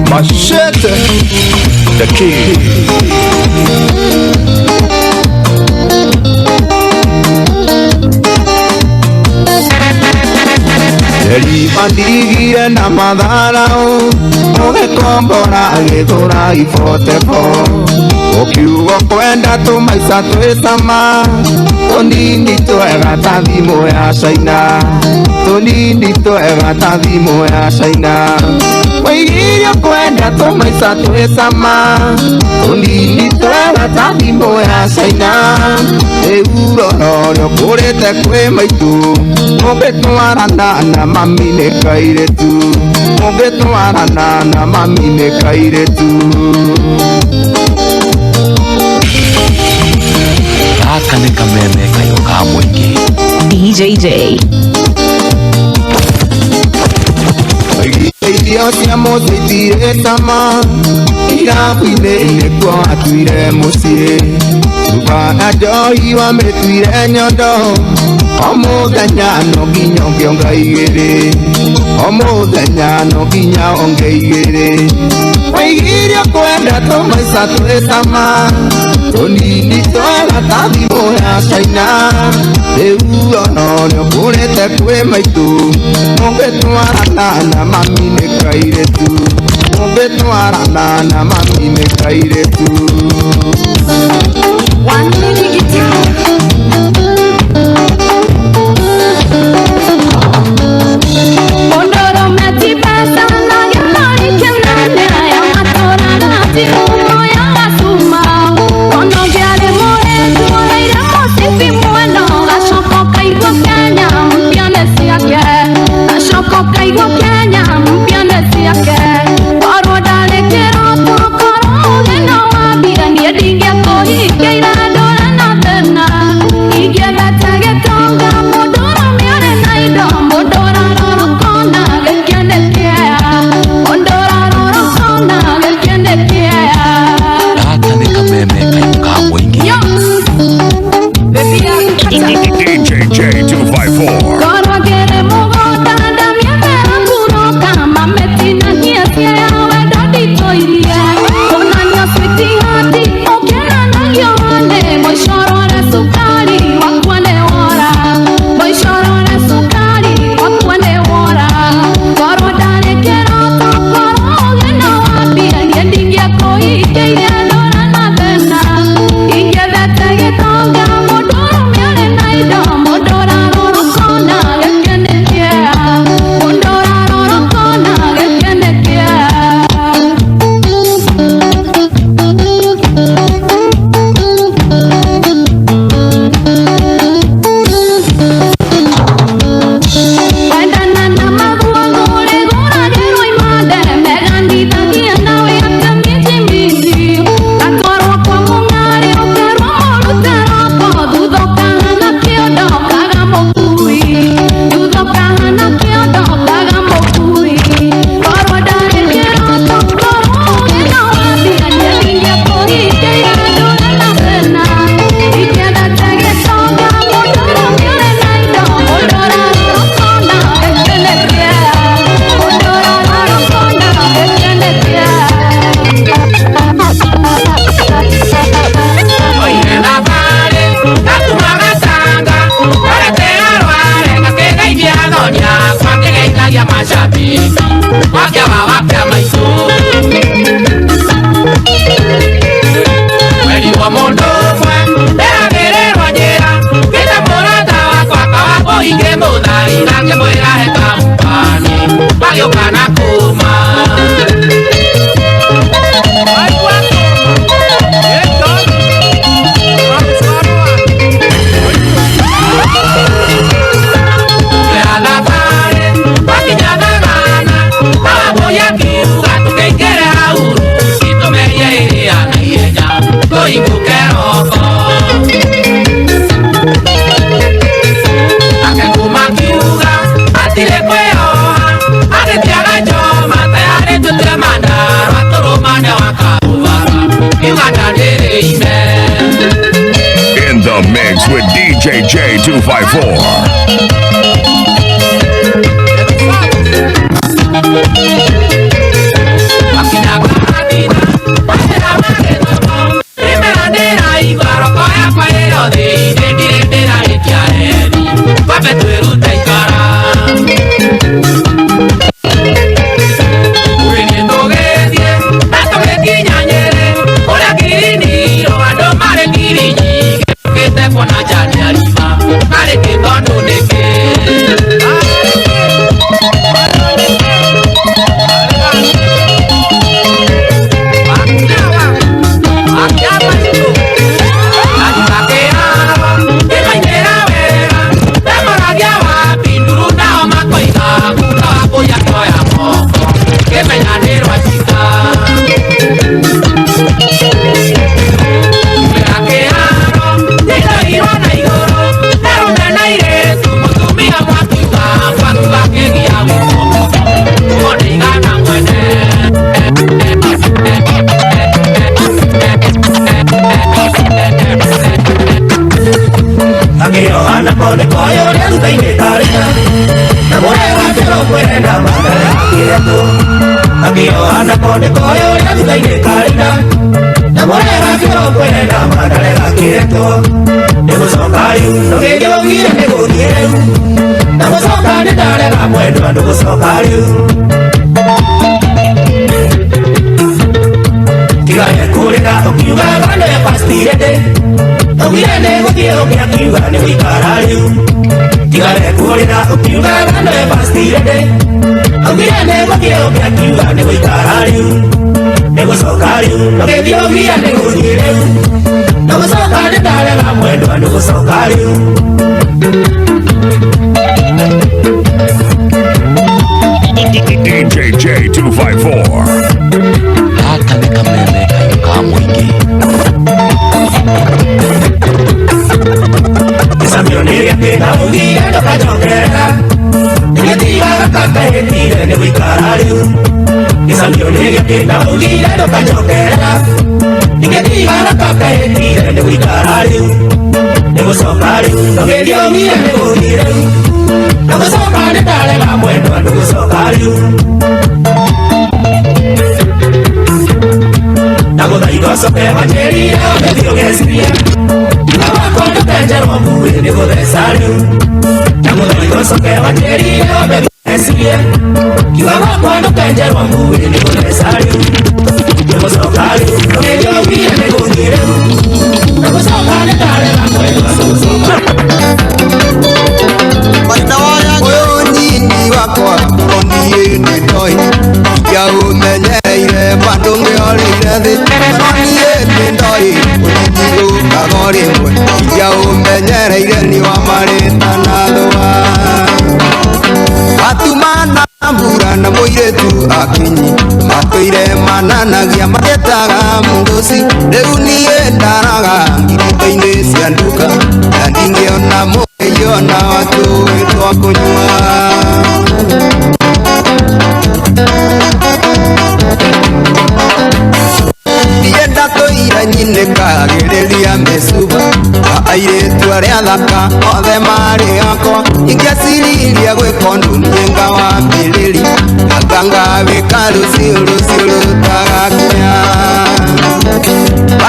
Machete, the king. Mandigire na matharau ũgĩkombora gĩthũra ibotebo ũkiuga kwenda tũmaica twĩ cama tũnini twega ta thimũ ya China tũnini twega ta thimũ ya China waigire kwenda tũmaica twĩ cama tũnini twega ta thimũ ya China rĩu rora ũrĩa ũkũrĩte kwĩ maitũ ũngĩtwarana na mami nĩ kairĩtu ũngĩtwarana na mami nĩ kairĩtu. Gaka nĩ kameme kayũ ka mũingĩ. DJJ. Irio cia mũciĩ itirĩ cama irabu-inĩ nĩkuo atuire mũciĩ cuba ya njohi wamĩtuire nyondo o mũthenya no nginya ũngĩonga igĩrĩ o mũthenya no nginya onge igĩrĩ waigire kwenda tũmaica twĩ cama tũnini twega ta thimũ ya China rĩu ona ũrĩa ũkũrĩte kwĩ maitũ ũngĩtwarana na mami nĩ kairĩtu ũngĩtwarana na mami nĩ kairĩtu. Gaka nĩ kameme kayũ ka mũingĩ. DJJ 254. In the mix with DJJ 254. Anakone koyo ya thutha-inĩ karĩna na mũrega kĩroko ena mandarega kĩretwo nĩgũcoka rĩu ndũgĩthĩ ũgire nĩgũthiĩ rĩu na gũcoka nĩ ndarega mwendwa ndũgũcoka rĩu tigane kũrĩra ũkiugaga nĩwe pastirete ũgire nĩgũthiĩ ũkĩakiuga nĩgũikara rĩu tigane kũrĩra ũkiugaga nĩwe pastirete ũgire nĩgũthiĩ ũkĩakiuga nĩgũikara rĩu nĩgũcoka rĩu ndũgĩthiĩ ũgire nĩgũthiĩ rĩu ndũgũcoka nĩ ndarega mwendwa ndũgũcoka rĩu. DJ J254. Gaka nĩ kameme kayũ ka mũingĩ. Gĩcamio nĩ gĩakĩ na ugire ndũkanjokerera nĩgĩtigaga kakahĩtire nĩ gũikara rĩu gĩcamio nĩ gĩakĩ na ugire ndũkanjokerera nĩgĩtigaga kakahĩtire nĩ gũikara rĩu nĩgũcoka rĩu ndũgĩthiĩ ugire nĩgũthiĩ rĩu ndũgũcoka nĩ ndarega mwendwa ndũgũcoka rĩu ndagũthaitha ũcoke wanjĩrire ũgĩthiĩ ũgecirie wakwa ndũkenjerwo mbuĩ nĩgũtheca rĩu ndagũthaitha ũcoke wanjĩrire ũgĩthiĩ ũgecirie kiuga gwakwa ndũkenjerwo mbuĩ nĩgũtheca rĩu nĩgũcoka rĩu ndũgĩthiĩ ũgire nĩgũthiĩ rĩu ndũgũcoka nĩ ndarega mwendwa ndũgũcoka. Ũyũ nyini wakwa niĩ nĩ ndoĩ ingĩaũmenyeire bado ngĩorĩire thĩ no niĩ nĩ ndoĩ ũnyinyi ũkaga o rĩmwe ingĩaũmenyereire nĩ wamarĩta na thũa atumana mbura na mũirĩtu akinyi matũire mananagia matetaga mũndũci rĩu niĩ ndaraga ngirito-inĩ cia nduka na ndingĩona mũiona watũĩ twa kũnyua. Ndienda tũire nyinĩkagĩrĩria mĩcuba na airĩtu arĩa thaka othe marĩ akwa ingĩaciririe gwĩka ũndũ niĩ ngawambĩrĩria anga ngawĩka rũciũ rũciũ rũtagakinya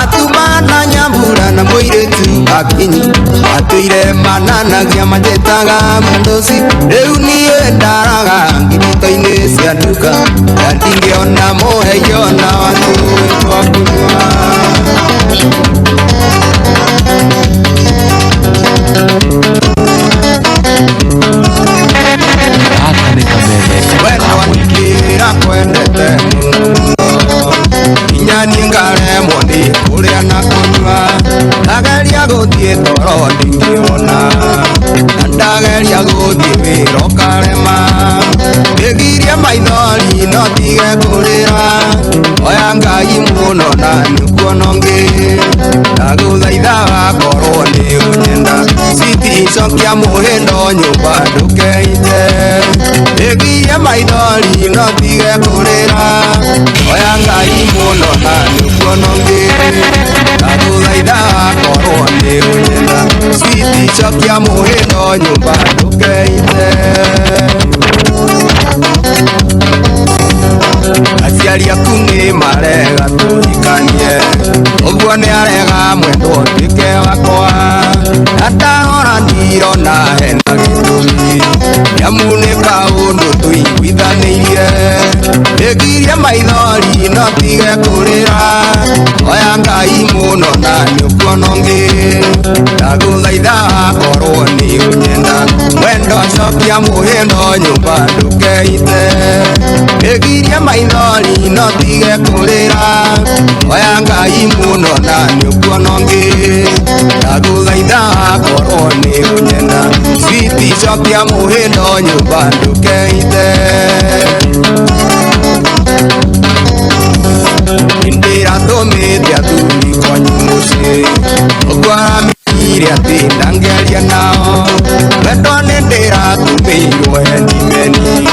atumana nyambura na mũirĩtu akinyi matũire mananagia manjĩtaga mũndũci rĩu niĩ ndaraga ngirito-inĩ cia nduka na ndingĩona mũheiona watũĩ twa kũnyua. Gaka nĩ kameme kayũ ka mũingĩ. Wendwa kwendete mũno nginya niĩ ngaremwo nĩ kũrĩa na kũnyua ndageria gũthiĩ toro ndingĩona na ndageria gũthiĩ wĩra ũkarema ndĩgirie maithori no tige kũrĩra oya Ngai mũno na nĩkuona ũngĩ ndagũthaitha wakorwo nĩ ũnyenda citicokia mũhĩndo nyũmba ndũkeite ndĩgirie maithori no tige kũrĩra oya Ngai mũno na nĩkuona ũngĩ ndagũthaitha wakorwo nĩ ũnyenda citicokia mũhĩndo nyũmba ndũkeite. Aciari aku nĩ marega tũhikanie ũguo nĩ arega mwendwo ũtuĩke wakwa na ndarora ndirona hena gĩtũmi nĩamu nĩ kaũndũ tũiguithanĩirie ndĩgirie maithori no tige kũrĩra oya Ngai mũno na nĩũkuona ũngĩ ndagũthaitha wakorwo nĩ ũnyenda mwendo cokia mũhĩndo nyũmba ndũkeite ndĩgirie maithori no tige kũrĩra oya Ngai mũno na nĩũkuona ũngĩ ndagũthaitha wakorwo nĩ ũnyenda switi cokia mũhĩndo nyũmba ndũkeite. Ndĩratũmĩte athuri kwanyu mũciĩ ũguo aramenyire atĩ ndangeria nao wendo nĩ ndĩratũmĩirwo hendimeni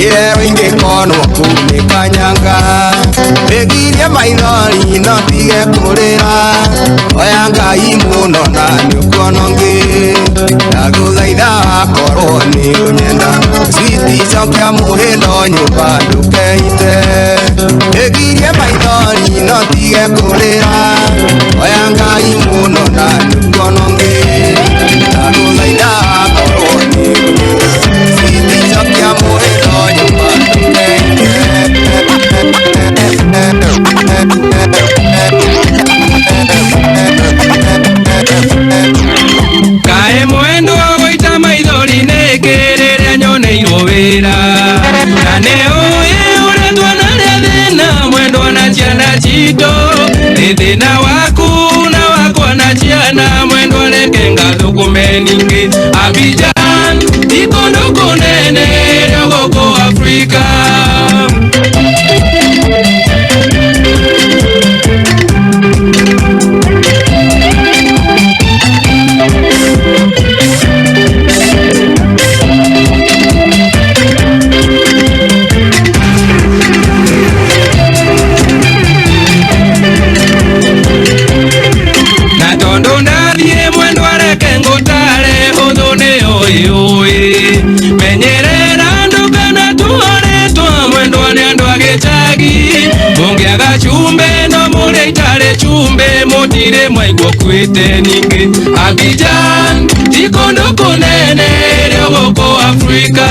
irero ingĩkonwo kũu nĩ kanyanga ndĩgirie maithori no tige kũrĩra oya Ngai mũno na nĩũkuona ũngĩ ndagũthaitha wakorwo nĩ ũnyenda switi cokia mũhĩndo nyũmba ndũkeite. Wĩgirie maithori no tige kũrĩra oya Ngai mũno na nĩkuona ũngĩ ndagũthaitha korwo nĩguo citicokia mũrĩro nyũmba Kaĩ mwendwa gũita maithori nĩkĩ rĩrĩa nyoneirwo wĩra na nĩ ũĩ ũrĩa tuonarĩa thĩna mwendwa na ciana citũ nĩ thĩna waku na wakwa na ciana mwendwa reke ngathũkũme ningĩ Abidjan ti kũndũ kũnene rĩo gũkũ Afrika. Na tondu ndathiĩ mwendwa reke ngũtare ũthũ nĩ ũĩ ũĩ menyerera ndũkana tuoretwo mwendwa nĩ andũ a gĩcagi mũngĩaga cumbĩ no mũrĩa itarĩ cumbĩ mũtirĩ mwaigua ũkuĩte ningĩ Abidjan ti kũndũ kũnene rĩo gũkũ Afrika.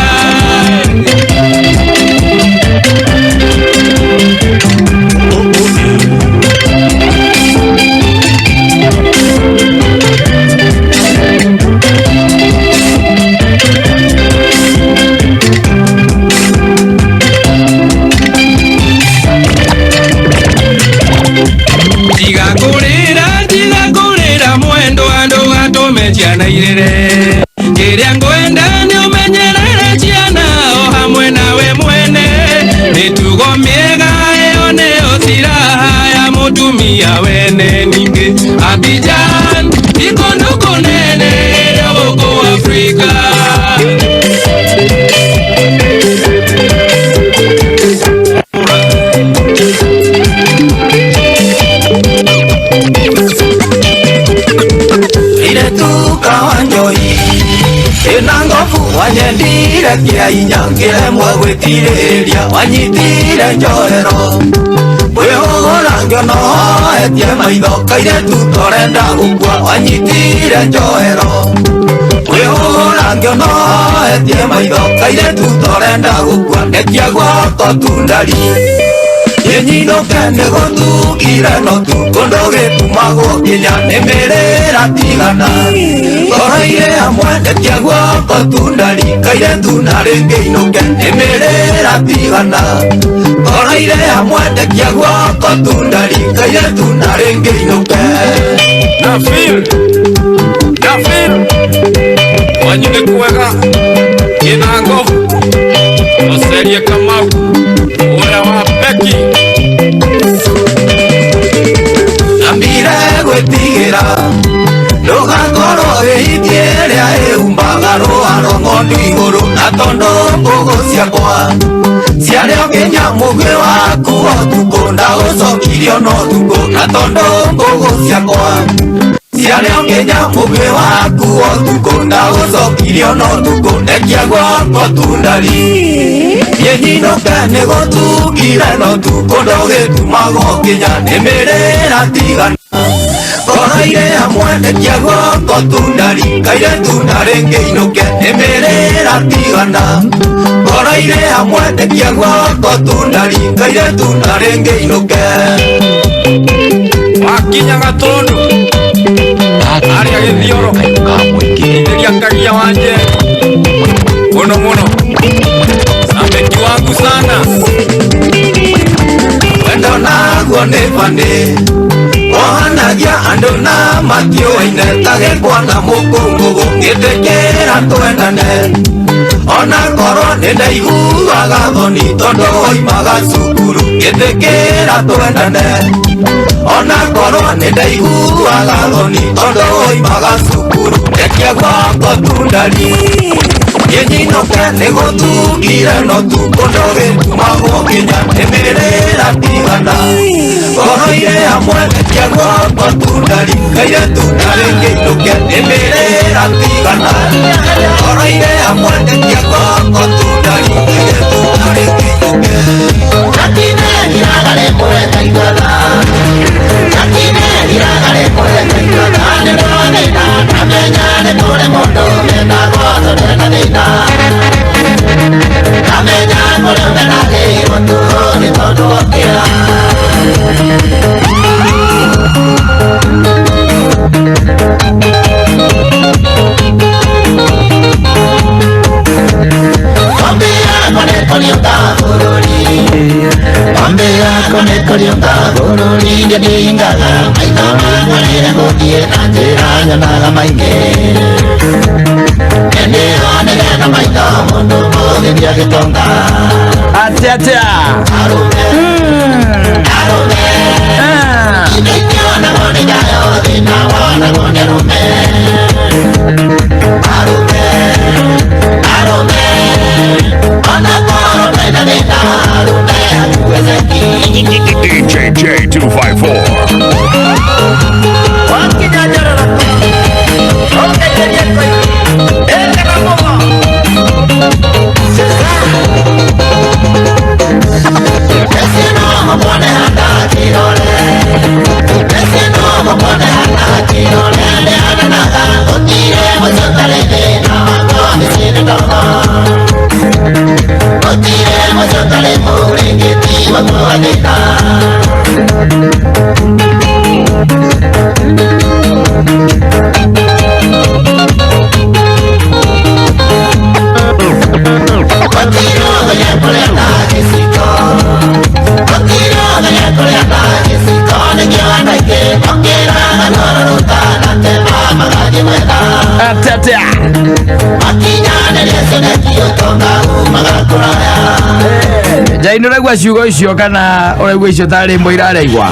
Tiga kũrĩra mwendwa ndũgatũme ciana irĩre kĩrĩa ngwenda nĩ ũmenyerere ciana o hamwe nawe mwene mĩtugo mĩega ĩyo nĩyo silaha ya mũtumia wene ningĩ Abidjan ti kũndũ kũnene rĩo gũkũ Afrika. Iretuka wanjoi ina ngobu wanyendire kĩa inya ngĩremwo gwĩtirĩria wanyitire njohero wĩhũgũra ngĩonoetie maitho kairĩtu torenda gũkua wanyitire njohero wĩhũgũra ngĩonoetie maitho kairĩtu torenda gũkua ndekia gwako tundari yenyinũke nĩgũthukire no tu kũndũ gĩtumagwo nginya nĩ mĩrĩra tigana ngoro-inĩ hamwe ndekia guoko tundari kairĩtu na rĩngĩ inũke nĩ mĩrĩra tigana ngoro-inĩ hamwe ndekia guoko tundari kairĩtu na rĩngĩ inũke. Na feel na feel wanyu nĩ kwega kĩna ngobu Ocerie Kamau ũrĩa wa Beki Ambire gwĩtigĩra ndũgakorwo wĩhitie ĩrĩa ĩhumbaga rũa rwa ng'ondu igũrũ na tondũ mbũgũ ciakwa ciarĩ o nginya mũgwĩ waku ũtukũ ndagũcokirio no ũtukũ na tondũ mbũgũ ciakwa ciarĩ o nginya mũgwĩ waku ũtukũ ndagũcokirio no ũtukũ ndekia gwako tundari yenyinũke nĩgũthukire no tu kũndũ gĩtumagwo nginya nĩ mĩrĩra tigana ngoro-inĩ hamwe ndekia guoko tundari kairĩtu na rĩngĩ inũke nĩ mĩrĩra tigana ngoro-inĩ hamwe ndekia guoko tundari kairĩtu na rĩngĩ inũke. Wakinya Gatũndũ Gaka arĩa gĩthioro kayũ ka mũingĩ ithĩria kagia wa Njeri mũno mũno Sameki wangu sana wendo naguo nĩ bani wohanagia andũ na matiũaine ta gĩkwa na mũkũngũgũ ngĩtĩkĩra twendane ona korwo nĩ ndaiguaga thoni tondũ woimaga cukuru ngĩtĩkĩra twendane ona korwo nĩ ndaiguaga thoni tondũ woimaga cukuru ndekia gwako tundari yenyinũke nĩgũthukire no tu kũndũ gĩtumagwo nginya nĩ mĩrĩra tigana ngoro-inĩ hamwe ndekia gwako tundari kairĩtu na rĩngĩ inũke nĩ mĩrĩra tigana ngoro-inĩ hamwe ndekia gwako tundari kairĩtu na rĩngĩ inũke. Kũriũka bũrũri ndĩndingaga maitho makwa rĩrĩa ngũthiĩ na njĩra nyonaga maingĩ Nĩndĩho nĩgetha maitho mũndũ mũthĩni agĩtonga. Atia atia. Arũme, arũme, indo itionagwo nĩ njayo thĩna wonagwo nĩ arũme. Arũme, arũme, ona korwo mena thĩna arũme hatuwezeki. DJ J254. Wakinya njororo ũkaitĩria koigi ĩkaga mũgo. Atia atia. Jai nĩ ũraigua ciugo icio kana ũraigua icio tarĩ mbũ irareigua?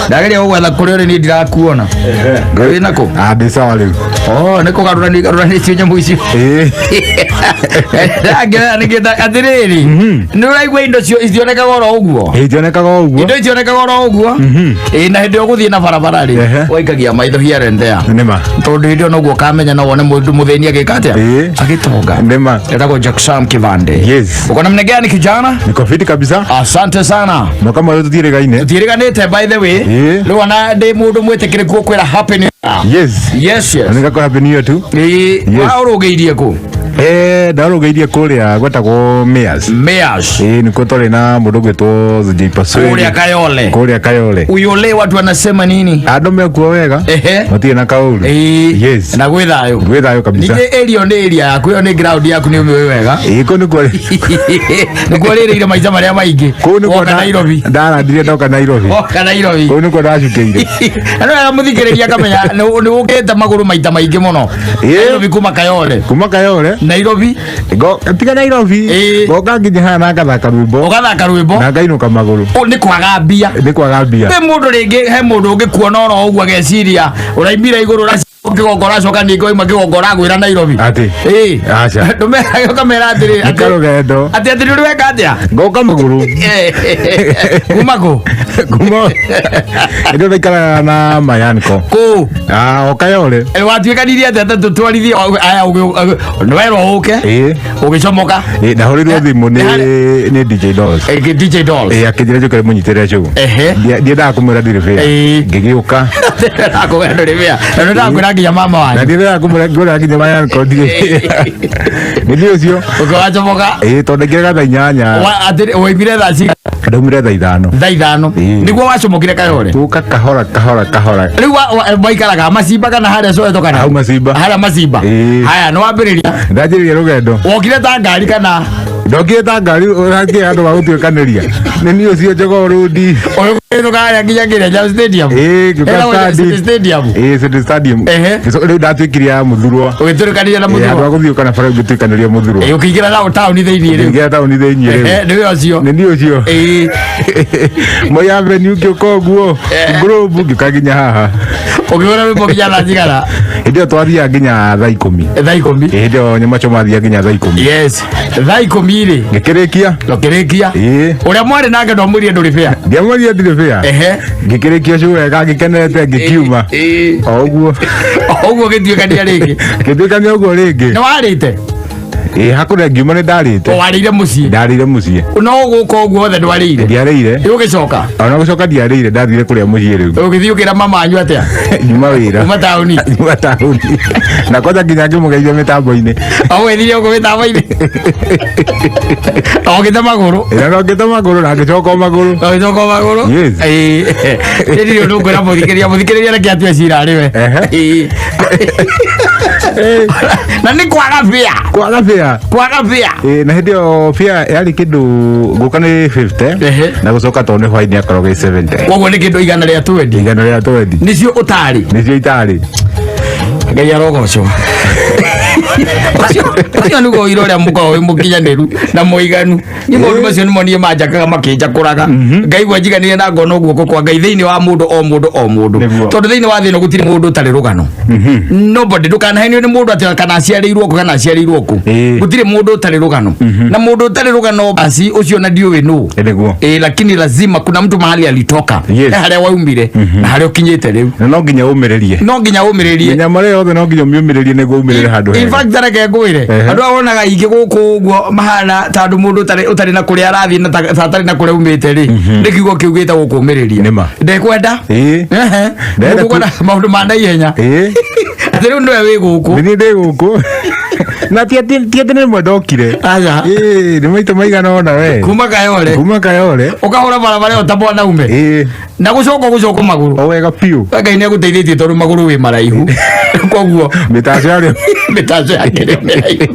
Ndageria gũgwetha kũrĩa ũrĩ niĩ ndirakuona. Wĩ nakũ? Ah, ndĩ sawa rĩu. Oh, nĩ kũgarũrania igarũranĩtio nyamũ icio. Ĩĩ. Ndangĩona nĩkĩ atĩrĩrĩ, nĩ ũraigua indo icionekaga oro ũguo? Ĩĩ, itionekaga o ũguo. Indo icionekaga oro ũguo? Ĩĩ, na hĩndĩ ĩyo ũgũthiĩ na barabara rĩ, Ehe. waikagia maitho here and there. Nĩ ma. Tondũ hĩndĩ ĩyo noguo ũkamenya no wone mũndũ mũthĩni agĩka atĩa? Ĩĩ. Agĩtonga. Nĩ ma. Etagwo Jackson Kivande. Yes. Uko namna gani kijana? Niko fiti kabisa. Asante sana. Mwaka mwerũ tũtiĩrĩgaine. Tutiĩrĩganĩte by the way. Ĩĩ. Rĩu ona ndĩ mũndũ mwĩtĩkĩrĩku ũkwĩra happy new year. Yes. Yes, yes. Na nĩngakora happy new year tu. Ĩĩ, Yes. waũrũgĩirie kũ? Eh, ndarũgĩirie kũrĩa gwetagwo Mayors. Mayors. Ĩĩ, nĩkuo twarĩ na mũndũ ũgwĩtwo J Pasweli. Kũrĩa Kayole. Kũrĩa Kayole. Uyole watu wanasema nini? Andũ mekuo wega. Ehe. Matirĩ na kaũru. Ĩĩ. Yes. Na gwĩ thayũ. Gwĩ thayũ kabisa. Ningĩ area nĩ area yaku, ĩyo nĩ ground yaku nĩ ũmĩũĩ wega. Ĩĩ, kũu nĩkuo Nĩkuo rĩrĩire maica marĩa maingĩ. kũu nĩkuo Woka Nairobi. ndarandire ndoka Nairobi. Woka Nairobi. Kũu nĩkuo ndacukĩire. Na nĩ wega mũthikĩrĩria akamenya nĩ ũkĩte magũrũ maita maingĩ mũno. Ĩĩ. Nairobi kuma Kayole. Kuma Kayole. Nairobi. Tiga Nairobi. Ĩĩ. Ngoka nginya haha na ngathaka rwĩmbo. Ũgathaka rwĩmbo. Na ngainũka magũrũ. Ũ nĩ kwaga mbia. Nĩ kwaga mbia. He mũndũ rĩngĩ he mũndũ ũngĩkuona oro ũguo ageciria ũraimire igũrũ kĩgongo ũracoka ningĩ waima kĩgongo ũragwĩra Nairobi. Atĩ. Ĩĩ. Aca. Ndũmeraga ũkamera atĩrĩ Nĩ karũgendo. atĩ atĩ nĩ weka atĩa? Ngoka magũrũ. Kuma kũ? Kuma. Ĩndĩ ndaikaraga na Mayanko. Kũ? Ah, o Kayole. Watuĩkanirie atĩa ta tũtwarithie aya nĩ werwo ũke Ĩĩ. ũgĩcomoka. Ĩĩ, ndahũrĩirwo thimũ nĩ DJ Dolls. DJ Dolls. Ĩĩ, akĩnjĩra njũke mũnyitĩrĩre show. Ehe. Ndiendaga kũmwĩra ndirĩ fair. Ĩĩ. Ngĩgĩũka. Ndakũgera ndũrĩ fair. Na nĩndakwĩra nginya mama Na wanyu. ndiendaga kũmwĩra ngwĩra nginya Mayanko ndirĩ. Nĩ niĩ ũcio. Ũkĩwacomoka. Ĩĩ, tondũ ndaingĩraga thaa inyanya. Atĩ waimire thaa cigana? Ndaumire thaa ithano. Thaa ithano. Ĩĩ. Nĩguo wacomokire Kayole. Gũka kahora kahora kahora. Rĩu waikaraga Macimba kana harĩa Soweto kana? Hau Macimba. Harĩa Macimba. Ĩĩ. Haya nĩ wambĩrĩria. Ndanjĩrĩria rũgendo. Wokire ta ngari kana? Ndokire ta ngari ũrakĩra andũ magũtuĩkanĩria. Nĩ niĩ ũcio Jogoo Road. Ũgĩkĩrũka harĩa nginya kĩrĩa Stadium. Ĩĩ, ngĩũka Ĩragwo stadi. City Stadium. Ĩĩ, City Stadium. Ehe. Rĩu ndatuĩkire ya Mũthurwa. Ũgĩtũrĩkanĩria na Ĩĩ, andũ Mũthurwa. a gũthiũka na bara ngĩtuĩkanĩria Mũthurwa. Ĩĩ, ũkĩingĩra na taũni thĩinĩ rĩu. Ngĩingĩra taũni thĩinĩ rĩu. Ehe, nĩwe ũcio. Nĩ niĩ ũcio. Ĩĩ. Moi Avenue ngĩũka ũguo. Grove ngĩũka nginya haha. Ũkĩhũra rwĩmbo nginya thaa cigana? Hĩndĩ ĩyo twathiaga nginya thaa ikũmi. Thaa ikũmi. Ĩĩ, hĩndĩ ĩyo nyama choma athiaga nginya thaa ikũmi. Yes. Thaa ikũmi rĩ. Ngĩkĩrĩkia. Ũkĩrĩkia. Ĩĩ. Ũrĩa mwarĩ nake ndwamwĩrire ndũrĩ fair. Ndiamwĩrire ndirĩ fair. Ehe. Ngĩkĩrĩkia show wega ngĩkenete ngĩkiuma. Ĩĩ. O ũguo. O ũguo ũgĩtuĩkania rĩngĩ. Ngĩtuĩkania ũguo rĩngĩ. Nĩ warĩte? Ĩĩ, hakũrĩa ngiuma nĩ ndarĩte. Warĩire mũciĩ? Ndarĩire mũciĩ. No gũka ũguo hothe ndwarĩire? Ndiarĩire. Ĩ ũgĩcoka? Ona gũcoka ndiarĩire, ndathire kũrĩa mũciĩ rĩu. Ũgĩthiĩ ũkĩra mama anyu atĩa? Nyuma wĩra. Uma taũni? Nyuma taũni. Na kwanja nginya ngĩmũgeithia mĩtambo-inĩ. Ũgwĩthirie ũguo mĩtambo-inĩ? Ũgĩte magũrũ? Ĩĩ, na ngĩte magũrũ na ngĩcoka o magũrũ. Ũgĩcoka o magũrũ? Yes. Ĩĩ. Ndirĩ ũndũ ngwĩra mũthikĩrĩria, mũthikĩrĩria reke atue cira arĩ we. Ehe. Ĩĩ. Na nĩ kwaga bĩa. Kwaga bĩa. Kwaga bĩa. Ĩ, na hĩndĩ ĩyo bĩa yarĩ kĩndũ gũka nĩ 50 Ehe. na gũcoka tondũ nĩ hwainĩ akoragwo ĩ 70. Koguo nĩ kĩndũ 120. 120. Nĩcio ũtarĩ. Nĩcio itarĩ. Ngai arogocwo. Ũcio nĩguo ũira ũrĩa mũkoragwo wĩ mũkinyanĩru na mũiganu. Niĩ maũndũ macio nĩmo niĩ manjakaga makĩnjakũraga. Ngaigua njiganĩire na ngona guoko kwa Ngai thĩinĩ wa mũndũ o mũndũ o mũndũ. Nĩguo. Tondũ thĩinĩ wa thĩ ĩno gũtirĩ mũndũ ũtarĩ rũgano. Nobody, ndũkanahenio nĩ mũndũ atĩ kana aciarĩirwo kũ kana aciarĩirwo kũ. Gũtirĩ mũndũ ũtarĩ rũgano. Na mũndũ ũtarĩ rũgano basi ũcio na ndiũĩ nũ. Nĩguo. Lakini lazima kuna mtu mahali alitoka. Yes. He harĩa waumire na harĩa ũkinyĩte rĩu. Na no nginya ũmĩrĩrie. No nginya ũmĩrĩrie. Mĩnyamaro yothe no nginya ũmĩũmĩrĩrie nĩguo umĩrĩre handũ In hega. fact reke ngwĩre, andũ aya wonaga aingĩ gũkũ ũguo mahana ta andũ mũndũ ũtarĩ na kũrĩa arathiĩ na ta atarĩ na kũrĩa umĩte rĩ, nĩ kiugo kĩu gĩtagwo kũmĩrĩria. Nĩma. Ndekwenda. Ĩĩ. Ehe. Ndĩrenda Mũndũ ũkwenda maũndũ ma naihenya. Ĩĩ. Atĩ rĩu nĩwe wĩ gũkũ. Nĩ niĩ ndĩ gũkũ. Na ti atĩ nĩ rĩmwe ndokire. Aca. Ĩĩ, nĩ maita maigana ũna we. Kuma Kayole. Kuma Kayole. Ũkahũra barabara ĩyo ta mwanaume. Ĩĩ. Na gũcoka gũcoka magũrũ. O wega biũ. Ngai nĩ agũteithĩtie tondũ magũrũ wĩ maraihu. Koguo Mĩtaco yarĩ. mĩtaco yake nĩ mĩraihu.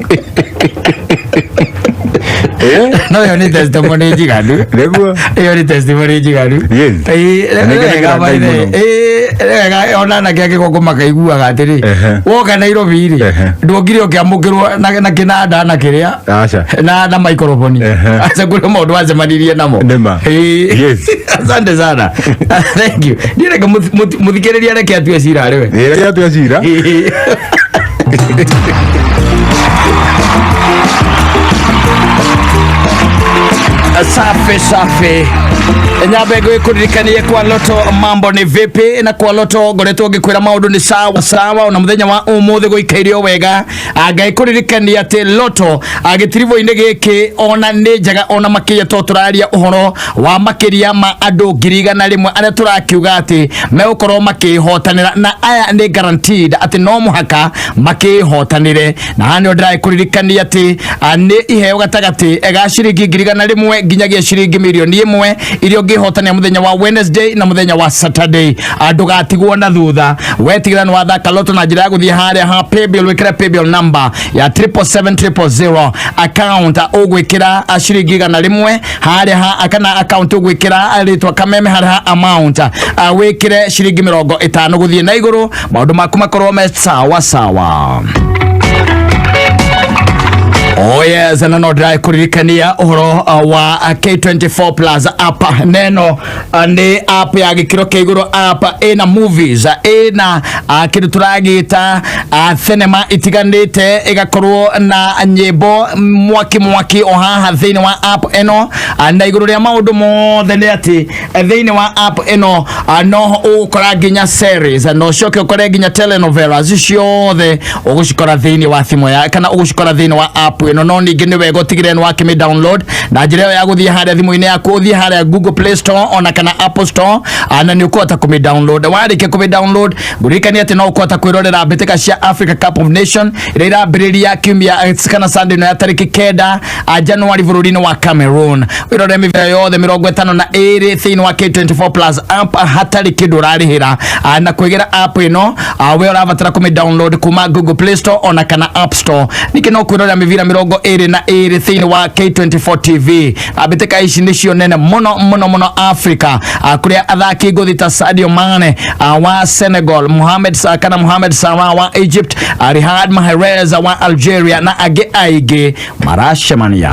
Ĩĩ. No ĩyo nĩ testimony njiganu. Nĩguo. Ĩyo nĩ testimony njiganu. Yes. Ĩĩ, Na nĩ wega ngenagĩra Ngai maithe. mũno. Ĩĩ, wega ona anake a Kĩgongo makaiguaga atĩrĩ, Ehe. woka Nairobi rĩ, Ehe. nduokire ũkĩamũkĩrwo na kĩnanda na kĩrĩa Aca. na microphone. Ehe. Aca kũrĩ maũndũ wacemanirie namo. Nĩma. Ĩĩ. Yes. Asante sana. Thank you. Niĩ reke mũthikĩrĩria reke atue cira rĩwe. Ĩĩ, reke atue cira. Ĩĩ. Safi safi. Nyambe ngwikuririkanie kwa Loto mambo ni vipi, na kwa Loto ngoretwo ngikwira maundu ni sawa sawa ona muthenya wa umuthi guikaire o wega. Ngaikuririkania ati Loto gitiribo-inĩ gĩkĩ ona nĩ njega ona makĩria to tũraria ũhoro wa makĩria ma andũ 100,000 arĩa tũrakiuga atĩ megũkorwo makĩhotanĩra, na aya nĩ guaranteed atĩ no mũhaka makĩhotanĩre. Na haha nĩho ndĩrakũririkania atĩ nĩ iheo gatagatĩ ga ciringi 100,000 nginyagia ciringi 1,000,000 iria ũngĩhotanĩra mũthenya wa Wednesday na mũthenya wa Saturday. Ndũgatigwo na thutha, wetigĩra nĩ wathaka Loto na njĩra ya gũthiĩ harĩa ha paybill, wĩkĩre paybill number ya triple seven triple zero, account ũgwĩkĩra ciringi 100 harĩa ha kana account ũgwĩkĩra rĩtwa Kameme harĩa ha amount wĩkĩre ciringi 50 gũthiĩ na igũrũ, maũndũ maku makorwo me sawa sawa. Oh yes, na no ndĩrakũririkania ũhoro wa K24 Plus app. Neno nĩ app ya gĩkĩro kĩa igũrũ, app ĩna movies, ĩna kĩndũ tũragĩta thenema itiganĩte, ĩgakorwo na nyĩmbo mwaki mwaki o haha thĩinĩ wa app ĩno. Na igũrũ rĩa maũndũ mothe nĩ atĩ thĩinĩ wa app ĩno no ũgũkora nginya series, na ũcoke ũkore nginya telenovelas ciothe ũgũcikora thĩinĩ wa thimũ ya kana ũgũcikora thĩinĩ wa app ĩno. No ningĩ nĩ wega ũtigĩrĩre nĩ wakĩmĩ download na njĩra ĩyo ya gũthiĩ harĩa thimũ-inĩ yaku, ũthiĩ harĩa Google Play Store ona kana Apple Store, na nĩ ũkũhota kũmĩ download. Warĩkia kũmĩ download, ngũririkania atĩ no ũkũhota kwĩrorera mbĩtĩka cia Africa Cup of Nation iria irambĩrĩria kiumia kana Sunday ĩno ya tarĩki 9 January bũrũri-inĩ wa Cameroon. Wĩrore mĩbira yothe 52 thĩinĩ wa K24 Plus app hatarĩ kĩndũ ũrarĩhĩra. Na kwĩgĩra app ĩno, we ũrabatara kũmĩ download kuma Google Play Store ona kana App Store. Ningĩ no kwĩrorera mĩbira 22 thĩinĩ wa K24 TV. Mbĩtĩka ici nĩcio nene mũno mũno mũno Africa, kũrĩa athaki ngũthi ta Sadio Mane wa Senegal, Mohamed kana Mohamed Salah wa Egypt, Riyad Mahrez wa Algeria na angĩ aingĩ maracemania.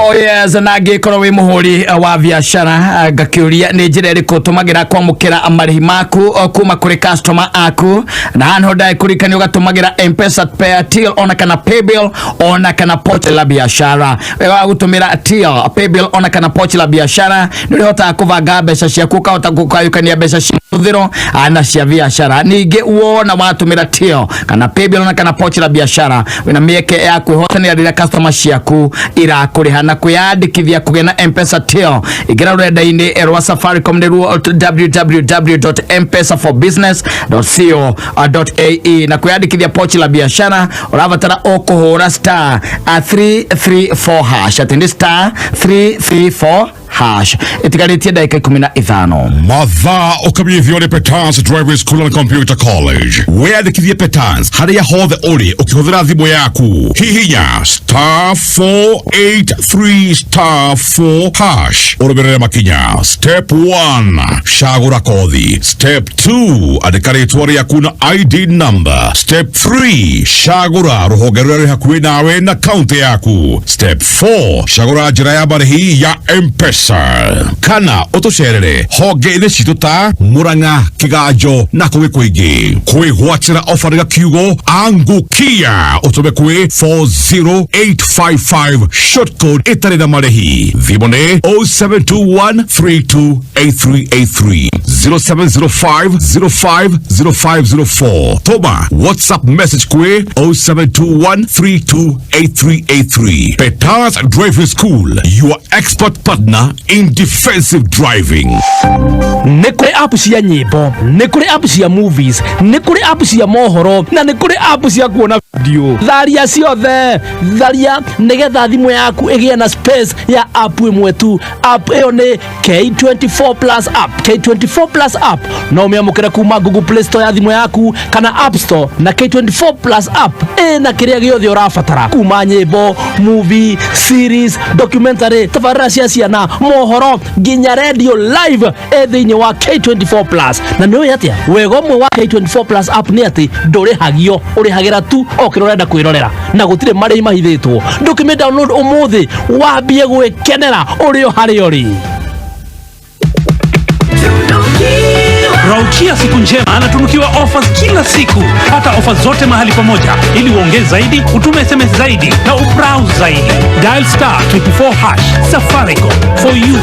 Oh yes, na ngĩkorwo wĩ mũhũri wa biacara, ngakĩũria nĩ njĩra ĩrĩkũ ũtũmagĩra kwamũkĩra marĩhi maku kuma kũrĩ customer aku, na haha nĩho ndagĩkũririkania ũgatũmagĩra M-Pesa, Pay, Till ona kana Paybill ona kana Pochi la Biashara. Wega wa gũtũmĩra Till, Paybill ona kana Pochi la Biashara nĩ ũrĩhotaga kũbanga mbeca ciaku, ũkahota gũkayũkania mbeca cia hũthĩro na cia biacara. Ningĩ wona watũmĩra Till kana Paybill ona kana Pochi la Biashara wĩna mĩeke ya kwĩhotanĩra rĩrĩa customer ciaku irakũrĩha, na Kwĩyandĩkithia kũgĩa na Mpesa Till, ingĩra rũrenda-inĩ rwa Safaricom, nĩruo www.mpesaforbusiness.co.ae, na kwĩyandĩkithia pochi la biashara ũrabatara o kũhũra star 334 hash, atĩ nĩ star 334 hash. Ĩtigarĩtie ndagĩka 15. Mathaa ũkamiithio nĩ Petans Driving School and Computer College. Wĩyandĩkithie Petans harĩa hothe ũrĩ ũkĩhũthĩra thimũ yaku. Hihinya star 483 star 4 hash, ũrũmĩrĩre makinya. Step 1, cagũra kothi. Step 2, andĩka rĩtwa rĩaku na ID number. Step 3, cagũra rũhonge rũrĩa rwĩ hakuhĩ nawe na kaunti yaku. Step 4, cagũra njĩra ya marĩhi ya Mpesa, kana ũtũcerere honge-inĩ citũ ta Murang'a, Kĩganjo na kũngĩ kũingĩ. Kwĩgwatĩra ofa rĩga kiugo angukia ũtũme kwĩ 40855, short code ĩtarĩ na marĩhi. Thimũ nĩ 0721 328383, 0705 050504. Tũma WhatsApp message kwĩ 0721 328383. Petars Driving School, your expert partner in defensive driving. Nĩ kũrĩ app cia nyĩmbo, nĩ kũrĩ app cia movies, nĩ kũrĩ app cia mohoro, na nĩ kũrĩ app cia kuona video. Tharia ciothe, tharia nĩgetha thimũ yaku ĩgĩe na space ya app ĩmwe tu. App ĩyo nĩ K24 Plus app. K24 Plus app no ũmĩamũkĩre kuma Google Play Store ya thimũ yaku kana App Store, na K24 Plus app ĩna kĩrĩa gĩothe ũrabatara, kuma nyĩmbo, movie, series, documentary, tabarĩra cia ciana, mohoro, nginya radio live ĩ thĩinĩ wa K24 Plus. Na nĩ ũĩ atĩa wega ũmwe wa K24 Plus app nĩ atĩ ndũrĩhagio, ũrĩhagĩra tu o kĩrĩa ũrenda kwĩrorera, na gũtirĩ marĩhi mahithĩtwo. Ndũkĩmĩ download ũmũthĩ wambie gwĩkenera ũrĩ o harĩa ũrĩ. Raukia siku njema anatunukiwa offers kila siku. Pata ofa zote mahali pamoja ili uongee zaidi, utume SMS zaidi na ubrowse zaidi. Dial star 24 hash. Safaricom for you.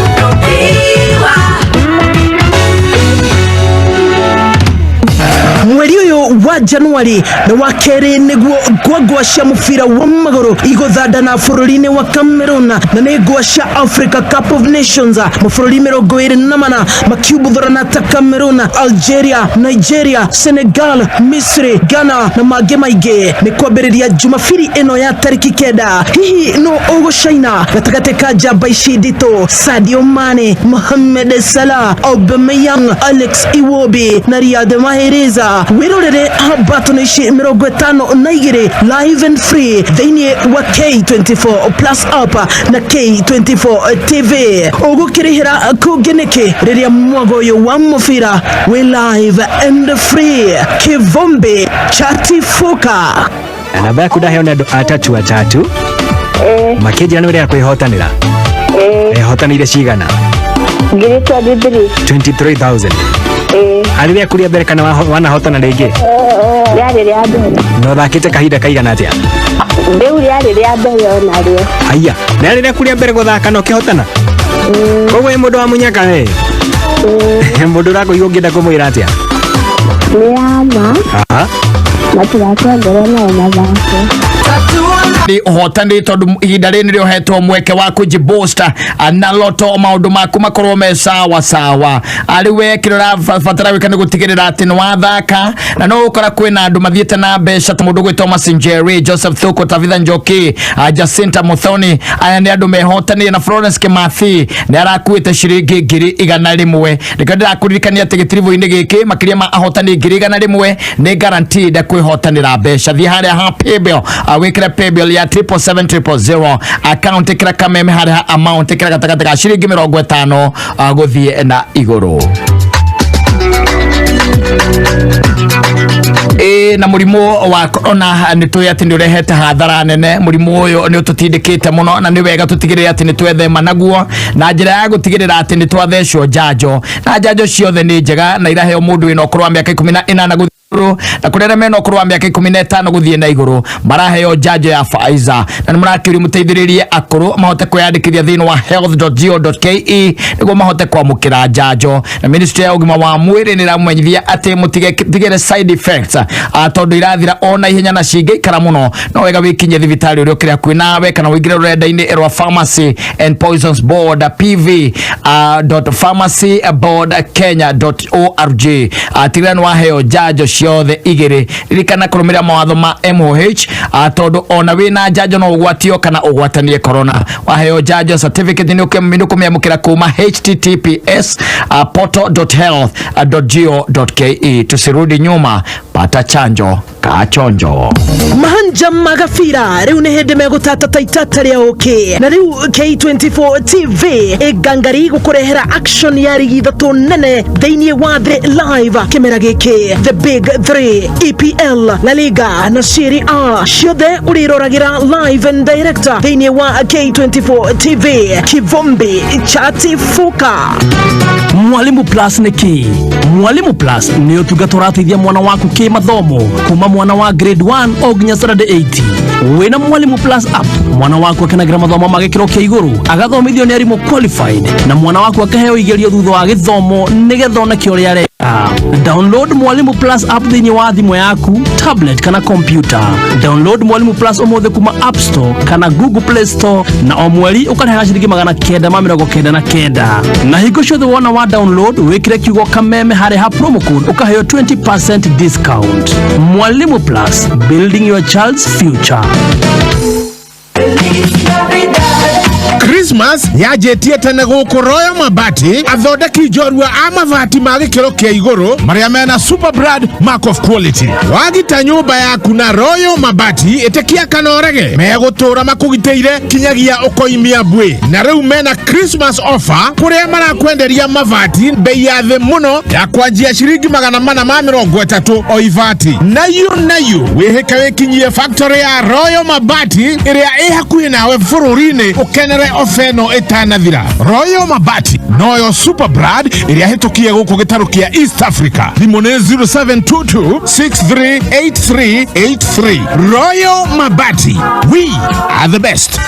Mweri ũyũ wa Januari na wa kerĩ nĩguo ngwangwa cia mũbira wa magũrũ igũthandana bũrũri-inĩ wa Cameroon, na nĩ ngwa cia Africa Cup of Nations, mabũrũri 24 makiumbuthũrana ta Cameroon, Algeria, Nigeria, Senegal, Misri, Ghana na mangĩ maingĩ. Nĩ kwambĩrĩria Jumabiri ĩno ya tarĩki 9. Hihi no ũgũcaina gatagatĩ ka njamba ici nditũ, Sadio Mane, Mohamed Salah, Aubameyang, Alex Iwobi na Riyad Mahrez? Wĩrorere hambatano ici 52 live and free thĩinĩ wa K24 Plus app na K24 TV. Ũgũkĩrĩhĩra kũngĩ nĩkĩ rĩrĩa mwago ũyũ wa mũbira wĩ live and free? Kivumbi chatifuka. Na namba yaku ndaheo nĩ andũ atatũ atatũ makĩnjĩra nĩ ũrĩa kwĩhotanĩra. Ehotanĩire cigana? Ngiri 23. 23,000. Arĩ rĩaku rĩa mbere kana wanahotana rĩngĩ? Rĩarĩ rĩa mbere. Na ũthakĩte kahinda kaigana atĩa? Rĩu rĩarĩ rĩa mbere onarĩo. Haiya, rĩarĩ rĩaku rĩa mbere gũthaka na ũkĩhotana, koguo wĩ mũndũ wa mũnyaka. We mũndũ ũrakũigua, ũngĩenda kũmwĩra atĩa? Nĩ ya ma. Aha. Matigakue ngoro, nao mathake. Nĩ ũhotani tondũ ihinda rĩrĩ nĩrĩo ũhetwo mweke wa kũjiboosta na loto, maũndũ maku makorwo me sawa sawa. Arĩ we kĩrĩa ũrabatara gwĩka nĩ gũtigĩrĩra atĩ nĩ wathaka, na no ũkora kwĩna andũ mathiĩte na mbeca ta mũndũ gwĩ Thomas Njeri, Joseph Thuko, Tabitha Njoki, Jacinta Muthoni. Aya nĩ andũ mehotanire, na Florence Kimathi nĩ arakuĩte ciringi 100,000. Nĩkĩo ndĩrakũririkania atĩ gĩtiribũ-inĩ gĩkĩ makĩria ma ahotani 100,000 nĩ guaranteed kwĩhotanĩra mbeca. Thiĩ harĩa ha paybill, wĩkĩre paybill ya 777,000, account ĩkĩra kameme, harĩa ha amount ĩkĩra gatagatĩ ga ciringi 50 gũthiĩ na igũrũ. Ĩ na mũrimũ wa corona nĩ tũĩ atĩ nĩ ũrehete hathara nene. Mũrimũ ũyũ nĩ ũtũtindĩkĩte mũno, na nĩ wega tũtigĩrĩre atĩ nĩ twethema naguo na njĩra ya gũtigĩrĩra atĩ nĩ twathecwo njanjo, na njanjo ciothe nĩ njega na iraheo mũndũ wĩna ũkũrũ wa mĩaka 18. Na kũrĩ arĩa mena ũkũrũ wa mĩaka 15 gũthiĩ na igũrũ maraheo njanjo ya Pfizer, na nĩ mũrakĩũrio mũteithĩrĩrie akũrũ mahote kwĩyandĩkithia thĩinĩ wa health.go.ke nĩguo mahote kwamũkĩra njanjo. Na ministry ya ũgima wa mwĩrĩ nĩ ĩramũmenyithia atĩ mũtigetigĩre side effects, tondũ irathira o na ihenya na cingĩikara mũno no wega wĩkinyie thibitarĩ ũrĩa ũkĩrĩ hakuhĩ nawe kana ũingĩre rũrenda-inĩ rwa Pharmacy and Poisons Board, pv dot pharmacy board kenya dot org. Tigĩrĩra nĩ waheo njanjo ciothe igĩrĩ. Ririkana kũrũmĩrĩra mawatho ma MOH, tondũ ona wĩna njanjo no ũgwatio kana ũgwatanie corona. Waheo njanjo, certificate nĩ ũkũmĩamũkĩra kuma https portal.health.go.ke. Tusirudi nyuma, pata chanjo, kaa chonjo. Mahanja magabira rĩu nĩ hĩndĩ megũtata ta itata rĩa ũkĩ, na rĩu K24 TV ĩngangari gũkũrehera action ya rigi ithatũ nene thĩinĩ wa thĩ live kĩmera gĩkĩ: the big 3, EPL, La Liga na Serie A, ciothe ũrĩroragĩra live and direct thĩinĩ wa K24 TV. Kivumbi chatifuka. Mwalimu Plus nĩ kĩ? Mwalimu Plus nĩ ũtungata ũrateithia mwana waku kĩ mathomo kuma mwana wa grade 1 o nginya standard 8. Wĩna Mwalimu Plus app, mwana waku akenagĩra mathomo ma gĩkĩro kĩa igũrũ, agathomithio nĩ arimũ qualified, na mwana waku akaheo igerio thutha wa gĩthomo nĩgetha oneke ũrĩa areka. Download Mwalimu Plus app thĩinĩ wa thimũ yaku, tablet kana computer. Download Mwalimu Plus ũmũthĩ kuma App Store kana Google Play Store, na o mweri ũkarĩhaga ciringi 999, na hingo ciothe wona wa download wĩkĩre kiugo Kameme harĩ ha promo code ũkaheo 20% discount. Mwalimu Plus, building your child's future. Christmas yanjĩtie tene gũkũ Royal Mabati, athondeki njorua a mabati ma gĩkĩro kĩa igũrũ marĩa mena super brand mark of quality. Wagita nyũmba yaku na Royal Mabati, ĩtĩkia kana ũrege, megũtũra makũgitĩire kinyagia ũkoimia mbui. Na rĩu mena Christmas offer kũrĩa marakwenderia mabati bei ya thĩ mũno ya kwanjia ciringi 430 o ibati. Nayu nayu wĩhĩke wĩkinyie factory ya Royal Mabati ĩrĩa ĩ hakuhĩ nawe bũrũri-inĩ ũkenere ofa ĩno ĩtanathira. Royal Mabati noyo super brand ĩrĩa hĩtũkie gũkũ gĩtarũ kĩa East Africa. Thimũ nĩ 0722 638383. Royal Mabati, we are the best.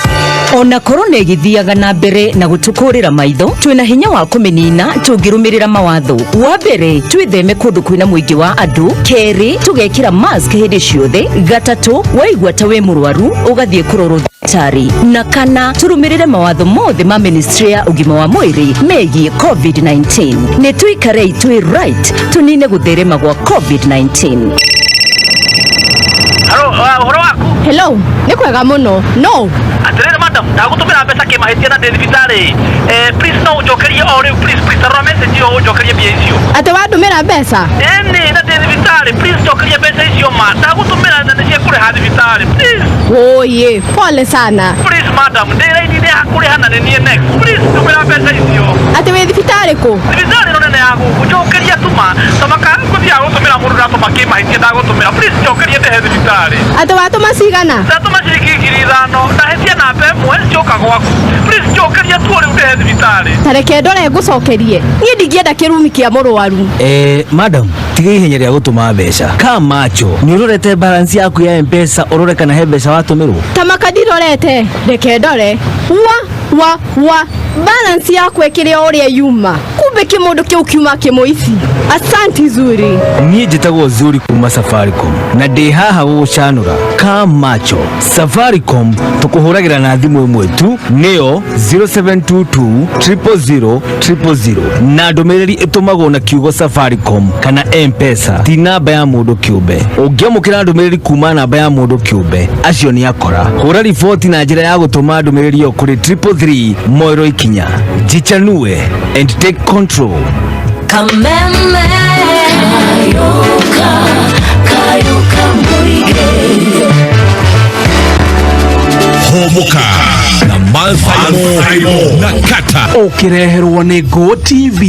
Ona korona ĩgĩthiaga na mbere na gũtũkũrĩra maitho, twĩna hinya wa kũmĩnina tũngĩrũmĩrĩra mawatho. Wa mbere, twĩtheme kũndũ kwĩna mũingĩ wa andũ. Kerĩ, tũgekĩra mask hĩndĩ ciothe. Gatatũ, waigua ta wĩ mũrwaru ũgathiĩ kũrorwo thibitarĩ. Na kana, tũrũmĩrĩre mawatho mothe ma ministry ya ũgima wa mwĩrĩ megiĩ COVID-19. Nĩ tũikarei twĩ right tũnine gũtherema gwa COVID-19. Halo, ũhoro waku? Hello, nĩ kwega mũno. No. Atĩrĩrĩ madam, ndagũtũmĩra mbeca kĩmahĩtia na ndĩ thibitarĩ. Please no ũnjokerie o rĩu, please, please, tarora message ĩyo ũnjokerie mbia icio. Atĩ wandũmĩra mbeca? Ĩni, na ndĩ thibitarĩ, please njokerie mbeca icio ma. Ndagũtũmĩra na nĩ cia kũrĩha thibitarĩ, please. Oye, pole sana. Please madam, ndĩ raini-inĩ ya kũrĩha na nĩ niĩ next. Please tũmĩra mbeca icio. Atĩ wĩ thibitarĩ kũ? Thibitarĩ ĩno nene ya gũkũ, njokeria tuma. Tamaka ngũthiaga gũtũmĩra mũndũ ndatũma kĩmahĩtia ndagũtũmĩra. Please njokerie ndĩhe thibitarĩ. Atĩ watũma cigana? Ndatũma ciringi 5,000, ndahĩtia namba ĩmwe njoka gwaku. Please njokeria tu o rĩu ndĩhe thibitarĩ. Ta reke ndore ngũcokerie. Niĩ ndingĩenda kĩrumi kĩa mũrwaru. Madam, tiga ihenya rĩa gũtũma mbeca. Ka macho nĩ ũrorete balance yaku ya Mpesa ũrore kana he mbeca watũmĩrwo? Tamaka ndirorete. Reke ndore. Wa wa wa, balance yakwa ĩkĩrĩ o ũrĩa yuma. Kumbe kĩmũndũ kĩu kiuma kĩmũici. Asanti Zuri. Niĩ njĩtagwo Zuri kuma Safaricom na ndĩ haha gũgũcanũra. Ka macho, Safaricom tũkũhũragĩra na thimũ ĩmwe tu, nĩyo 0722 000 000, na ndũmĩrĩri ĩtũmagwo na kiugo Safaricom kana Mpesa, ti namba ya mũndũ kĩũmbe. Ũngĩamũkĩra ndũmĩrĩri kuma namba ya mũndũ kĩũmbe, acio nĩ akora. Hũra riboti na njĩra ya gũtũma ndũmĩrĩri ĩyo kũrĩ 333 moero ikinya. Jichanue and take control. Kameme Kayuka Kayuka Muige. Hũmũka na Malthaimo na Kata. Ũkĩreherwo nĩ Go TV.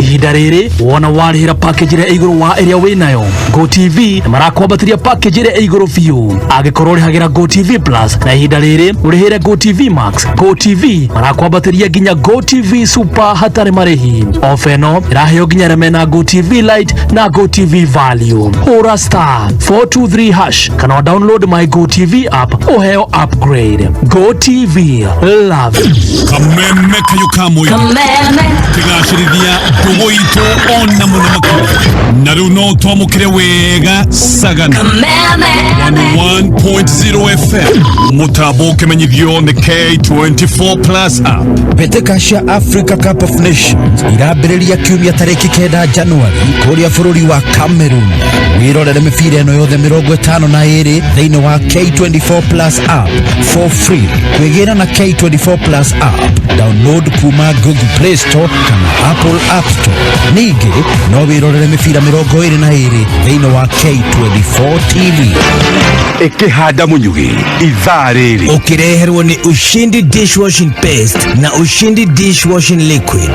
Ihinda rĩrĩ wona warĩhĩra package ĩrĩa ĩ igũrũ wa ĩrĩa wĩnayo, Go TV nĩ marakwambatĩria package ĩrĩa ĩ igũrũ biũ. Angĩkorwo ũrĩhagĩra Go TV Plus na ihinda rĩrĩ ũrĩhĩre Go TV Max, Go TV marakwambatĩria nginya Go TV Super hatarĩ marĩhi. Ofa ĩno ĩraheo nginya arĩa mena Go TV Lite na Go TV Value. Hũra *423# kana download my Go TV app ũheo upgrade. Go TV, love it. Kameme kayo kamwe. Kameme. Kĩgacĩrithia ndũgũ itũ ona mũno makĩria. Na rĩu no twamũkĩre wega sagana. Kameme. 1.0 FM mũtambo ũkĩmenyithio nĩ K24 Plus app. Mbĩtĩka cia Africa Cup of Nations irambĩrĩria kiumia tarĩki 9 Januari kũrĩa bũrũri wa Cameroon. Wĩrorere mĩbira ĩno yothe 52 thĩinĩ wa K24 Plus app for free. Kwĩgĩra na K24 Plus app, download kuma Google Play Store kana Apple App Store. Ningĩ no wĩrorere mĩbira 22 thĩinĩ wa K24 TV. Ĩkĩhanda mũnyugĩ ithaa rĩrĩ. Ũkĩreherwo nĩ Ushindi Dishwashing Paste na Ushindi Dishwashing Liquid.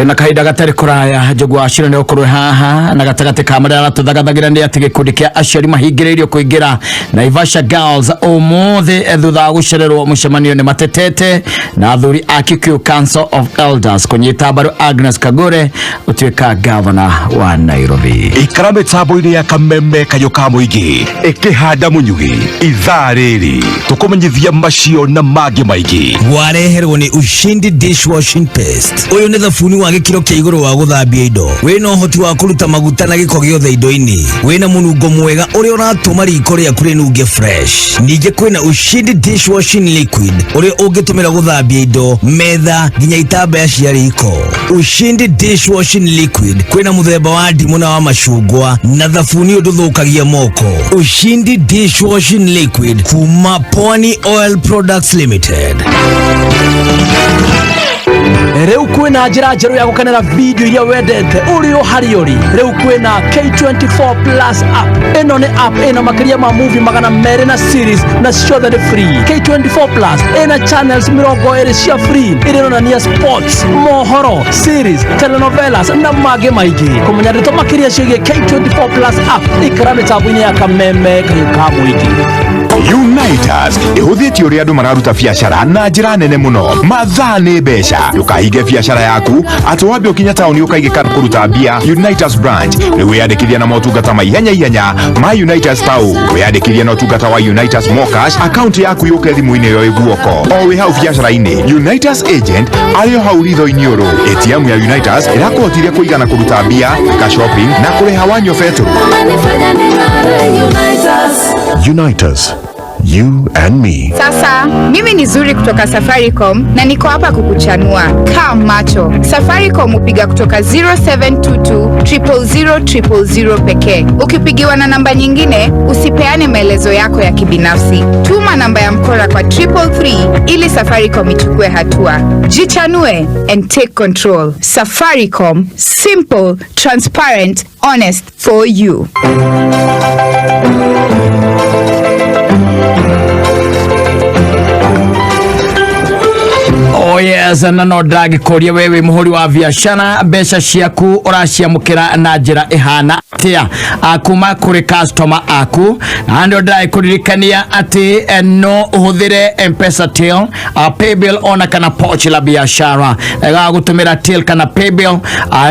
Na kahinda gatarĩ kũraya, Njogu wa Ciro nĩ ũkorwo haha na gatagatĩ ka marĩa aratũthagathagira nĩ atĩ gĩkundi kĩa aciari mahingĩrĩirio kũingĩra Naivasha Girls ũmũthĩ thutha wa gũcererwo mũcemanio nĩ matetete na athuri a Kikuyu Council of Elders kũnyita mbaru Agnes Kagure gũtuĩka gavana wa Nairobi. Ikara mĩtambo-inĩ ya Kameme kayũ ka mũingĩ. Ĩkĩhanda mũnyugĩ ithaa rĩrĩ tũkũmenyithia macio na mangĩ maingĩ. Wareherwo nĩ Ushindi Dishwashing Paste. Ũyũ nĩ thabuni wa gĩkĩro kĩa igũrũ wa gũthambia indo, wĩna ũhoti wa kũruta maguta na gĩko gĩothe indo-inĩ, wĩna mũnungo mwega ũrĩa ũratũma riko rĩaku rĩnunge fresh. Ningĩ kwĩna Ushindi Dishwashing Liquid ũrĩa ũngĩtũmĩra gũthambia indo, metha nginya itambaya cia riko. Ushindi Dishwashing Liquid kwĩna mũthemba wa ndimũ na wa macungwa, na thabuni ũyũ ndũthũkagia moko. Ushindi Dishwashing Liquid kuma Pwani Oil Products Limited. Rĩu kwĩna njĩra njerũ ya gũkenera video iria wendete ũrĩ o harĩa ũrĩ. Rĩu kwĩna K24 Plus app. Ĩno nĩ app ĩna makĩria ma movie 200 na series, na ciothe nĩ free. K24 Plus ĩna channels 20 cia free iria ironania sports, mohoro, series, telenovelas na mangĩ maingĩ. Kũmenya ndeto makĩria ciĩgiĩ K24 Plus app, ikara mĩtambo-inĩ ya Kameme kayũ ka mũingĩ. Unitas ĩhũthĩtie ũrĩa andũ mararuta biacara na njĩra nene mũno. Mathaa nĩ mbeca. Ndũkahinge biacara yaku atĩ wambe ũkinya taũni ũkaige kana kũruta mbia. Unitas branch rĩu wĩyandĩkithia na motungata ma ihenya ihenya ma Unitas tau wĩyandĩkithia na ũtungata wa Unitas Mocash, akaunti yaku yũke thimũ-inĩ yo ĩguoko o wĩ hau biacara-inĩ. Unitas agent arĩ o hau ritho-inĩ ũrũ. ATM ya Unitas ĩrakũhotithia kũigana kũruta mbia, gwĩka shopping na kũrĩha wanyua betũrũ. Unitas. You and me. Sasa mimi ni Zuri kutoka Safaricom na niko hapa kukuchanua. Kaa macho. Safaricom hupiga kutoka 0722 000 000 pekee. Ukipigiwa na namba nyingine, usipeane maelezo yako ya kibinafsi. Tuma namba ya mkora kwa 333 ili Safaricom ichukue hatua. Jichanue and take control. Safaricom, simple, transparent, honest for you. Oh yes, na no ndagĩkũria we wĩ mũhũri wa biacara, mbeca ciaku ũraciamũkĩra na njĩra ĩhana atĩa kuma kũrĩ customer aku? Na ndio ndĩragĩkũririkania atĩ no ũhũthĩre Mpesa till, paybill ona kana pochi la biashara. Gũtũmĩra till kana paybill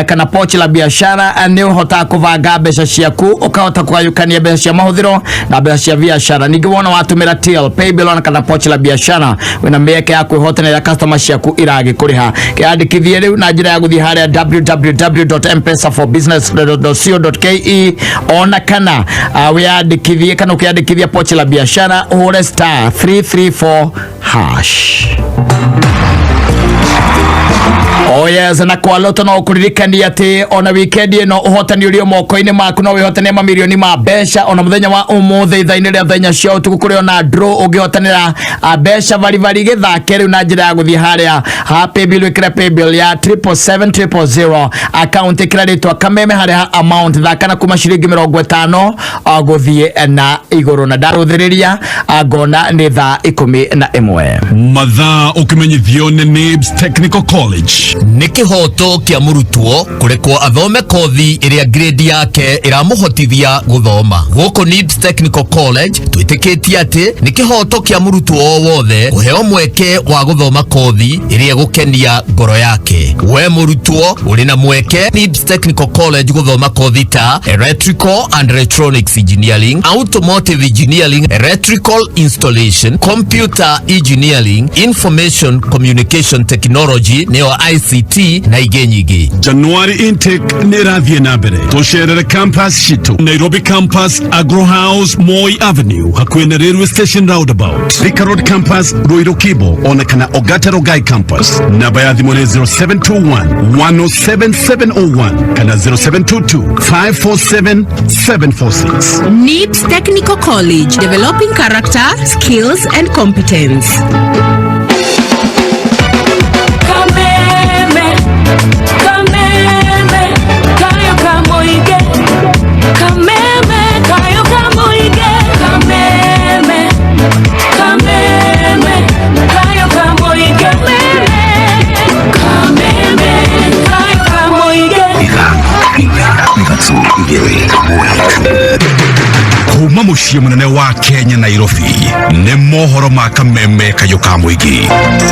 kana pochi la biashara, nĩ ũhotaga kũbanga mbeca ciaku, ũkahota kũgayũkania mbeca cia mahũthĩro na mbeca cia biacara. Ningĩ wona watũmĩra till, paybill ona kana pochi la biashara, wĩna mĩeke ya kwĩhotanĩra customer ciaku iragĩkũrĩha. Kĩandĩkithie rĩu na njĩra ya gũthiĩ harĩa www.mpesaforbusiness.co.ke ona kana wĩyandĩkithie kana ũkĩandĩkithia pochi la biashara ũhũre *334#. Oh yes. Yes, na kwa loto no kũririkania atĩ ona weekend ĩno ũhotani ũrĩ o moko-inĩ maku, no wĩhotane mamirioni ma mbeca ona mũthenya wa ũmũthĩ ithaa-inĩ rĩa thaa 4 cia ũtukũ kũrĩ ona draw ũngĩhotanĩra mbeca baribari. Gĩthake rĩu na njĩra ya gũthiĩ harĩa ha paybill, wĩkĩre paybill ya 777,000, account ĩkĩra rĩtwa Kameme harĩa ha amount, thaka na kuma ciringi 50 gũthiĩ na igũrũ. Na ndarũthĩrĩria ngona nĩ thaa 11. Mathaa ũkĩmenyithio nĩ NIBS Technical College. Nĩ kĩhoto kĩa mũrutwo kũrekwo athome kothi ĩrĩa grade yake ĩramũhotithia gũthoma. Gũkũ NIBS Technical College twĩtĩkĩtie atĩ nĩ kĩhoto kĩa mũrutwo o wothe kũheo mweke wa gũthoma kothi ĩrĩa ĩgũkenia ngoro yake. We mũrutwo ũrĩ na mweke NIBS Technical College gũthoma kothi ta Electrical and Electronics Engineering, Automotive Engineering, Electrical Installation, Computer Engineering, Information Communication Technology nĩyo ICT na ingĩ nyingĩ. January intake nĩ ĩrathiĩ na mbere. Tũcerere campus citũ: Nairobi campus, Agro House, Moi Avenue, hakuhĩ na railway station roundabout; Thika Road campus, Ruiru Kibo, ona kana Ongata Rongai campus. Namba ya thimũ nĩ 0721 107701 kana 0722 547 746. NIBS Technical College, developing character, skills, and competence. Kameme, kameme, kayo kamoige. Kameme, kayo kamoige. Kameme, kameme, kayo kamoige. Kameme, kayo kamoige. Kuma mũciĩ mũnene wa Kenya, Nairobi, nĩ mohoro ma Kameme kayũ ka mũingĩ.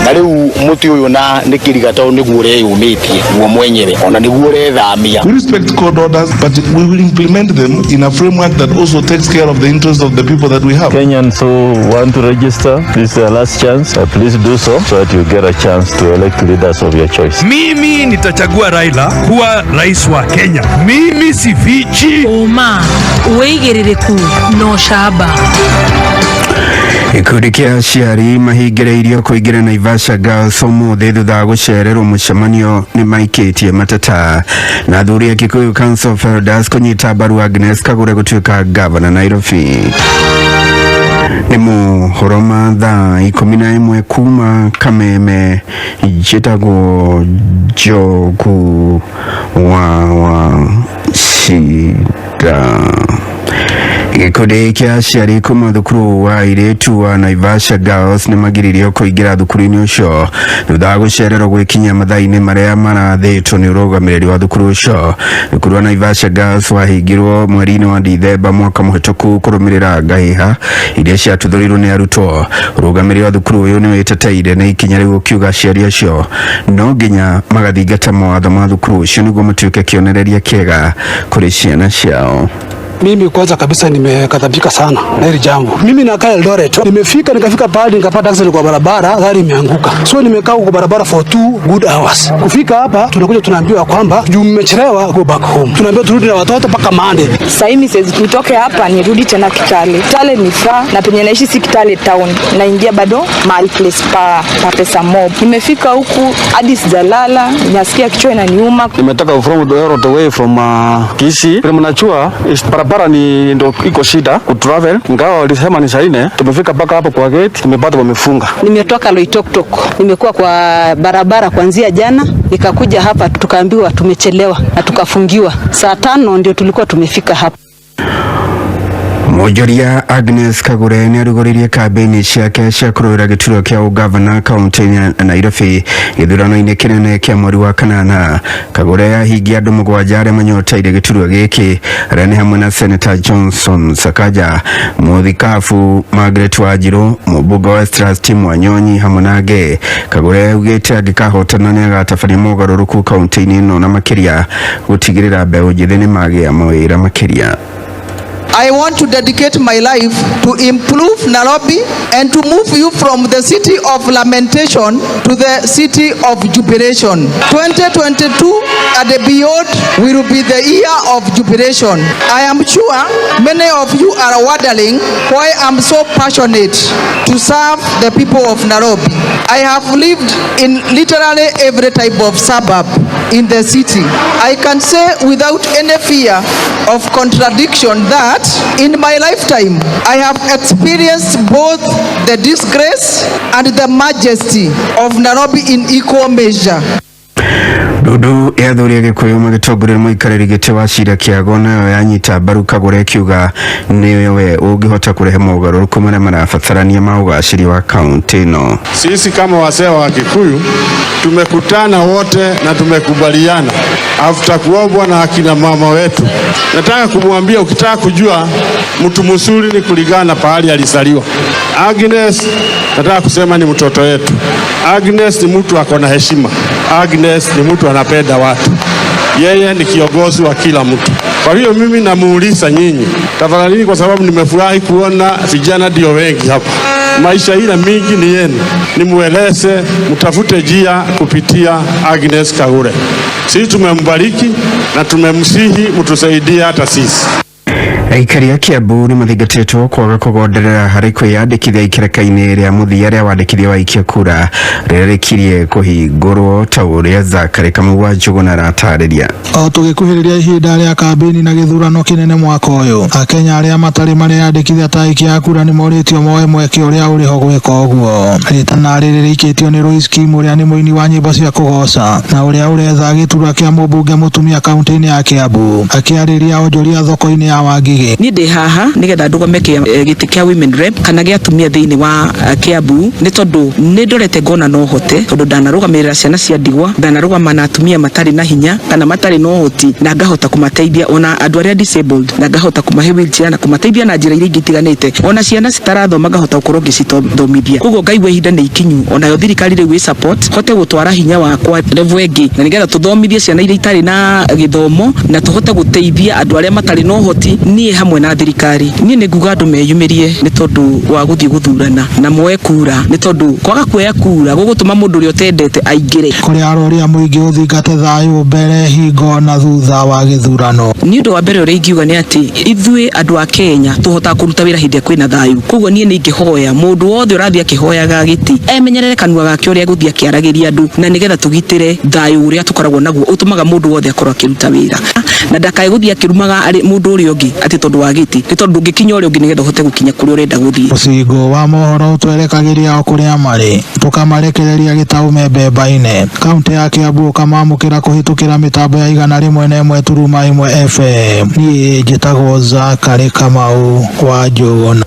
Na rĩu mũtĩ ũyũ na nĩ kĩriga tondũ nĩguo ũreyũmĩtie guo mwenyewe ona nĩguo ũrethamia. We respect court orders, but we will implement them in a framework that also takes care of the interests of the people that we have. Kenyans who want to register, this is their last chance. Please do so so that you get a chance to elect leaders of your choice. Mimi nitachagua Raila kuwa rais wa Kenya. Mimi sifichi. Ũma, wĩigĩrĩrĩku na ũcamba. Gĩkundi kĩa aciari mahingĩrĩirio kũingĩra Naivasha Girls ũmũthĩ thutha wa gũcererwo mũcemanio nĩ maikĩtie mateta. Na athuri a Kikuyu Council of Elders kũnyita mbaru Agnes Kagure gũtuĩka gavana Nairobi. Nĩ mohoro ma thaa 11 kuma Kameme. Njĩtagwo Njogu wa Cida. Gĩkundi kĩa aciari kuma thukuru wa airĩtu wa Naivasha Girls nĩ magiririo kũingĩra thukuru-inĩ ũcio thutha wa gũcererwo gwĩkinyia mathaa-inĩ marĩa marathĩtwo nĩ ũrũgamĩrĩri wa thukuru ũcio. Thukuru wa Naivasha Girls wahingirwo mweri-inĩ wa Dithemba mwaka mũhĩtũku kũrũmĩrĩra ngahĩha iria ciatuthũrirwo nĩ arutwo. Ũrũgamĩrĩri wa thukuru ũyũ nĩ wĩteteire nĩ ikinya rĩu, ũkiuga aciari acio no nginya magathingata mawatho ma thukuru ũcio nĩguo matuĩke kĩonereria kĩega kũrĩ ciana ciao. Mimi kwanza kabisa nimekadhabika sana na hili jambo. Mimi nakaa Eldoret, nimefika nikafika pahali nikapata accident kwa barabara, gari imeanguka. So nimekaa huko barabara for 2 good hours. Kufika hapa tunakuja tunaambiwa kwamba juu mmechelewa, go back home. Tunaambiwa turudi na watoto mpaka Monday. Sasa hivi siwezi nitoke hapa nirudi tena Kitale. Kitale ni far na penye naishi si Kitale town. Naingia bado mahali place pa pesa mob. Nimefika huku hadi sijalala, nasikia kichwa inaniuma. Nimetoka from Eldoret away from Kisii. Vile mnajua barabara ni ndo iko shida kutravel, ingawa walisema ni saa 4, tumefika mpaka hapo kwa gate tumepata wamefunga. Nimetoka Loitoktok, nimekuwa kwa barabara kuanzia jana, nikakuja hapa tukaambiwa tumechelewa na tukafungiwa. Saa 5 ndio tulikuwa tumefika hapa. Mwonjoria Agnes Kagure nĩ arugũririe kambĩini ciake cia kũrũĩra gĩturwa kĩa ũgavana kaunti-inĩ ya Nairobi gĩthurano-inĩ kĩnene kĩa mweri wa kanana. Kagure ahingia andũ mũgwanja arĩa manyoteire gĩturwa gĩkĩ, arĩa nĩ hamwe na Senator Johnson Sakaja, mũthikabu Margaret Wanjiru, mũmbunge wa Westlands Tim Wanyonyi hamwe na angĩ. Kagure augĩte angĩkahotana nĩ agatabania mogarũrũku kaunti-inĩ ĩno na makĩria gũtigĩrĩra mbeũ njĩthĩ nĩ magĩa mawĩra makĩria. I want to dedicate my life to improve Nairobi and to move you from the city of lamentation to the city of jubilation. 2022 and beyond will be the year of jubilation. I am sure many of you are wondering why I'm so passionate to serve the people of Nairobi. I have lived in literally every type of suburb in the city. I can say without any fear of contradiction that in my lifetime I have experienced both the disgrace and the majesty of Nairobi in equal measure. Ndundu ya athuri a Gikuyu magitongoria muikarĩri gĩtĩ wa Cira Kĩago nayo yanyita mbaru Kagure ĩkiuga nĩwe ũngĩhota kũrehe mogarũrũku marĩa marabatarania ma ũgacĩri wa kaunti ĩno. Sisi kama wazee wa Kikuyu tumekutana wote na tumekubaliana after kuombwa na akina mama wetu. Nataka kumwambia, ukitaka kujua mtu mzuri ni kulingana na pahali alizaliwa. Agnes, nataka kusema ni mtoto wetu. Agnes ni mtu ako na heshima. Agnes ni mtu anapenda watu. Yeye ni kiongozi wa kila mtu. Kwa hiyo mimi namuuliza nyinyi tafadhalini, kwa sababu nimefurahi kuona vijana ndio wengi hapa. Maisha ila mingi ni yenu, nimueleze, mtafute njia kupitia Agnes Kagure. Sisi tumembariki na tumemsihi mtusaidie hata sisi. Aikari a Kiambu nĩ mathingatĩtwo kwaga kũgonderera harĩ kwĩyandĩkithia ikereka-inĩ rĩa mũthia rĩa wandĩkithia wa aikia kura rĩrĩa rĩkirie kũhingũrwo ta ũrĩa Zakary Kamau wa Njũgũna aratarĩria. O tũgĩkuhĩrĩria ihinda rĩa kambĩini na gĩthurano kĩnene mwaka ũyũ, Akenya arĩa matarĩ mareyandĩkithia ta aikia a kura nĩmorĩtio moe mweke ũrĩa ũrĩ ho gwĩka ũguo. Rĩtana rĩrĩ rĩikĩtio nĩ Royce Kim ũrĩa nĩ mũini wa nyĩmbo cia kũgoca na ũrĩa ũretha gĩturwa kĩa mũmbunge mũtumia kaunti-inĩ ya Kiambu, akĩarĩria onjoria thoko-inĩ ya Wangigĩ. Niĩ ndĩ haha nĩgetha ndũgame gĩtĩ kĩa women rep kana gĩa atumia thĩinĩ wa Kiambu, nĩ tondũ nĩ ndorete ngona no hote, tondũ ndanarũgamĩrĩra ciana cia ndigwa, ndanarũgama na atumia matarĩ na hinya kana matarĩ na ũhoti, na ngahota kũmateithia, ona andũ arĩa disabled, na ngahota kũmahe wheelchair na kũmateithia na njĩra iria ingĩ itiganĩte, ona ciana citarathoma ngahota gũkorwo ngĩcithomithia. Koguo ngaigua ihinda nĩ ikinyu, onayo thirikari rĩu ĩ support hote gũtwara hinya wakwa level ĩngĩ, na nĩgetha tũthomithie ciana iria itarĩ na gĩthomo na tũhote gũteithia andũ arĩa matarĩ na ũhoti, niĩ hamwe na thirikari. Niĩ nĩ nguga andũ meyumĩrie nĩ tondũ wa gũthiĩ gũthurana na moe kura, nĩ tondũ kwaga kuoya kura gũgũtũma mũndũ ũrĩa ũtendete aingĩre. Kũrĩ arori a mũingĩ ũthingate thayũ mbere, hingo na thutha wa gĩthurano. Nĩ ũndũ wa mbere ũrĩa ingiuga nĩ atĩ ithuĩ andũ a Kenya tũhotaga kũruta wĩra hĩndĩ ĩrĩa kwĩna thayũ. Koguo niĩ nĩ ingĩhoya mũndũ wothe ũrathiĩ akĩhoyaga gĩtĩ emenyerere kanua gake ũrĩa egũthiĩ akĩaragĩria andũ, na nĩgetha tũgitĩre thayũ ũrĩa tũkoragwo naguo ũtũmaga mũndũ wothe akorwo akĩruta wĩra, na ndakae gũthiĩ akĩrumaga mũndũ ũrĩa ũngĩ atĩ tondũ wa gĩtĩ, nĩ tondũ ndũngĩkinya ũrĩa ũngĩ nĩgetha ũhote gũkinya kũrĩa ũrenda gũthiĩ. Mũcingo wa mohoro ũtwerekagĩria o kũrĩa marĩ, tũkamarekereria gĩtaũ me mbemba-inĩ. Kaunti ya Kiambu ũkamamũkĩra kũhĩtũkĩra mĩtambo ya 101.1 FM. Niĩ njĩtagwo Zakary Kamau wa Njũgũna.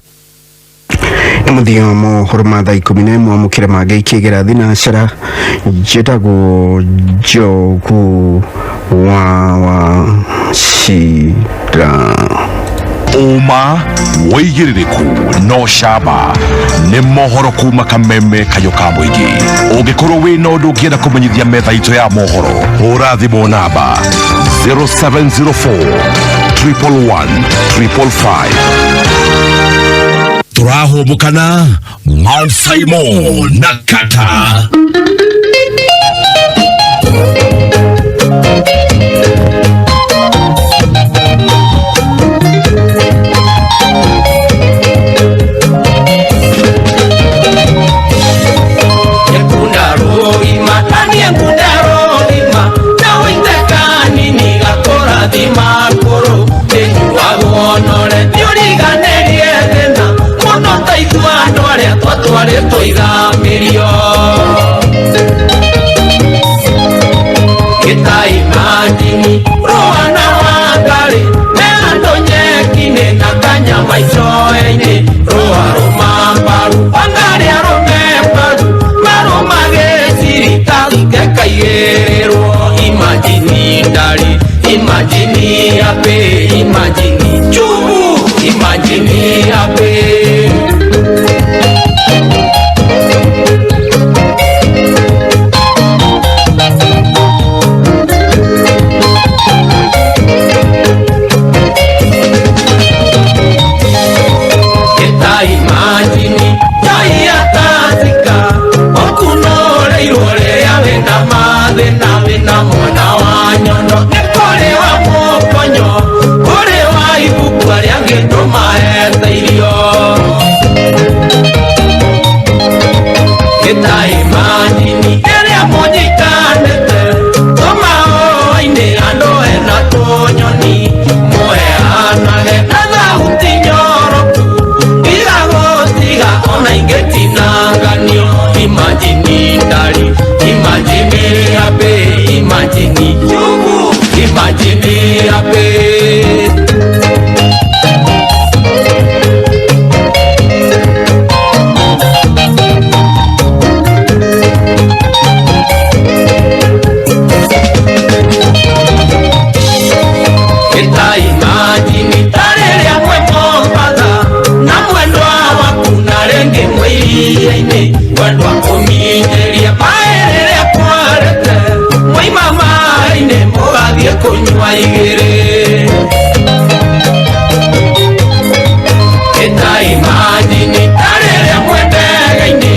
Nĩ mũthia wa mohoro ma thaa 11, amũkĩre mangĩ ikĩgera thinacara. Njĩtagwo Njogu wa Wachira. Ũma, wĩigĩrĩrĩku no camba nĩ mohoro kuma Kameme Kayũ ka mũingĩ. Ũngĩkorwo wĩna ũndũ ũngĩenda kũmenyithia metha itũ ya mohoro, hũra thimũ namba 0704 111 555. Tũrahũmũkana Mount Simon na Kata. Twaithamĩrio. kanua igĩrĩ. Ĩta imagine ta rĩrĩa mwendega-inĩ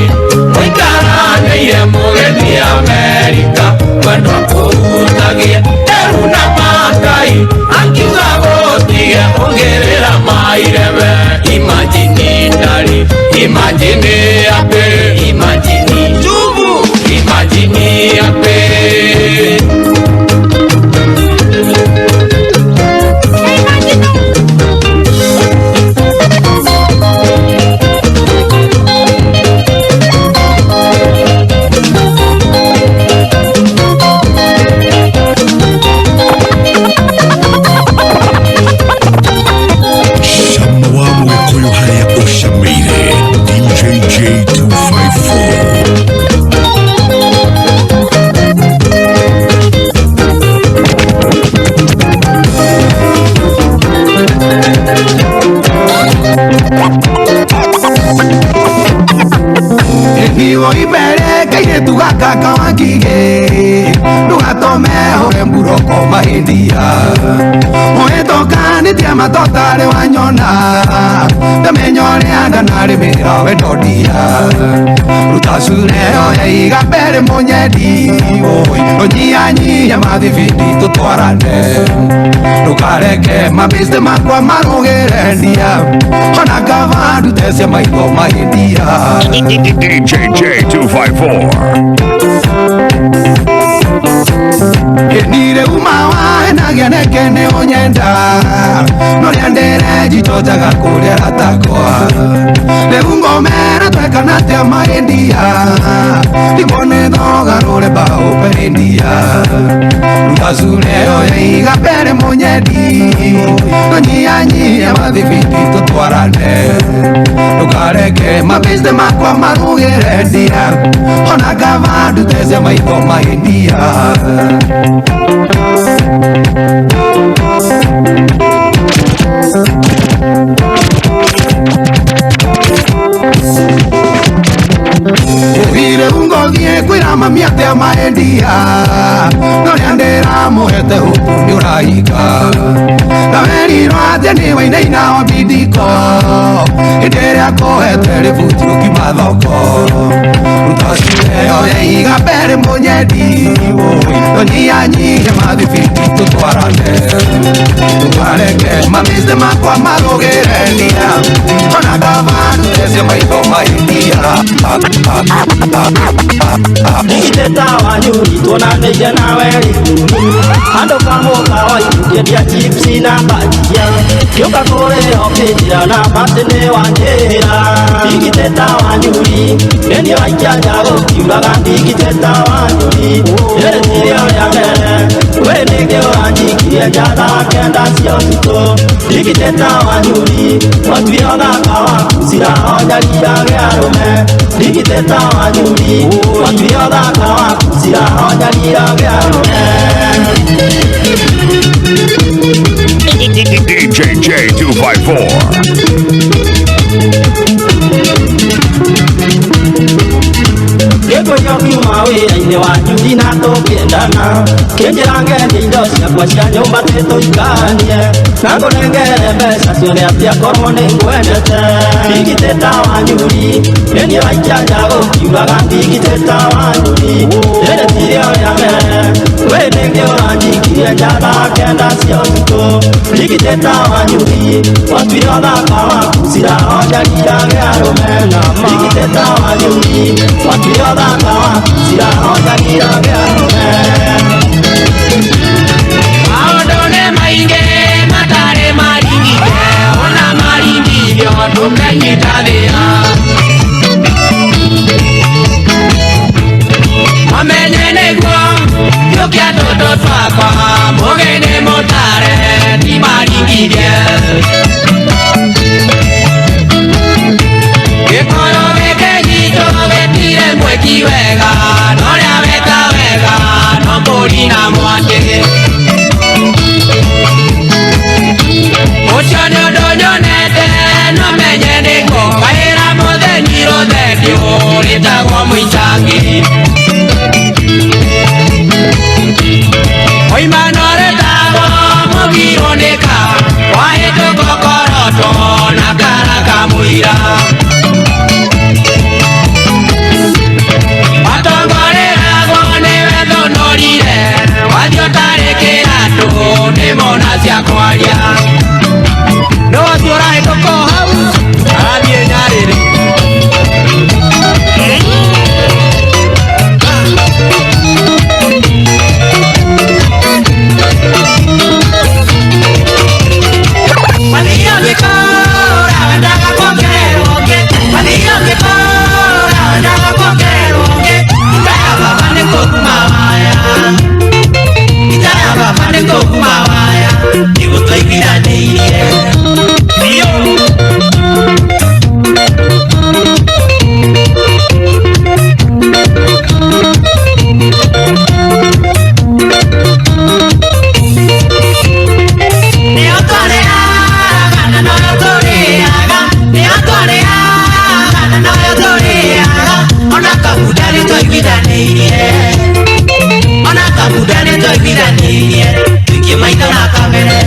mũikaranĩire mũgĩthiĩ Amerika mwendwa kũhutagia nderu na makai akiuga gũtige ũngĩrĩra mairebe. Imagine ndari, imagine ape, imagine jubu, imagine ape. Cama wa Mũgĩkũyũ harĩa ũcamĩire DJ J254. Niwo ibere kairĩtu gaka kawangige ndũgatũme hũre mburoko mahĩndia ũhĩtũkanĩtie matotarĩ wanyona ndamenya ũrĩa ndanarĩmĩra wendondia ruta cure oya iga mbere mũnyendi ũnyianyia mathibindi tũtwarane ndũkareke mabĩste makwa marũgĩre ndia ona kaba ndute cia maitho mahĩndia. DJ J254. Nire uma wa nagia neke nĩ ũnyenda noria ndĩre njichojaga kũrĩa ratakwa rĩu ngomera twekana atĩa maĩndia ndikwo nĩ thogarũre mbaũ perindia ruta cure oya iga mbere mũnyendi tũnyianyie mathibindi tũtwarane ndũkareke mabĩste makwa marugĩre ndia ona kaba ndute cia maitho maĩndia. Ugire ungothie kwĩra mami atĩa maendia noria ndĩramũhete huku nĩ ũrahinga na werirwo atĩ nĩ wainaina wa bindiko hĩndĩ ĩrĩa kũhete rĩbuti ũkiuma thoko ruta cure oya iga mbere mũnyendi tũnyianyie mathibindi tũtwarane ndũkareke mabĩste makwa marũgĩre ndia ona kaba ndute cia maitho maendia. Ndigiteta wanyuri tuonanĩire nawe rĩkuru handũ kamũka waikũkĩendia chipsi na bajia ngĩũka kũrĩa ũkĩnjĩra na batĩ nĩ wanjĩra ndigiteta wanyuri nĩniĩ waikia nja gũkiuraga ndigiteta wanyuri rĩrĩ tirĩo rĩa mbere wĩ nĩkĩ ũranjikirie nja thaa kenda cia ũtukũ ndigiteta wanyuri watuire ũthaka waku cirahonyarirage arũme ndigiteta wanyuri watuire ũthaka waku cirahonyarirage arũme. DJ J254. Gĩkũyũ kiuma wĩra-inĩ wanyu thina tũkĩendana kĩnjĩra ngendie indo ciakwa cia nyũmba tĩtũikanie na ngũnengere mbeca ciothe atĩ akorwo nĩ ngwendete ndigitĩta wanyuri nĩniĩ waikia nja gũkiuraga ndigitĩta wanyuri rĩrĩ tirĩo rĩa mbere wĩ nĩkĩ ũranjikirie nja thaa kenda cia ũtukũ ndigitĩta wanyuri watuire ũthaka waku cirahonjarirage arũme ndigitĩta wanyuri watuire ũthaka waku cirahonjarirage arũme. Maũndũ nĩ maingĩ matarĩ maringithie ona maringithio ndũkenyita thĩna mamenye nĩguo gĩũkia tũtũ twakwa mũgĩ nĩ mũtare ti maringithie gĩkorwo gĩkĩnyitwo gĩtirĩ mwĩki wega norĩa weka wega no mbũri na mwatĩ ũcio nĩ ũndũ nyonete no menye nĩkũ kaĩra mũtheni rũthengio rĩtagwo mũicangi oimano rĩtagwo Twaiguithanirie tuikie maitho na kabere.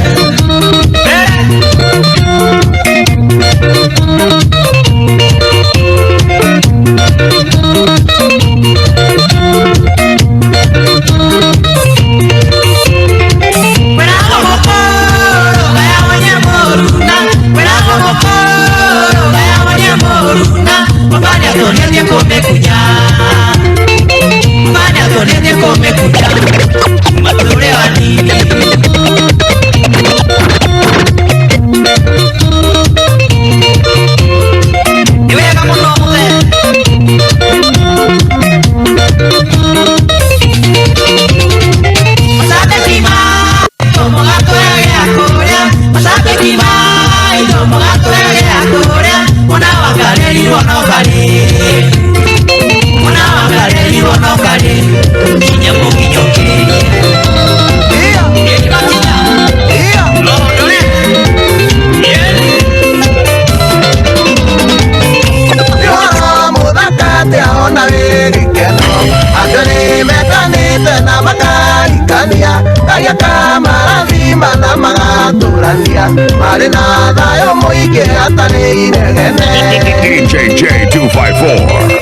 DJ J254.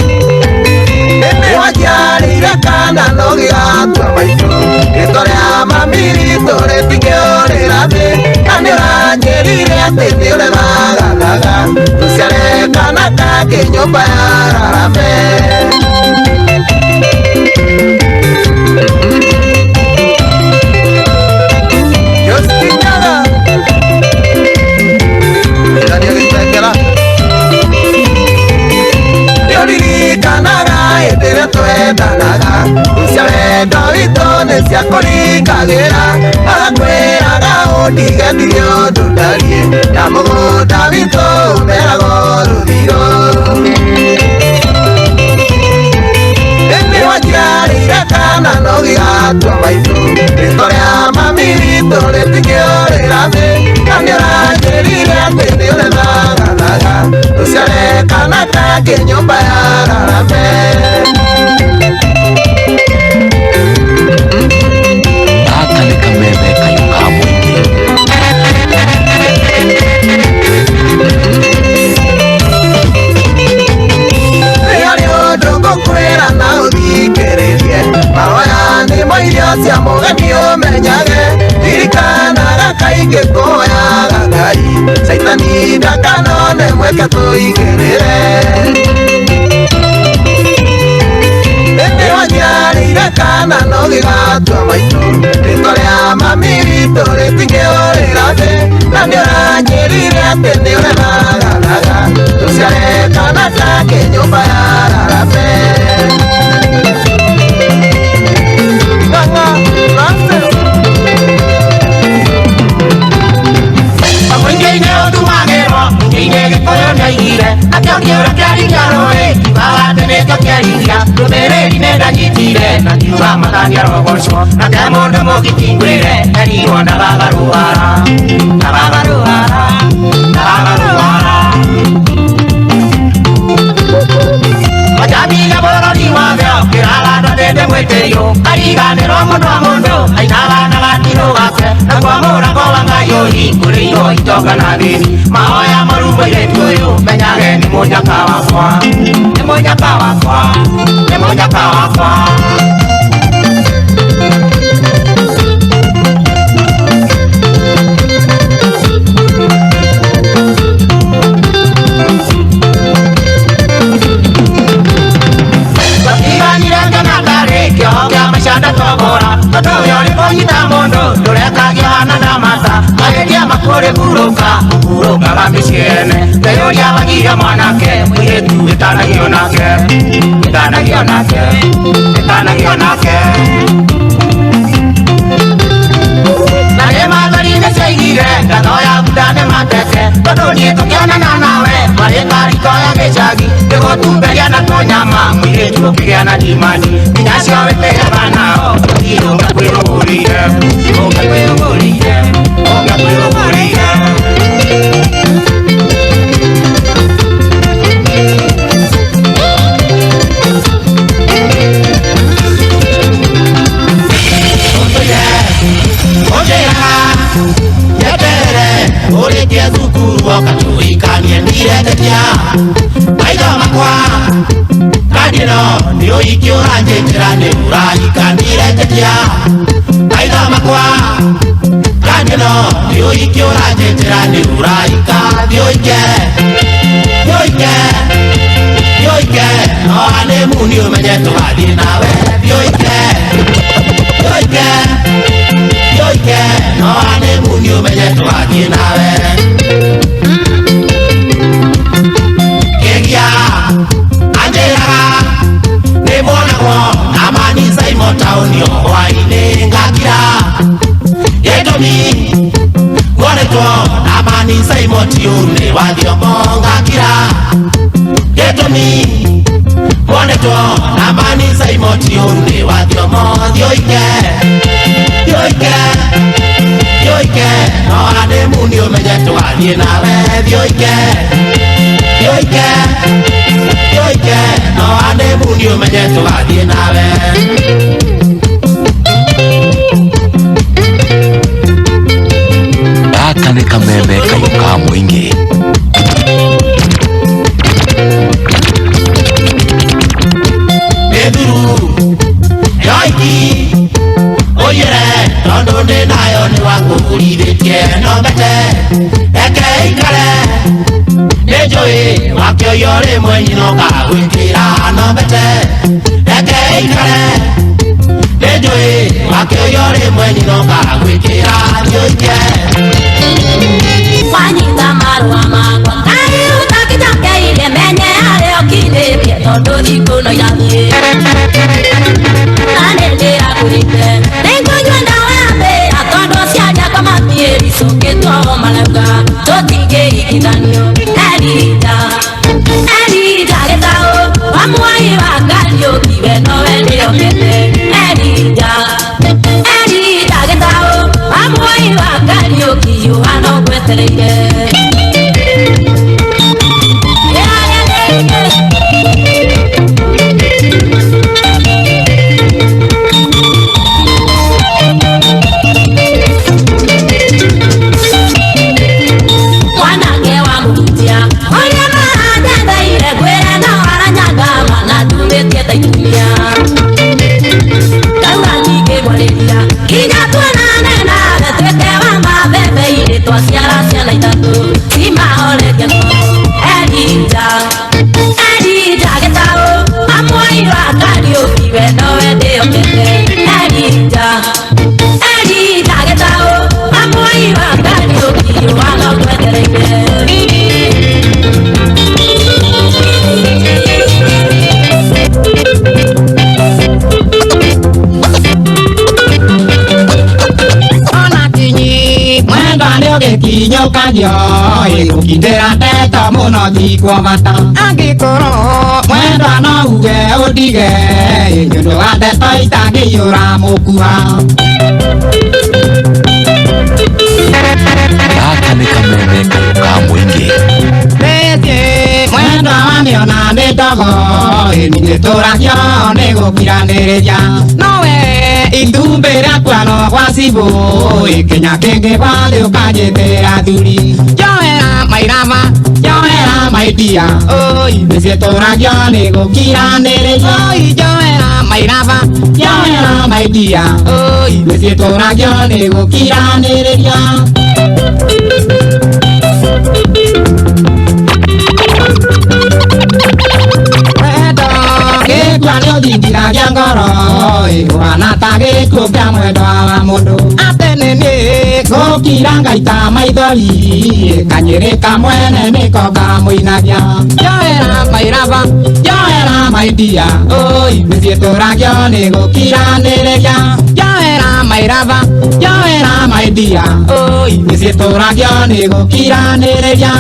Gaka nĩ kameme kayũ ka mũingĩ. Maitho makwa Kadino nĩ ũhiki ũranjĩtĩra nĩ ũrahika ndiretĩkia Maitho makwa Kadino nĩ ũhiki ũranjĩtĩra nĩ ũrahika Thiũike Thiũike Thiũike no anemuni ũmenye tũgathiĩ nawe Thiũike Thiũike Thiũike no anemuni ũmenye tũgathiĩ nawe Kĩgia anjĩraga nĩmonagwo na manisa imo taũni o hwaĩ-inĩ ngakira gĩtũmi ngonetwo na manisa imo tiũnĩ wa thiomo ngakira gĩtũmi ngonetwo na manisa imo tiũnĩ wa thiomo thiũike thiũike thiũike no anemuni ũmenye tũgathiĩ nawe thiũike thiũike thiũike no anemuni ũmenye tũgathiĩ nawe Gaka nĩ kameme kayũ ka mũingĩ. Mĩthuru yoiki ũiyĩre tondũ ndĩ nayo nĩ wakũgũrithĩtie no mbete reke ikare nĩ njũĩ wakĩoywo rĩmwe nyina ũkagwĩkĩra no mbete reke ikare nĩ njũĩ wakĩoywo rĩmwe nyina ũkagwĩkĩra thiũike Wanyita marũa makwa kaĩ ũtakĩnjokeire menye harĩa ũkinyĩtie tondũ thikũ no irathiĩ na nĩ ndĩrakwĩrĩte nĩngũnyua ndawa ya mbĩra tondũ aciari akwa matiĩricũkĩtwo o marauga tũtingĩhikithanio Elija Elija gĩtaũ wa mwai wa Kariũki we nowe ndĩhokete Elija Elija gĩtaũ wa mwai wa Kariũki Yohana ũgwetereire Mwanake wa mũhutia ũrĩa maranjethaire ngwĩre no aranyangama na ndumĩtie ta itumia ngauga ndingĩmwarĩria nginya tuonane nawe tuĩke wa mabebe-inĩ twaciara ciana ithatũ cimahoretie Elija Elija gĩtaũ wa mwai wa Kariũki we nowe ndĩhokete Elija Elija gĩtaũ wa mwai wa Kariũki Yohana ũgwetereire Ona kinyi mwendwa nĩ ũgĩkinyũkagio ĩgũkindĩra ndeto mũno ti kwa bata angĩkorwo mwendwa no uge ũndige nĩ ũndũ wa ndeto itangĩiyũra mũkuha Gaka nĩ kameme kayũ ka mũingĩ. Rĩngĩ mwendwa wamĩona nĩ ndogo ĩnitũragio nĩ gũkiranĩrĩria nowe itumbĩ rĩakwa no gwa cibũ ĩkinya kĩngĩ gwathĩ ũkanjĩtĩra thuri njoera mairaba njoera maidia oi nĩciĩtũragio nĩ gũkiranĩrĩria oi njoera mairaba njoera maidia oi nĩciĩtũragio nĩ gũkiranĩrĩria Wendo gĩkua nĩ ũthingiragia ngoro ũhana ta gĩkuũ kĩa mwendwa wa mũndũ atĩ nĩ niĩ ngũkira ngaita maithori kanyĩrĩ kamwene nĩko kamũinagia njoera mairaba njoera maidia oi nĩciĩtũragio nĩ gũkiranĩrĩria njoera mairaba njoera maidia oi nĩciĩtũragio nĩ gũkiranĩrĩria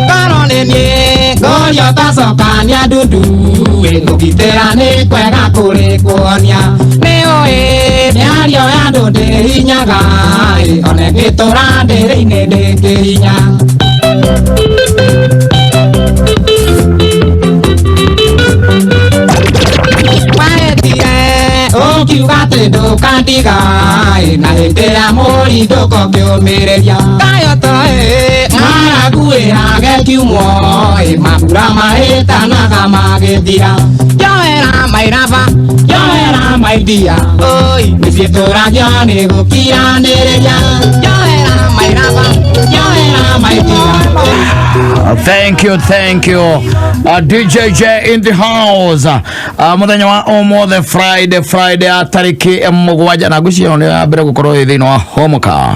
Korwo nĩ niĩ ngũria ũtacokania ndundu ĩgũgitĩra nĩ kwega kũrĩ kuonia nĩ ũĩ mĩario ya andũ ndĩhinyaga one ngĩtũra ndĩrĩ-inĩ ndĩngĩhinya Waĩtire ũkiuga Atĩ ndũkandiga ĩ, na hĩndĩ ya mũri ndũkongĩũmĩrĩria kayoto ĩ ng'aragu ĩrage kiumwo ĩ mabura mahĩtanaga magĩthira njoera mairaba njoera maidia oi mĩciĩ tũragio nĩ gũkiranĩrĩria njoera mairaba njoera maidia. Thank you, thank you. DJ J in the house. Muthenya wa ũmũthĩ Friday, Friday ya tarĩki 7 na ngwĩciria nĩ ya mbere gũkorwo ĩ thĩinĩ wa Homoka.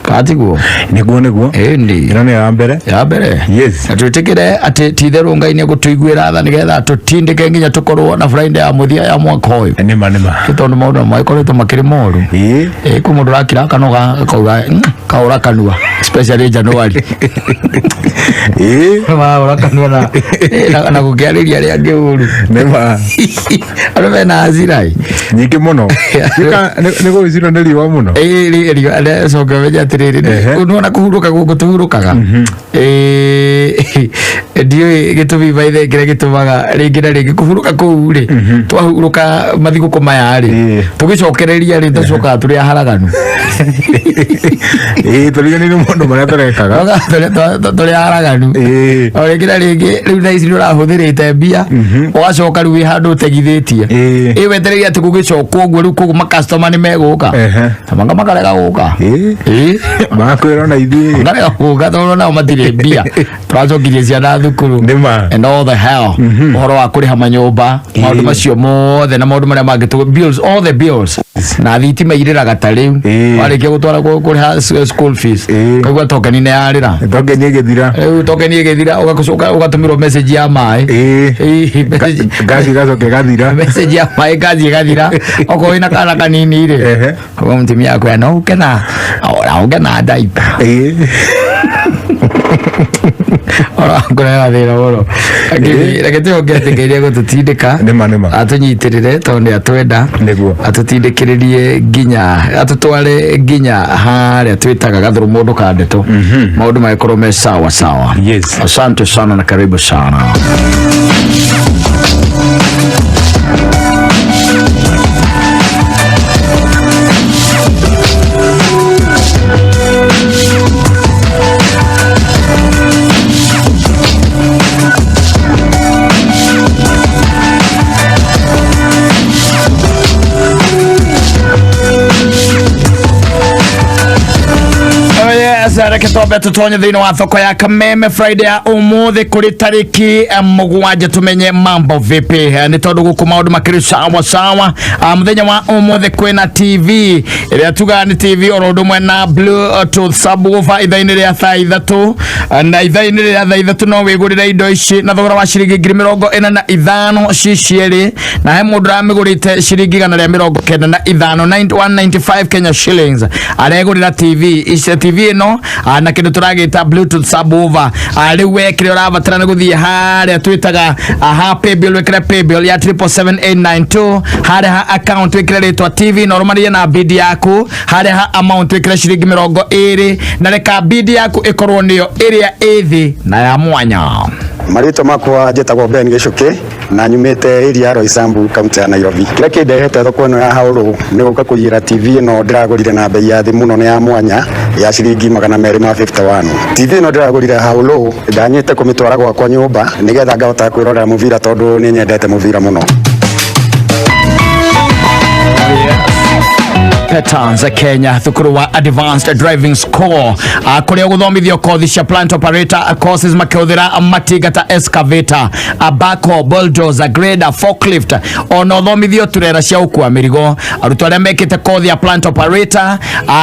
Katiguo niguo niguo ĩni ĩno nĩ ya mbere ya mbere. Yes. Na twĩtĩkĩre atĩ ti itherũ Ngai nĩ egũtũiguĩra tha nĩgetha tũtindĩke nginya tũkorwo na Friday ya mũthia ya mwaka ũyũ. Nĩma nĩma. Nĩ tondũ maũndũ magĩkoretwo makĩrĩ moru. Ĩĩ. Kwĩ mũndũ ũrakira akanoga akauga kaũra kanua especially January. Ĩĩ. Maũra kanua na gũkĩarĩria arĩa angĩ ũru. Nĩma. Andũ mena hasira ĩ. Nyingĩ mũno. Nĩ gũgĩcinwo nĩ riũa mũno. Ĩĩ riũa coka ũmenye atĩrĩrĩ nĩwona kũhurũka gũkũ tũhurũkaga. Ndiũĩ gĩtũmi maithe kĩrĩa gĩtũmaga rĩngĩ na rĩngĩ kũhurũka kũu rĩ twahurũka mathigũkũ maya rĩ tũgĩcokereria rĩ tũcokaga tũrĩ aharaganu. Ĩĩ tũriganĩirwo maũndũ marĩa tũrekaga. Tũrĩ aharaganu. O rĩngĩ na rĩngĩ rĩu thaa ici nĩ ũrahũthĩrĩte mbia ũgacoka rĩu wĩ handũ ũtegithĩtie ĩ wetereire atĩ gũgĩcokwo ũguo rĩu koguo makastoma nĩ megũka manga makarega gũka. Ĩĩ. Makwĩra ona ithuĩ. Makarega gũka tondũ nao matirĩ mbia tũracokirie ciana thukuru. Nĩma. And all the hell ũhoro wa kũrĩha manyũmba maũndũ macio mothe na maũndũ marĩa mangĩ bills, all the bills na thitima irĩraga ta rĩu warĩkia gũtwara kũrĩha school fees kaigua tokeni nĩ yarĩra. Tokeni ĩgĩthira. Rĩu tokeni ĩgĩthira ũgacoka ũgatũmĩrwo message ya maĩ. Ngasi ĩgacoka ĩgathira. Message ya maĩ ngasi ĩgathira okorwo wĩna kana kanini rĩ koguo mũtumia akwĩra no ũke na ũke na diaper. Ũrakũreha thĩna mũno. Reke twĩhoke atĩ Ngai nĩegũtũtindĩka atũnyitĩrĩre tondũ nĩ atwenda atũtindĩkĩrĩrie nginya atũtware nginya harĩa twĩtaga gathũrũ mũndũ ka ndeto maũndũ magĩkorwo me sawa sawa. Yes. Asante sana na karibu sana. Reke twambe tũtonye thĩinĩ wa thoko ya Kameme Friday ya ũmũthĩ kũrĩ tarĩki 7 tũmenye mambo vipi. Nĩ tondũ gũkũ maũndũ makĩrĩ sawa sawa. Mũthenya wa ũmũthĩ kwĩna TV ĩrĩa tugaga nĩ TV oro ũndũ ũmwe na Bluetooth subwoofer ithaa-inĩ rĩa thaa 3 na ithaa-inĩ rĩa thaa 3 no wĩgũrĩre indo ici na thogora wa ciringi 45,000 ci cierĩ na he mũndũ ũramĩgũrĩte ciringi 195 195 Kenya shillings aregũrĩra TV ici TV ĩno na kĩndũ tũragĩta Bluetooth subwoofer. Rĩu we kĩrĩa ũrabatara nĩ gũthiĩ harĩa twĩtaga ha paybill wĩkĩre paybill ya 777892 harĩa ha account wĩkĩre rĩtwa TV na ũrũmanĩrie na bid yaku harĩa ha amount wĩkĩre ciringi 20 na reka bid yaku ĩkorwo nĩyo ĩrĩa ĩ thĩ na ya mwanya. Marĩtwa makwa njĩtagwo Ben Gĩcũkĩ na nyumĩte area ya Roysambu kaunti ya Nairobi. Kĩrĩa kĩndehete thoko ĩno ya Haũrũ nĩ gũka kũiyĩra TV ĩno ndĩragũrire na bei ya thĩ mũno nĩ ya mwanya ya ciringi 251. TV ĩno ndĩragũrire Haũrũ ndanyĩte kũmĩtwara gwakwa nyũmba nĩgetha ngahota kwĩrorera mũbira tondũ nĩ nyendete mũbira mũno. Petans Kenya thukuru wa Advanced Driving School kuria guthomithio kothi cia plant operator courses makihũthĩra matinga ta excavator, backhoe, bulldozer, grader, forklift ona ũthomithio turera cia gũkua mĩrigo. Arutwo arĩa mekĩte kothi ya plant operator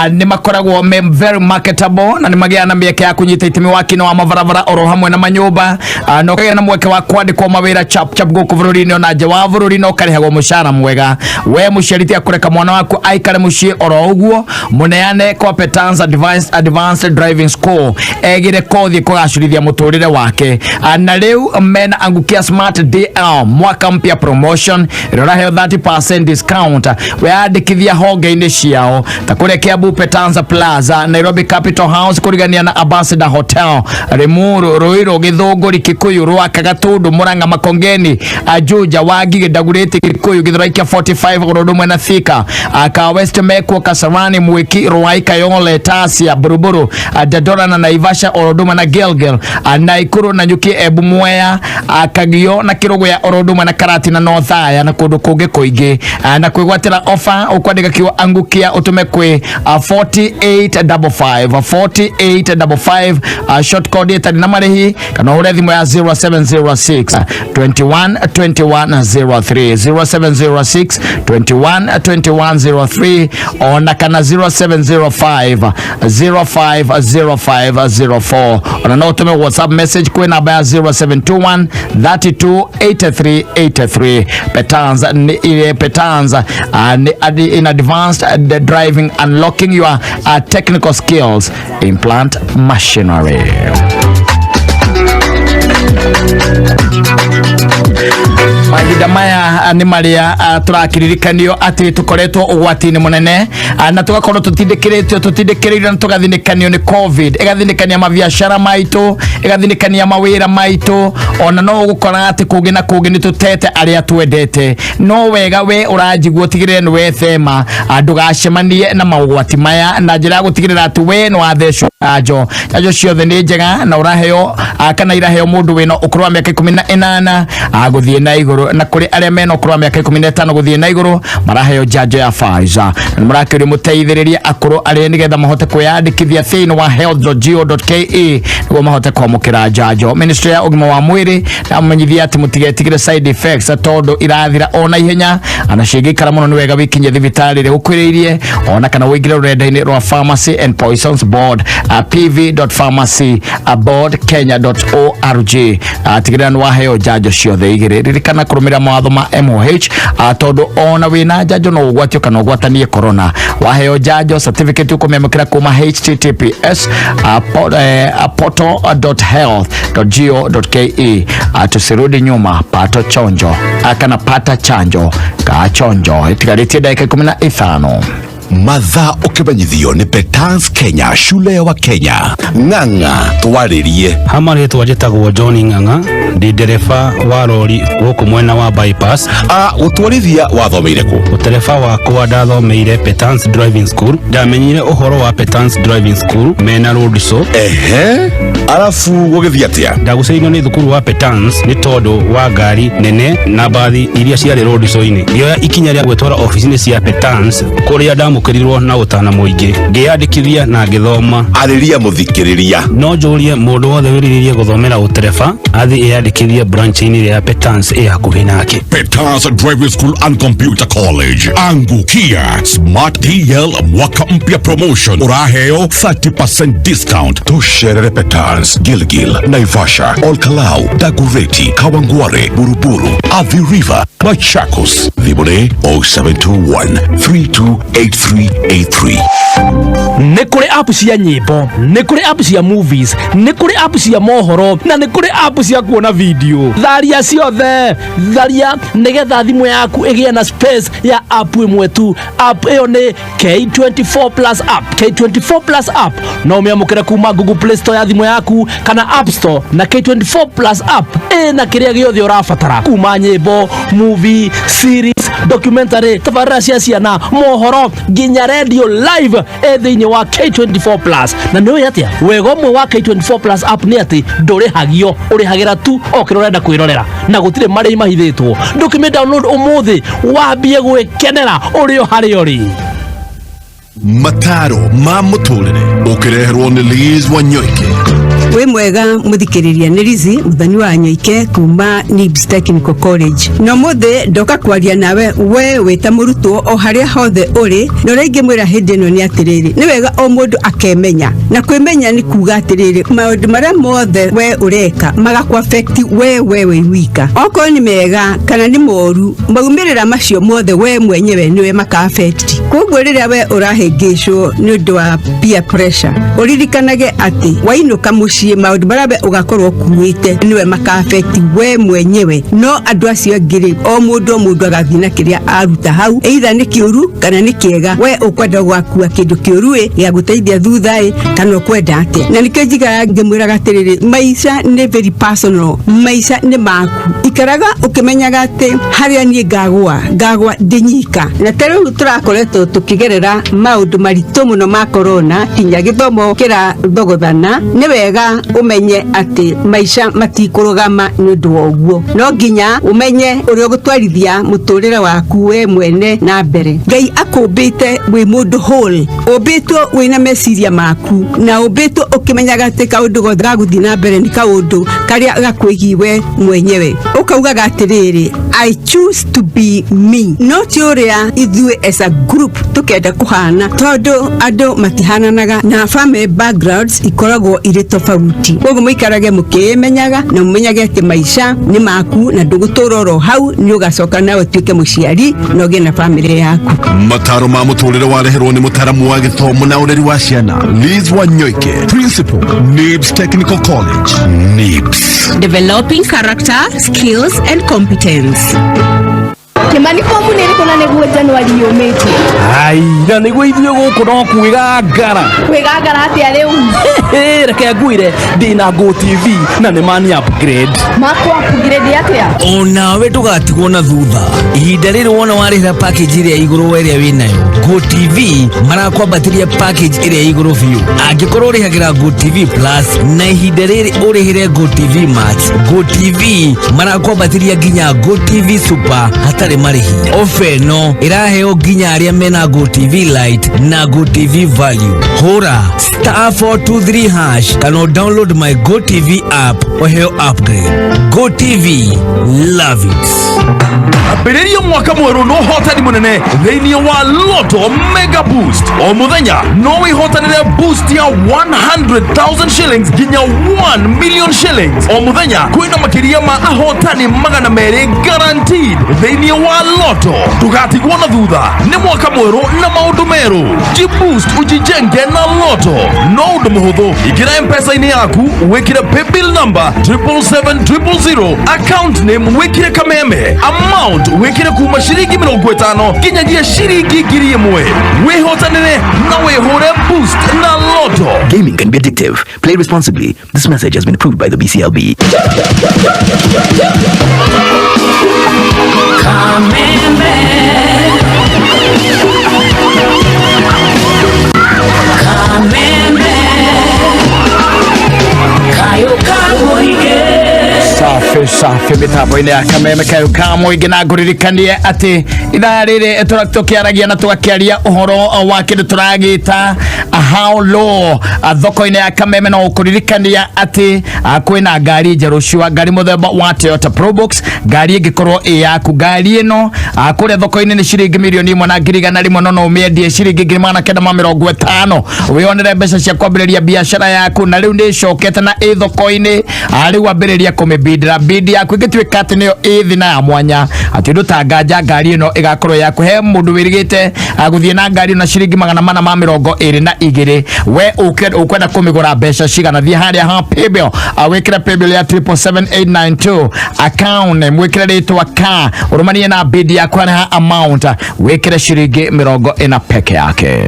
nĩ makoragwo me very marketable na nĩ magĩaga na mĩeke ya kũnyita itemi wakino wa mabarabara oro hamwe na manyũmba na ũkagĩa na mweke wa kwandĩkwo mawĩra chap chap gũkũ bũrũri-inĩ ona nja wa bũrũri na ũkarĩhagwo mũcara mwega. We mũciari tiga kũreka mwana waku aikare mũciĩ Muciĩ oro ũguo mũneane kwa Petans Advanced Driving School egire kothi kũgacĩrithia mũtũrĩre wake. Na rĩu mena angukia Smart DL mwaka mpya promotion ĩrĩa ũraheo 30% discount weyandĩkithia honge-inĩ ciao ta kũrĩa Kiambu Petanza Plaza, Nairobi Capital House kũrigania na Ambassador Hotel, Limuru, Ruiru, Githũngũri, Kikuyu, Rwaka, Gatundu, Murang'a, Makongeni, Juja, Wangigĩ, Dagoretti, Kikuyu, Githurai kĩa 45 ũndũ ũmwe na Thika, Ka West Mekwo, Kasarani, Mwiki, Ruai, Kayole, Tasia, Buruburu, Dandora na Naivasha oro ũndũ ũmwe na Gilgil, Naikuru na Nyuki, Embu, Mwea, Kagio na Kĩrũgũya oro ũndũ ũmwe na Karatina North Aya na kũndũ kũngĩ kũingĩ. Na kwĩgwatĩra ofa ũkwandĩka kiugo angukia ũtũme kwĩ 4855 4855, short code ĩtarĩ na marĩhi, kana ũhũre thimũ ya 0706 21 21 03, 0706 21 21 03, ona kana 0705 05 05 04. Ona no ũtũme WhatsApp message kwĩ namba ya 0721 32 83 83. Petans ni Petans ni in advanced driving, unlocking your technical skills in plant machinery. Mahinda maya nĩ marĩa tũrakĩririkanio atĩ tũkoretwo ũgwati-inĩ mũnene, na tũgakorwo tũtindĩkĩrĩtio tũtindĩkĩrĩirio na tũgathinĩkanio nĩ COVID, ĩgathinĩkania mabiacara maitũ, ĩgathinĩkania mawĩra maitũ, ona no ũgũkora atĩ kũngĩ na kũngĩ nĩ tũtete arĩa twendete. No wega we ũranjigua ũtigĩrĩre nĩ wethema, ndũgacemanie na maũgwati maya na njĩra ya gũtigĩrĩra atĩ we nĩ wathecwo njanjo. Njanjo ciothe nĩ njega na ũraheo, kana iraheo mũndũ wĩna ũkũrũ wa mĩaka 18 gũthiĩ na igũrũ, na kũrĩ arĩa mena ũkũrũ wa mĩaka 15 gũthiĩ na igũrũ maraheo njanjo ya Pfizer. Na nĩmũrakĩũrio mũteithĩrĩrie akũrũ arĩa nĩgetha mahote kwĩyandĩkithia thĩinĩ wa health.go.ke nĩguo mahote kwamũkĩra njanjo. Ministry ya ũgima wa mwĩrĩ yamenyithia atĩ mũtigetigĩre side effects tondũ irathira o na ihenya, na cingĩikara mũno nĩ wega wĩkinyie thibitarĩ ĩrĩa ũkwĩrĩirie, ona kana ũingĩre rũrenda-inĩ rwa Pharmacy and Poisons Board, pv.pharmacyboardkenya.org. Tigĩrĩra nĩ waheo njanjo ciothe igĩrĩ. Ririkana kũrũmĩrĩra mawatho ma MOH, tondũ ona wĩna njanjo no ũgwatio kana ũgwatanie corona. Waheo njanjo certificate ũkũmĩamũkĩra kuma https portal.health.go.ke. Tusirudi nyuma, pato chonjo, kana pata chanjo ka chonjo. Itigarĩtie ndagĩka 15. Mathaa ũkĩmenyithio nĩ Petans Kenya, shule ya Wakenya. Ng'ang'a twarĩrie. Hama rĩtwa njĩtagwo John Ng'ang'a, ndĩ ndereba wa rori gũkũ mwena wa bypass. Gũtwarithia wathomeire kũ? Ũtereba wakwa ndathomeire Petans Driving School. Ndamenyire ũhoro wa Petans Driving School mena road show. Ehe, arabu gũgĩthiĩ atĩa? Ndagucĩrĩirio nĩ thukuru wa Petans nĩ tondũ wa ngari nene na mbathi iria ciarĩ road show-inĩ. Ngĩoya ikinya rĩa gwĩtwara obici-inĩ cia Petans kũrĩa ndamũkĩrirwo na ũtana mũingĩ. Ngĩyandĩkithia na ngĩthoma. Arĩria mũthikĩrĩria. No njũrie mũndũ wothe wĩrirĩirie gũthomera ũtereba athiĩ eyandĩkithie branch-inĩ ya Petans ĩ hakuhĩ nake. Petans Driving School and Computer College. Angukia Smart DL mwaka mpya promotion. Ũraheo 30% discount. Tũcerere Petans, Gilgil, Naivasha, Olkalau, Dagoretti, Kawangware, Buruburu, Athi River, Machakos. Thimũ nĩ 0721 328383. Nĩ kũrĩ app cia nyĩmbo, nĩ kũrĩ app cia movies, nĩ kũrĩ app cia mohoro, na nĩ kũrĩ app cia kuona video. Tharia ciothe, tharia nĩgetha thimũ yaku ĩgĩe na space ya app ĩmwe tu. App ĩyo nĩ K24 Plus app. K24 Plus app no ũmĩamũkĩre kuma Google Play Store ya thimũ yaku kana App Store, na K24 Plus app ĩna kĩrĩa gĩothe ũrabatara kuma nyĩmbo, movie, series, documentary, tabarĩra cia ciana, mohoro, nginya radio live ĩ thĩinĩ wa K24 Plus. Na nĩ ũĩ atĩa wega ũmwe wa K24 Plus app nĩ atĩ ndũrĩhagio, ũrĩhagĩra tu o kĩrĩa ũrenda kwĩrorera na gũtirĩ marĩhi mahithĩtwo. Ndũkĩmĩ download ũmũthĩ wambie gwĩkenera ũrĩ o harĩa ũrĩ. Mataro ma mũtũrĩre ũkĩreherwo nĩ Liz Wanyoike. Wĩ mwega mũthikĩrĩria, nĩ Lizi Mũthoni wa Nyoike kuma NIBS Technical College. Na ũmũthĩ ndoka kwaria nawe we wĩ ta mũrutwo o harĩa hothe ũrĩ, na ũrĩa ingĩmwĩra hĩndĩ ĩno nĩ atĩrĩrĩ, nĩ wega o mũndũ akemenya, na kwĩmenya nĩ kuga atĩrĩrĩ, maũndũ marĩa mothe we ũreka magakũ affect we wĩ wika, okorwo nĩ mega kana nĩ moru, maumĩrĩra macio mothe we mwenyewe nĩwe maka affect. Koguo rĩrĩa we ũrahĩngĩcwo nĩ ũndũ wa peer pressure, ũririkanage atĩ wainũka mũciĩ maũndũ marĩa we ũgakorwo ũkuĩte nĩwe maka affect we mwenyewe, no andũ acio angĩ rĩ, o mũndũ agathiĩ na kĩrĩa aruta hau, either nĩ kĩũru kana nĩ kĩega. We ũkwenda gwakua kĩndũ kĩũru ĩ gĩa gũteithia thutha ĩ, kana ũkwenda atĩa? Na nĩkĩo njigaga ngĩmwĩraga atĩrĩrĩ, maica nĩ very personal, maica nĩ maku. Ikaraga ũkĩmenyaga atĩ harĩa niĩ ngagwa ndĩ nyika. Na ta rĩu tũrakoretwo tũkĩgerera maũndũ maritũ mũno ma corona, nginya gĩthomo kĩrathogothana, nĩ wega ũmenye atĩ maica matikũrũgama nĩ ũndũ wa ũguo. No nginya ũmenye ũrĩa ũgũtwarithia mũtũrĩre waku we mwene na mbere. Ngai akũmbĩte wĩ mũndũ whole, ũmbĩtwo wĩna meciria maku, na ũmbĩtwo ũkĩmenyaga atĩ kaũndũ gothe gagũthiĩ na mbere nĩ kaũndũ karĩa gakwĩgiĩ we mwenyewe. Ũkaugaga atĩrĩrĩ, "I choose to be me," no ti ũrĩa ithuĩ as a group tũkenda kũhana, tondũ andũ matihananaga na family backgrounds ikoragwo irĩ tofauti. Koguo mũikarage mũkĩĩmenyaga na mũmenyage atĩ maica nĩ maku, na ndũgũtũra oro hau, nĩ ũgacoka nawe ũtuĩke mũciari na ũgĩe na family yaku. Mataro ma mũtũrĩre wareherwo nĩ mũtaramu wa gĩthomo na ũreri wa ciana, Liz Wanyoike, Principal, NIBS Technical College. NIBS. Developing character, skills and competence. Kĩmani, fomu nĩ ĩrĩkũ na nĩguo Januari yũmĩte? Ai, na nĩguo ithuĩ gũkũ no kwĩgangara. Kwĩgangara atĩa rĩu? Reke ngwĩre, ndĩna Go TV na nĩ mani upgrade. Makwa upgrade atĩa? Onawe ndũgatigwo na thutha. Ihinda rĩrĩ wona warĩhĩra package ĩrĩa igũrũ ĩrĩa wĩnayo, Go TV marakwambatĩria package ĩrĩa igũrũ biũ. Angĩkorwo ũrĩhagĩra Go TV Plus, na ihinda rĩrĩ ũrĩhĩre Go TV Max, Go TV marakwambatĩria nginya Go TV Super hatarĩ marĩhi. Ofa ĩno ĩraheo nginya arĩa mena Go TV Lite na Go TV Value. Hũra *423# kana download my Go TV app ũheo upgrade. Go TV, love it. Ambĩrĩria mwaka mwerũ na ũhotani mũnene thĩinĩ wa Lotto Mega Boost. O mũthenya no wĩhotanĩre boost ya 100,000 shillings nginya 1 million shillings. O mũthenya kwĩna makĩria ma ahotani 200 guaranteed thĩinĩ wa Lotto. Ndũgatigwo na thutha, nĩ mwaka mwerũ na maũndũ merũ. Jiboost, ujijenge na Lotto. No ũndũ mũhũthũ, ingĩra M-Pesa-inĩ yaku, wĩkĩre paybill number 777,000, account name wĩkĩre Kameme, amount wĩkĩre kuma ciringi 50 nginyagia ciringi 1,000. Wĩhotanĩre na wĩhũre boost na Lotto. Gaming can be addictive. Play responsibly. This message has been approved by the BCLB. Kameme. Kameme. Kayo kamoige. Safi safi, mitambo-inĩ ya Kameme kayo ka mũingĩ, na ngũririkanie atĩ ithaa rĩrĩ tũkĩaragia na tũgakĩaria ũhoro wa kĩndũ tũragĩta how low thoko-inĩ ya Kameme. No ũkũririkania atĩ kwĩna ngari njerũ cua, ngari mũthemba wa Toyota Probox, ngari ĩngĩkorwo ĩ yaku. Ngari ĩno kũrĩa thoko-inĩ nĩ ciringi 1,100,000, no ũmĩendie ciringi 950,000, wĩonere mbeca cia kwambĩrĩria biacara yaku. Na rĩu nĩ ĩcokete na ĩ thoko-inĩ. Rĩu ambĩrĩria kũmĩbindĩra bindi yaku ĩngĩtuĩka atĩ nĩyo ĩ thĩ na ya mwanya, atĩ ũndũ ta nganja ngari ĩno ĩgakorwo yaku. He mũndũ wĩrĩgĩte gũthiĩ na ngari ĩno na ciringi 422. We ũkwenda kũmĩgũra mbeca cigana? Thiĩ harĩa ha paybill, wĩkĩre paybill ya 777892, account name wĩkĩre rĩtwa ka ũrũmanie na bindi yaku, harĩa ha amount wĩkĩre ciringi 40 peke yake.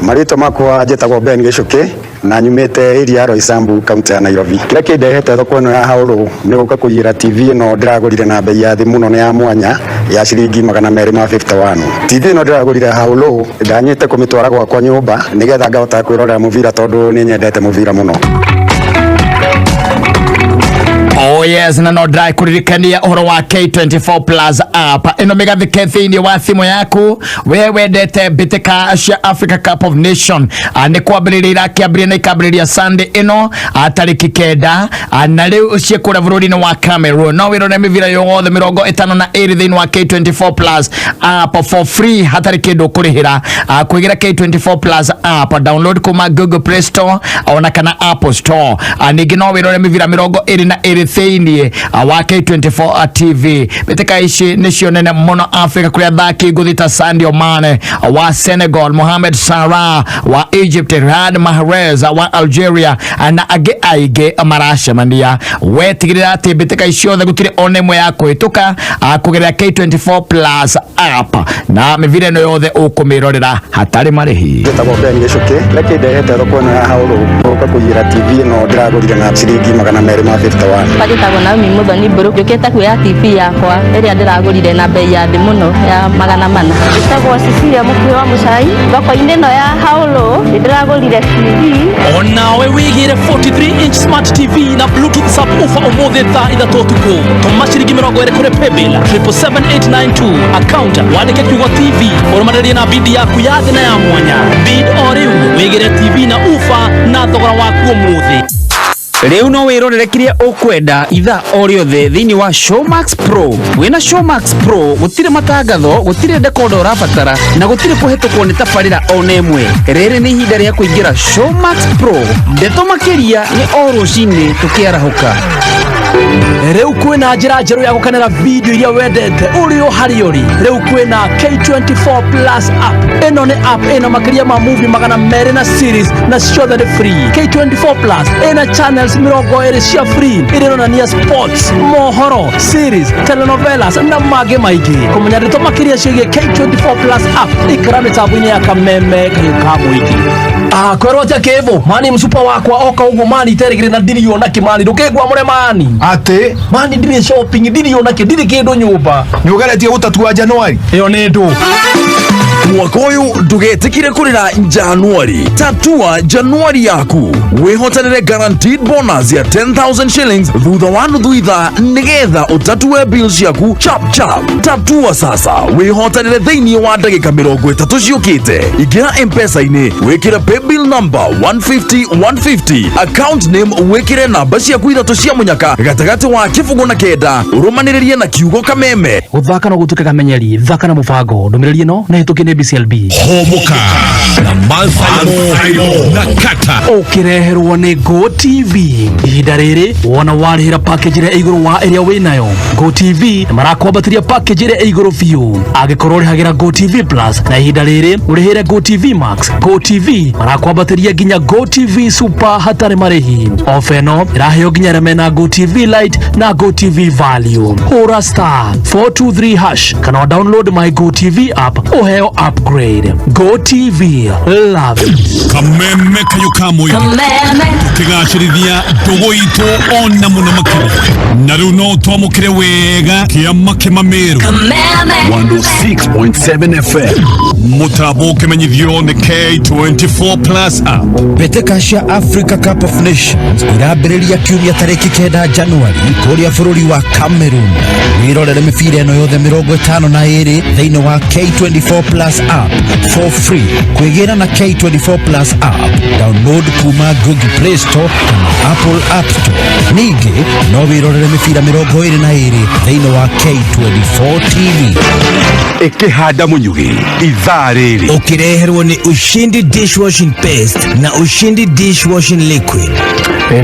Marĩtwa makwa njĩtagwo Ben Gĩcũkĩ na nyumĩte area ya Roysambu, kaunti ya Nairobi. Kĩrĩa kĩndehete thoko ĩno ya haũrũ nĩ gũka kũiyĩra TV ĩno ndĩragũrire na bei ya thĩ mũno na ya mwanya ya ciringi 251. TV ĩno ndĩragũrire haũrũ, ndanyĩte kũmĩtwara gwakwa nyũmba nĩgetha ngahota kwĩrorera mũbira, tondũ nĩ nyendete mũbira mũno. O Oh yes, na no ndrai kuririkania uhoro wa K24 Plus app ino migathike thiini wa thimu yaku. We wendete mbitika cia Africa Cup of Nation, ni kwambiriria irakiambiriria na ikambiriria Sunday ino, tariki 9, na riu ciĩ kũrĩa bũrũri-inĩ wa Cameroon. No wĩrore mĩbira yothe 52 thĩinĩ wa K24 Plus app for free, hatarĩ kĩndũ ũkũrĩhĩra. Kwĩgĩra K24 Plus app, download kuma Google Play Store ona kana Apple Store. Ningĩ no wĩrore mĩbira 22 thĩinĩ wa K24 TV. Mbĩtĩka ici nĩcio nene mũno Africa, kũrĩa athaki ngũthi ta Sadio Mane wa Senegal, Mohamed Salah wa Egypt, Riyad Mahrez wa Algeria na angĩ aingĩ maracemania. Wetigĩrĩra atĩ mbĩtĩka ici ciothe gũtirĩ ona ĩmwe ya kũhĩtũka, kũgerera K24 Plus app, na mĩbira ĩno yothe ũkũmĩrorera hatarĩ marĩhi. Njĩtagwo Ben Gĩcũkĩ. Kĩrĩa kĩndehete thoko ĩno ya Haũrũ gũka kũiyĩra TV ĩno ndĩragũrire na ciringi 251. Njĩtagwo Naomi Muthoni Mbũrũ, njũkĩte kuoya TV yakwa ĩrĩa ndĩragũrire na bei ya thĩ mũno ya 400. Njĩtagwo Cecilia Mũkuĩ wa Mũcai, thoko-inĩ ĩno ya Haũrũ nĩ ndĩragũrire TV. Onawe wigire 43 inch smart TV na bluetooth subwoofer umuthi thaa 3 ũtukũ. Tũma ciringi 20 kũrĩ paybill 777892, account wandĩke kiugo TV, ũrũmanĩrĩrie na bid yaku ya thĩ na ya mwanya. Bid o rĩu wĩgĩre TV na ufa na thogora waku ũmũthĩ. Rĩu no wĩrorere kĩrĩa ũkwenda ithaa o rĩothe thĩinĩ wa Showmax Pro. Wĩna Showmax Pro gũtirĩ matangatho, gũtirĩ dekoda ũrabatara na gũtirĩ kũhetũkwo nĩ tabarĩra ona ĩmwe. Rĩrĩ nĩ ihinda rĩa kũingĩra Showmax Pro. Ndeto makĩria nĩ o rũcinĩ tũkĩarahũka. Rĩu kwĩna njĩra njerũ ya gũkenera video iria wendete ũrĩ o harĩa ũrĩ. Rĩu kwĩna K24 Plus app. Ĩno nĩ app ĩna makĩria ma movie 200 na series, na ciothe nĩ free. K24 Plus ĩna channels 20 cia free iria ironania sports, mohoro, series, telenovelas na mangĩ maingĩ. Kũmenya ndeto makĩria ciĩgiĩ K24 Plus app, ikara mĩtambo-inĩ ya Kameme Kayũ ka mũingĩ. Kwĩrwo atĩa kĩbũ mani msupa wakwa oka ũguo mani iterĩgĩrĩ na ndirĩ ona kĩ mani ndũkĩngwamũre mani atĩ mani ndirĩ shopping, ndirĩ ona kĩ, ndirĩ kĩndũ nyũmba. Nĩ ũgeretie gũtatua Januari? Ĩyo nĩ ndũ. Mwaka ũyũ ndũgetĩkire kũrĩra Januari, tatua Januari yaku, wĩhotanĩre guaranteed bonus ya 10,000 shillings thutha wa nuthu ithaa nĩgetha ũtatue bills ciaku chap chap. Tatua sasa, wĩhotanĩre thĩinĩ wa ndagĩka 30 ciũkĩte. Ingĩra M-Pesa-inĩ, wĩkĩre paybill number 150 150, account name wĩkĩre namba ciaku ithatũ cia mũnyaka gatagatĩ wa 0 na 9, ũrũmanĩrĩrie na kiugo Kameme. Gũthaka no gũtuĩke kamenyeri, thaka na mũbango. Ndũmĩrĩri ĩno nĩ hĩtũkie nĩ BCLB. Homoka na Mathaimo na Kata. Ũkĩreherwo nĩ Go TV. Ihinda rĩrĩ wona warĩhĩra package ĩrĩa ĩ igũrũ wa ĩrĩa wĩnayo, Go TV nĩ marakwambatĩria package ĩrĩa ĩ igũrũ biũ. Angĩkorwo ũrĩhagĩra Go TV Plus na ihinda rĩrĩ ũrĩhĩre Go TV Max, Go TV marakwambatĩria nginya Go TV Super hatarĩ marĩhi. Ofa ĩno ĩraheo nginya arĩa mena Go TV Lite na Go TV Value. Hũra star 423 hash kana download my Go TV app ũheo upgrade. Go TV, love it. Kameme Kayũ ka mũingĩ. Kameme. Tũkĩgacĩrithia ndũgũ itũ ona mũno makĩria, na rĩu no twamũkĩre wega kĩama kĩmamĩrũ. Kameme. 106.7 FM. Mũtambo ũkĩmenyithio nĩ K24 Plus app. Mbĩtĩka cia Africa Cup of Nations irambĩrĩria kiumia tarĩki 9 Januari kũrĩa bũrũri wa Cameroon. Wĩrorere mĩbira ĩno yothe 52 thĩinĩ wa K24 Plus app for free. Kwĩgĩra na K24 Plus app, download kuma Google Play Store kana Apple App Store. Ningĩ no wĩrorere mĩbira 22 thĩinĩ wa K24 TV. Ĩkĩhanda mũnyugĩ ithaa rĩrĩ. Ũkĩreherwo nĩ Ushindi dishwashing paste na Ushindi dishwashing liquid.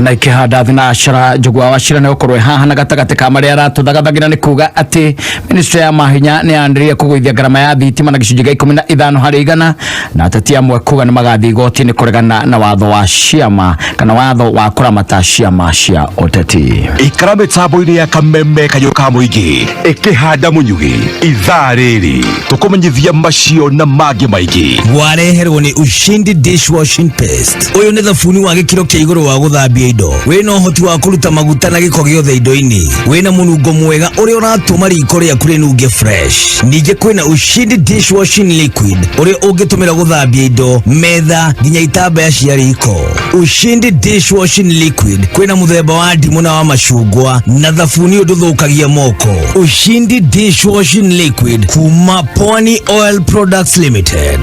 Na ikĩhanda thinacara Njũgũa wa Cira nĩ gũkorwo haha na gatagatĩ ka marĩa aratũthagathagira nĩ kuga atĩ ministry ya mahinya nĩ yanĩrĩire kũgũithia ngarama ya thitima na gĩcunjĩ gĩa 15 harĩ igana, na ateti amwe kuga nĩ magathiĩ igoti-inĩ kũregana na watho wa ciama kana watho wa kũramata ciama cia ũteti. Ikara mĩtambo-inĩ ya Kameme Kayũ ka mũingĩ ĩkĩhanda mũnyugĩ ithaa rĩrĩ tũkũmenyithia macio na mangĩ maingĩ. Wareherwo nĩ Ushindi dishwashing paste. Ũyũ nĩ thabuni wa gĩkĩro kĩa igũrũ wa gũthambia indo, wĩna ũhoti wa kũruta maguta na gĩko gĩothe indo-inĩ, wĩna mũnungo mwega ũrĩa ũratũma riko rĩaku rĩnunge fresh. Ningĩ kwĩna Ushindi dishwashing Dishwashing Liquid ũrĩa ũngĩtũmĩra gũthambia indo, metha nginya itambaya cia riko. Ushindi Dishwashing Liquid kwĩna mũthemba wa ndimũ na wa macungwa na thabuni ũndũthũkagia moko. Ushindi Dishwashing Liquid kuma Pwani Oil Products Limited.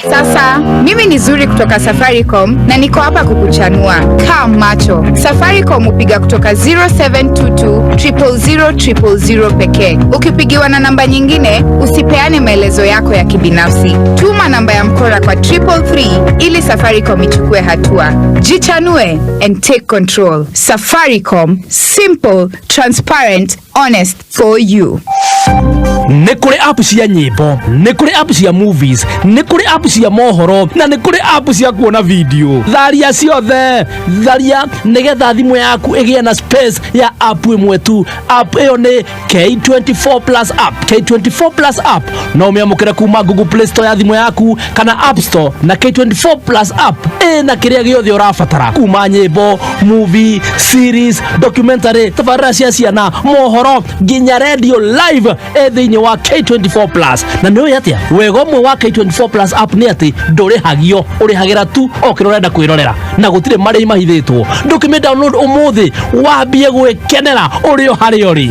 Sasa mimi ni Zuri kutoka Safaricom na niko hapa kukuchanua. Kaa macho. Safaricom hupiga kutoka 0722 000 000 pekee. Ukipigiwa na namba nyingine, usipeane maelezo yako ya kibinafsi. Tuma namba ya mkora kwa 333 ili Safaricom ichukue hatua. Jichanue and take control. Safaricom, simple, transparent, honest for you. Nĩ kũrĩ app cia nyĩmbo, nĩ kũrĩ app cia movies, nĩ kũrĩ app cia mohoro na nĩ kũrĩ app cia kuona video. Tharia ciothe, tharia nĩgetha thimũ yaku ĩgĩe na space ya app ĩmwe tu. App ĩyo nĩ K24 Plus app. K24 Plus app no ũmĩamũkĩre kuma Google Play Store ya thimũ yaku kana App Store, na K24 Plus app ĩna kĩrĩa gĩothe ũrabatara kuma nyĩmbo, movie, series, documentary, tabarĩra cia ciana, mohoro nginya radio live ĩ thĩinĩ wa K24 Plus. Na nĩ ũĩ atĩa wega ũmwe wa K24 Plus app nĩ atĩ ndũrĩhagio, ũrĩhagĩra tu o kĩrĩa ũrenda kwĩrorera na gũtirĩ marĩhi mahithĩtwo. Ndũkĩmĩ download ũmũthĩ wambie gwĩkenera ũrĩ o harĩa ũrĩ.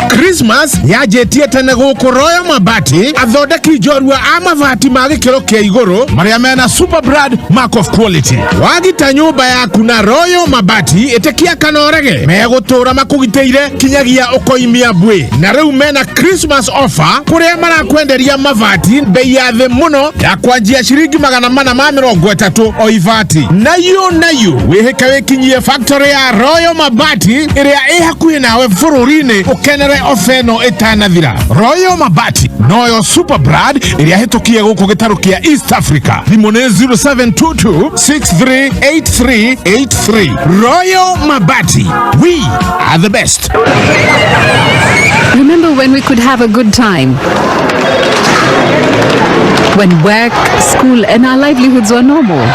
Christmas yanjĩtie tene gũkũ Royal Mabati, athondeki njorua a mabati ma gĩkĩro kĩa igũrũ marĩa mena super brand mark of quality. Wagita nyũmba yaku na Royal Mabati, ĩtĩkia kana ũrege, megũtũra makũgitĩire kinyagia ũkoimia mbwe. Na rĩu mena Christmas offer kũrĩa marakwenderia mabati bei ya thĩ mũno ya kwanjia ciringi 430 o ibati. Nayo nayo wĩhĩke wĩkinyie factory ya Royal Mabati ĩrĩa ĩ hakuhĩ nawe bũrũri-inĩ ũkenere ofa ĩno ĩtanathira. Royal Mabati noyo super brand ĩrĩa hĩtũkie gũkũ gĩtarũ kĩa East Africa. Thimũ nĩ 0722 638383. Royal Mabati, we are the best. Remember when we could have a good time? When work, school, and our livelihoods were normal.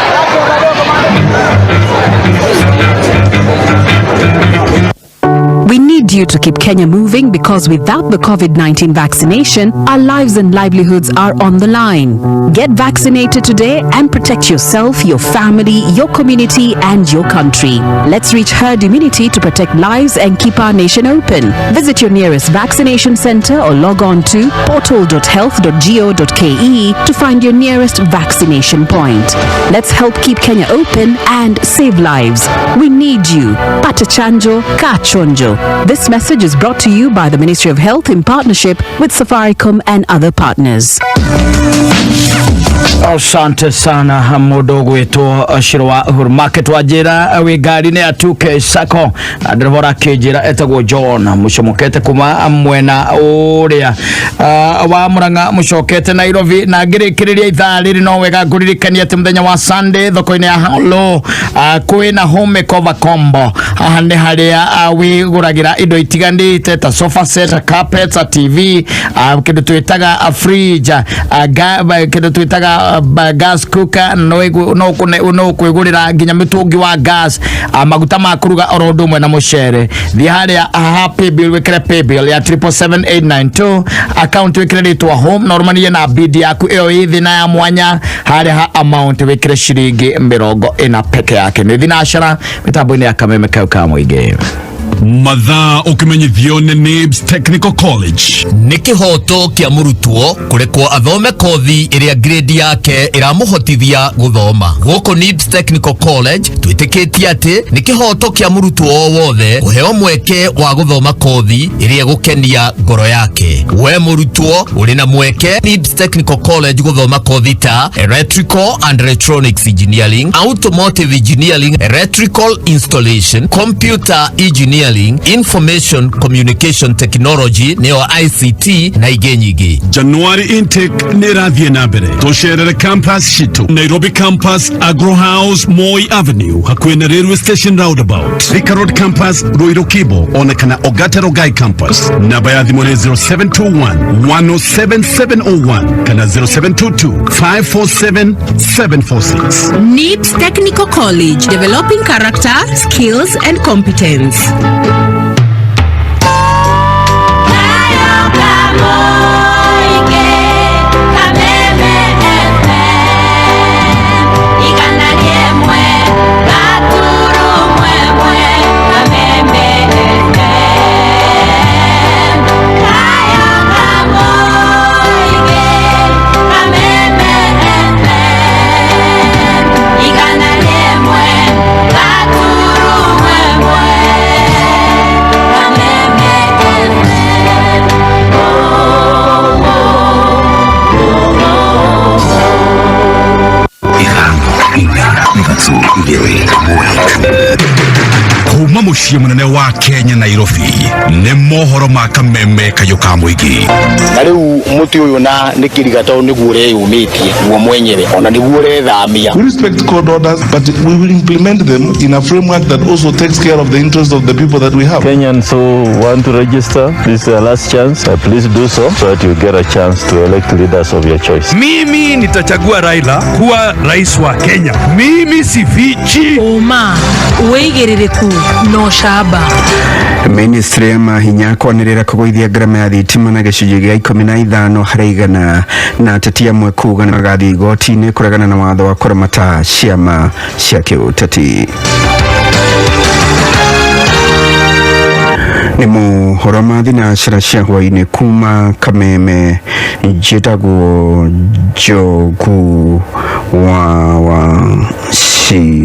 We need you to keep Kenya moving because without the COVID-19 vaccination, our lives and livelihoods are on the line. Get vaccinated today and protect yourself, your family, your community, and your country. Let's reach herd immunity to protect lives and keep our nation open. Visit your nearest vaccination center or log on to portal.health.go.ke to find your nearest vaccination point. Let's help keep Kenya open and save lives. We need you. Pata chanjo, ka chonjo. This message is brought to you by the Ministry of Health in partnership with Safaricom and other partners. Asante sana mũndũ ũgwĩtwo Shiro wa Uhuru Market wa njĩra wĩ ngari-inĩ ya 2K Sacco na ndereba ũrakĩnjĩra etagwo John mũcomokete kuma mwena ũrĩa wa Murang'a mũcokete Nairobi. Na ngĩrĩkĩrĩria ithaa rĩrĩ no wega ngũririkania atĩ mũthenya wa Sunday thoko-inĩ ya Halo kwĩna home makeover combo. Haha nĩ harĩa wĩgũragĩra indo itiganĩte ta sofa set, carpets, TV, kĩndũ twĩtaga fridge, kĩndũ twĩtaga gas cooker, no kwĩgũrĩra nginya mĩtũngi wa gas, maguta ma kũruga oro ũndũ ũmwe na mũcere. Thiĩ harĩa haha paybill wĩkĩre paybill ya 777892 account wĩkĩre rĩtwa home na ũrũmanĩrie na bid yaku ĩyo ĩ thĩ na ya mwanya. Harĩa ha amount wĩkĩre ciringi 40 peke yake. Nĩ thinacara mĩtambo-inĩ ya Kameme kau ka mũingĩ. Mathaa ũkĩmenyithio nĩ NIBS Technical College. Nĩ kĩhoto kĩa mũrutwo kũrekwo athome kothi ĩrĩa grade yake ĩramũhotithia gũthoma. Gũkũ NIBS Technical College twĩtĩkĩtie atĩ nĩ kĩhoto kĩa mũrutwo o wothe kũheo mweke wa gũthoma kothi ĩrĩa ĩgũkenia ngoro yake. We mũrutwo ũrĩ na mweke NIBS Technical College gũthoma kothi ta Electrical and Electronics Engineering, Automotive Engineering, Electrical Installation, Computer Engineering, Information Communication Technology nĩyo ICT na ingĩ nyingĩ. January intake nĩ ĩrathiĩ na mbere. Tũcerere campus citũ Nairobi campus, Agro House, Moi Avenue hakuhĩ na railway station roundabout, Thika Road campus, Ruiru Kibo ona kana Ogata Rongai campus. Namba ya thimũ nĩ 0721 107701 kana 0722 547 746. NIBS Technical College, developing character, skills and competence. Mũciĩ mũnene wa Kenya, Nairobi. Nĩ mohoro ma Kameme, kayũ ka mũingĩ. Na rĩu mũtĩ ũyũ na nĩ kĩriga tondũ nĩguo ũreyũmĩtie guo mwenyewe, ona nĩguo ũrethamia. We respect court orders, but we will implement them in a framework that also takes care of the interests of the people that we have. Kenyans who want to register, this is their last chance. Please do so so that you get a chance to elect leaders of your choice. Mimi nitachagua Raila kuwa rais wa Kenya. Mimi sifichi. Ũma, wĩigĩrĩrĩku na ũcamba. Ministry ya mahinya kwanĩrĩra kũgũithia ngarama ya thitima na gĩcunjĩ gĩa 15%, na ateti amwe kuga nĩ magathiĩ igoti-inĩ kũregana na watho wa kũramata ciama cia kĩũteti. Nĩ mohoro ma thinacara cia hwaĩ-inĩ kuma Kameme. Njĩtagwo Njogu wa Wacira.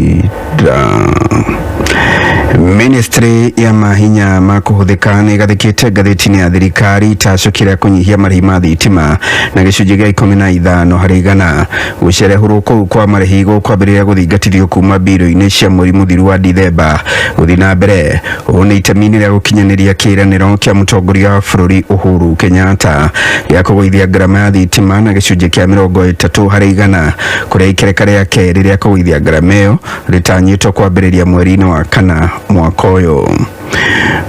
Ministry ya mahinya ma kũhũthĩka nĩ ĩgathĩkĩte ngathĩti-inĩ ya thirikari itacũkĩra kũnyihia marĩhi ma thitima na gĩcunjĩ gĩa 15%. Gũcerehũrwo kũu kwa marĩhi gũkwambĩrĩria gũthingatithio kuma mbirũ-inĩ cia mweri mũthiru wa Dithemba gũthiĩ na mbere. Ũũ nĩ itemi-inĩ rĩa gũkinyanĩria kĩĩranĩro kĩa mũtongoria wa bũrũri Uhuru Kenyatta gĩa kũgũithia ngarama ya thitima na gĩcunjĩ kĩa 30%, kũrĩa ikereka rĩa kerĩ rĩa kũgũithia ngarama ĩyo rĩtanyĩtwo kwambĩrĩria mweri-inĩ wa kana mwaka ũyũ.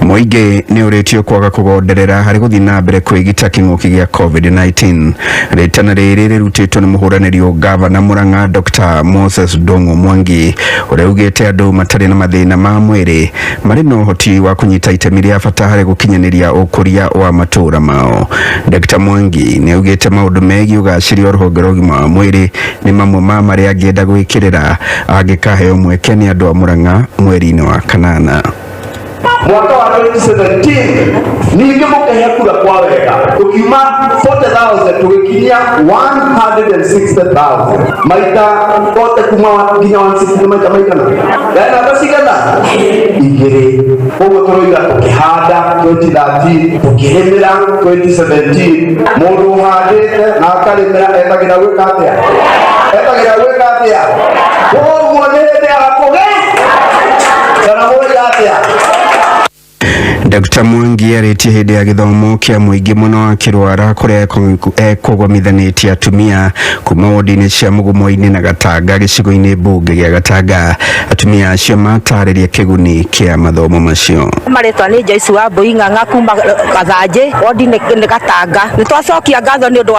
Mũingĩ nĩ ũrĩtio kwaga kũgonderera harĩ gũthiĩ na mbere kwĩgita kĩng'ũki gĩa COVID-19. Rĩtana rĩrĩ rĩrutĩtwo nĩ mũhũranĩri ũngavana Murang'a Dr. Moses Ndung'u Mwangi, ũrĩa ugĩte andũ matarĩ na mathĩna ma mwĩrĩ marĩ na ũhoti wa kũnyita itemi rĩa bata harĩ gũkinyanĩria ũkũria wa matũũra mao. Dr. Mwangi nĩ augĩte maũndũ megiĩ ũgacĩri wa rũhonge rwa ũgima wa mwĩrĩ nĩ mamwe ma marĩa angĩenda gwĩkĩrĩra angĩkaheo mweke nĩ andũ a Murang'a mweri-inĩ wa kanana. Mwaka wa 2017 ningĩ mũkĩhe kura kwa wega, tũkiuma 40,000 tũgĩkinyia 160,000. Maita 40 kuma nginya 160 nĩ maita maigana? Yaani namba cigana? Igĩrĩ. Koguo tũroiga tũkĩhanda 2013, tũkĩrĩmĩra 2017. Mũndũ ũhandĩte na akarĩmĩra etagĩra gwĩka atĩa? Etagĩra gwĩka atĩa? Koguo nĩ hĩndĩ ya kũgĩa kana mũroiga atĩa? Dr. Mwangi arĩtie hĩndĩ ya gĩthomo kĩa mũingĩ mũno wa Kĩrwara, kũrĩa ekũgomithanĩtie atumia kuma wodi-inĩ cia Mũgumo-inĩ na Gatanga gĩcigo-inĩ mbunge gĩa Gatanga. Atumia acio matarĩria kĩguni kĩa mathomo macio. Marĩtwa nĩ Joyce wa Mbui Ng'ang'a kuma Gathanjĩ, wodi nĩ Gatanga. Nĩ twacokia ngatho nĩ ũndũ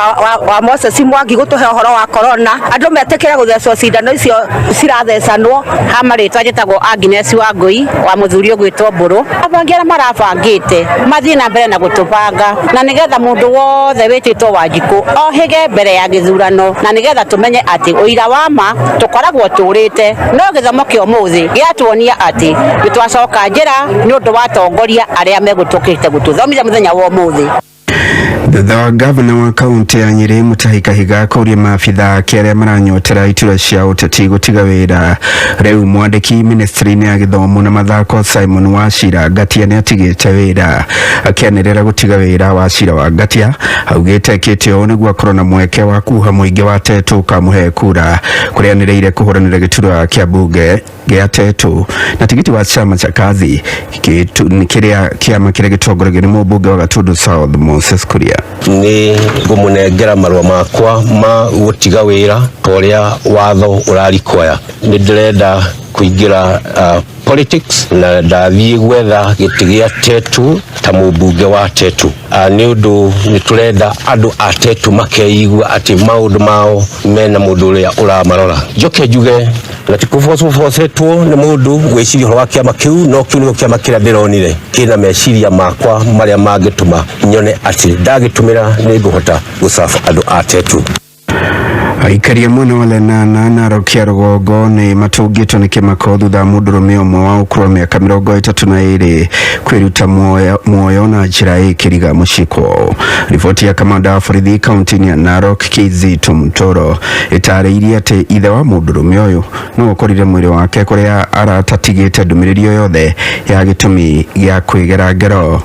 wa Moses Mwangi gũtũhe ũhoro wa corona, andũ metĩkĩre gũthecwo cindano icio cirathecanwo. Ha marĩtwa njĩtagwo Agnes wa Ngui wa mũthuri ũgwĩtwo Mbũrũ. Abangi arĩa marabangĩte mathiĩ na mbere na gũtũbanga, na nĩgetha mũndũ wothe wĩtĩtwo Wanjikũ ohĩge mbere ya gĩthurano, na nĩgetha tũmenye atĩ ũira wa ma tũkoragwo tũrĩte. No gĩthomo kĩa ũmũthĩ gĩatuonia atĩ nĩ twacoka njĩra nĩ ũndũ wa atongoria arĩa megũtũkĩte gũtũthomithia mũthenya wa ũmũthĩ. Thutha wa gavana wa kaunti ya Nyeri Mutahi Kahiga kũria maabitha ake arĩa maranyotera iturwa cia ũteti gũtiga wĩra, rĩu mwandĩki ministry-inĩ ya gĩthomo na mathako Simon Wachira Ngatia nĩ atigĩte wĩra. Akĩanĩrĩra gũtiga wĩra, Wachira wa Ngatia augĩte ekĩte ũũ nĩguo akorwo na mweke wa kuha mũingĩ wa Tetu ũkamũhe kura, kũrĩa anĩrĩire kũhũranĩra gĩturwa kĩa mbunge gĩa Tetu na tigiti wa chama cha Kazi kĩrĩa kĩama kĩrĩa gĩtongoragio nĩ mũmbunge wa Gatundu South Moses Kuria. Nĩ ngũmũnengera marũa makwa ma gũtiga wĩra ta ũrĩa watho ũrarikwaya. Nĩ ndĩrenda kũingĩra politics na ndathiĩ gwetha gĩtĩ gĩa Tetu ta mũmbunge wa Tetu. Nĩ ũndũ nĩ tũrenda andũ a Tetu makeigua atĩ maũndũ mao mena mũndũ ũrĩa ũramarora. Njoke njuge na ti kũbocwo-bocetwo nĩ mũndũ gwĩciria ũhoro wa kĩama kĩu, no kĩu nĩkĩo kĩama kĩrĩa ndĩronire kĩna meciria makwa marĩa mangĩtũma nyone atĩ ndagĩtũmĩra nĩ ngũhota gũcabu andũ a Tetu. Aikari a mwena wa Lenana na Narok ya rũgongo nĩ matũngĩtwo nĩ kĩmako thutha wa mũndũrũme ũmwe wa ũkũrũ wa mĩaka 32 kwĩruta muoyo na njĩra ĩkĩriga mũciĩ kwao. Riboti ya kamanda wa borithi kaunti-inĩ ya Narok Kizito Mutoro ĩtarĩirie atĩ ithe wa mũndũrũme ũyũ no ũkorire mwĩrĩ wake kũrĩa aratatigĩte ndũmĩrĩri o yothe ya gĩtũmi gĩa kwĩgera ngero.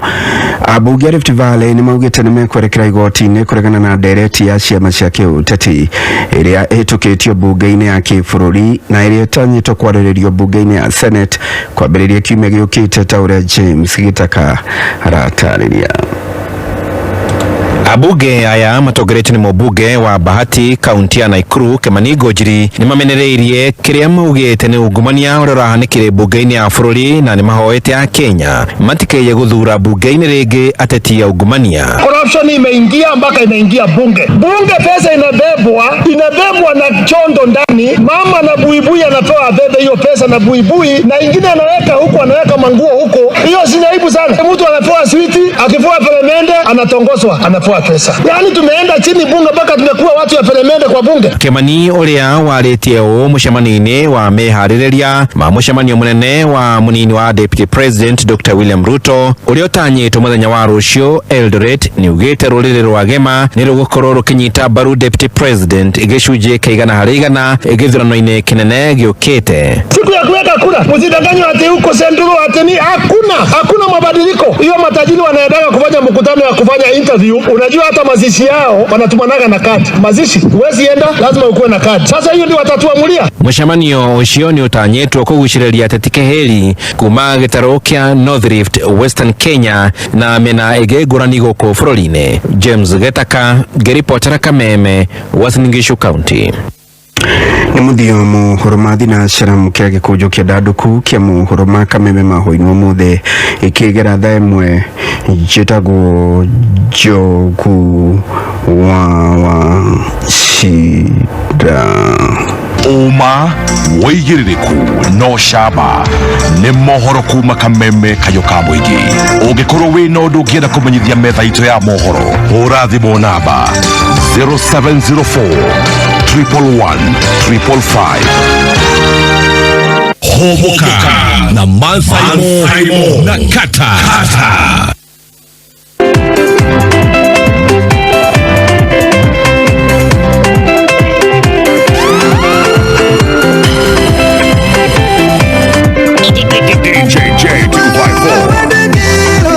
Ambunge a Rift Valley nĩ maugĩte nĩ mekwerekera igoti-inĩ kũregana na ndereti ya ciama cia kĩũteti. Ĩrĩa ĩhĩtũkĩtio mbunge-inĩ ya kĩbũrũri na ĩrĩa ĩtanyĩtwo kwarĩrĩrio mbunge-inĩ ya Senate kwambĩrĩria kiumia gĩũkĩte, ta ũrĩa James Gitaka aratarĩria. Abunge aya matongoretio nĩ mũmbunge wa Bahati, kaunti ya Nakuru, Kimani Ngunjiri, nĩ mamenereirie kĩrĩa maugĩte nĩ ungumania ũrĩa ũrahanĩkire mbunge-inĩ ya bũrũri, na nĩ mahoete a Kenya matikeiye gũthura mbunge-inĩ rĩngĩ ateti a ungumania. Corruption imeingia mpaka inaingia bunge. Bunge pesa inabebwa, inabebwa na chondo ndani. Mama na buibui anapewa abebe hiyo pesa na buibui, na ingine anaweka huku, anaweka manguo huko. Hiyo si aibu sana? Mtu anapewa switi, akifua peremende anatongozwa, anapewa pesa. Yaani tumeenda chini bunge mpaka tumekuwa watu ya peremende kwa bunge. Kimani ũrĩa warĩtie ũũ mũcemanio-inĩ wa meharĩrĩria ma mũcemanio mũnene wa mũnini wa Deputy President Dr. William Ruto ũrĩa ũtanyĩtwo mũthenya wa rũciũ Eldoret, nĩ ugĩte rũrĩrĩ rwa Gema nĩ rũgũkorwo rũkĩnyita mbaru Deputy President gĩcunjĩ kĩa 100% gĩthurano-inĩ kĩnene gĩũkĩte. Siku ya kuweka kura, msidanganywe ati huko Senduru ati ni hakuna, hakuna mabadiliko. Hiyo matajiri wanaendaga kufanya mkutano ya kufanya interview, unajua hata mazishi yao wanatumanaga na kadi. Mazishi huwezi enda, lazima ukuwe na kadi. Sasa hiyo ndio watatuamulia. Mũcemanio ũcio nĩ ũtanyĩtwo kũgucĩrĩria ateti keheri kuma gĩtarũ kĩa North Rift, Western Kenya na mĩena ĩngĩ ngũrani gũkũ bũrũri-inĩ. James Getaka ngĩribotera Kameme, Uasin Gishu County. Nĩ mũthio mohoro ma thinacara kĩa gĩkũnjo kĩa ndandũku kĩa mohoro ma Kameme mahũinwo ũmũthĩ ĩkĩgera thaa 1. Njĩtagwo Njogu wa Wacida. Ũma, wĩigĩrĩrĩku no camba nĩ mohoro kuma Kameme, kayũ ka mũingĩ. Ũngĩkorwo wĩna ũndũ ũngĩenda kũmenyithia metha itũ ya mohoro, hũra thimũ namba 0704 111 555. Homoka na Mansaimo na Kata. Kata. DJ J254.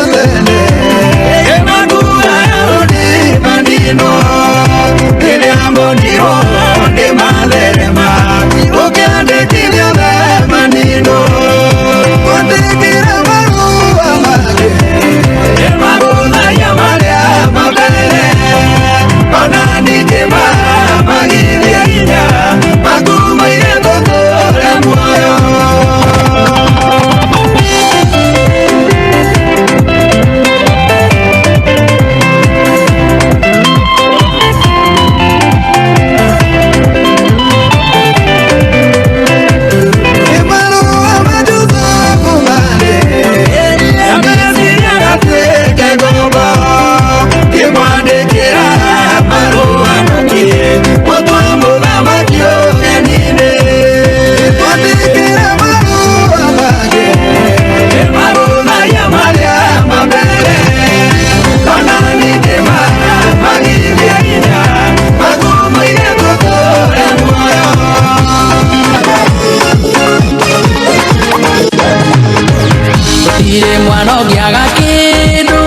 Gũtirĩ mwana ũngĩaga kĩndũ,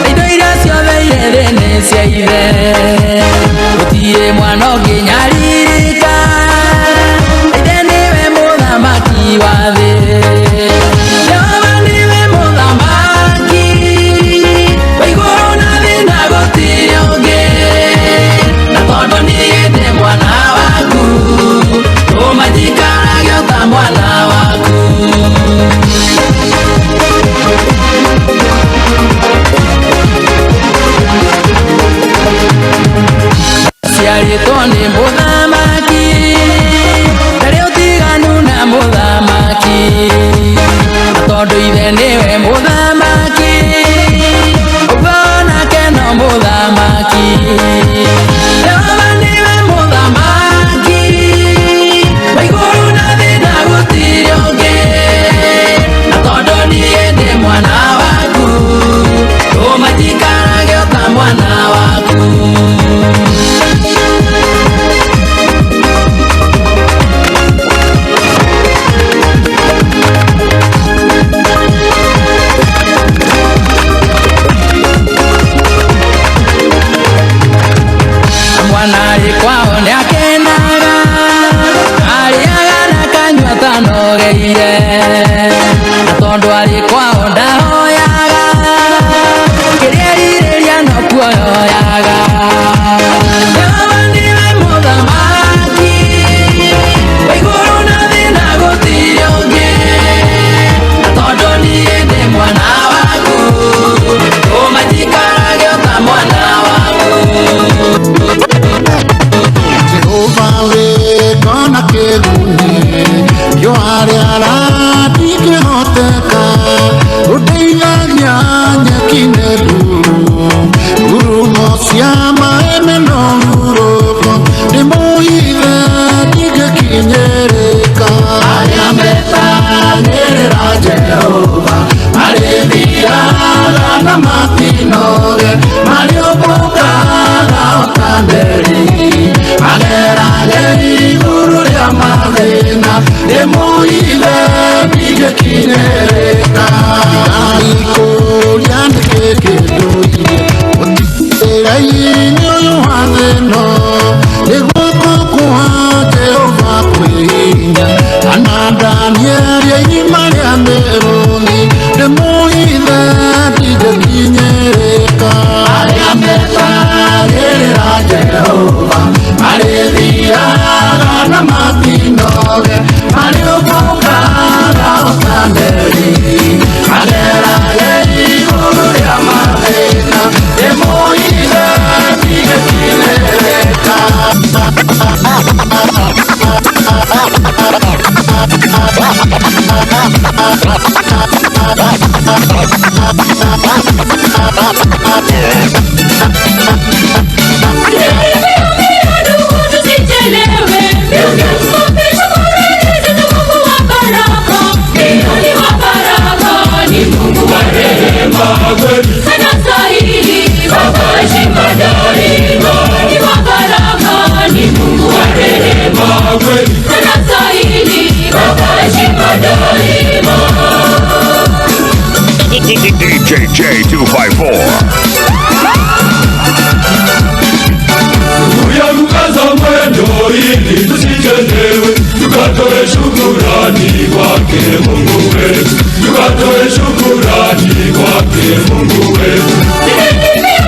indo iria ciothe irĩ thĩ nĩ cia ithe. Gũtirĩ mwana ũngĩnyarirĩka, ithe nĩwe mũthamaki wa thĩ. Jehova nĩwe mũthamaki wa igũrũ na thĩ, na gũtirĩ ũngĩ. Na tondũ niĩ ndĩ mwana waku, tũma njikarage o ta mwana waku. Ciarĩtwo nĩ mũthamaki, ndarĩ ũtiganu na mũthamaki. Na tondũ ithe nĩwe mũthamaki, ũguo nake no mũthamaki. Jehova nĩwe mũthamaki wa igũrũ na thĩ, na gũtirĩ ũngĩ. Na tondũ niĩ ndĩ mwana waku, tũma njikarage o ta mwana waku. DJ J254. Tuyarukaza mwendo ili tusichelewe, tukatoe shukurani kwake Mungu wetu, tukatoe shukurani kwake Mungu wetu.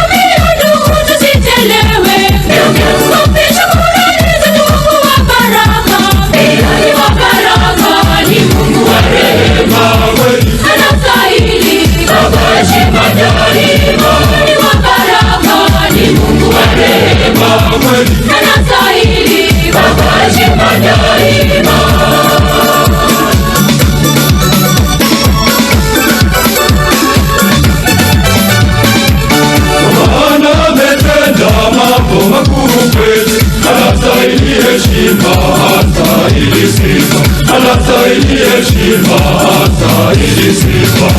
Anastahili heshima, anastahili sifa.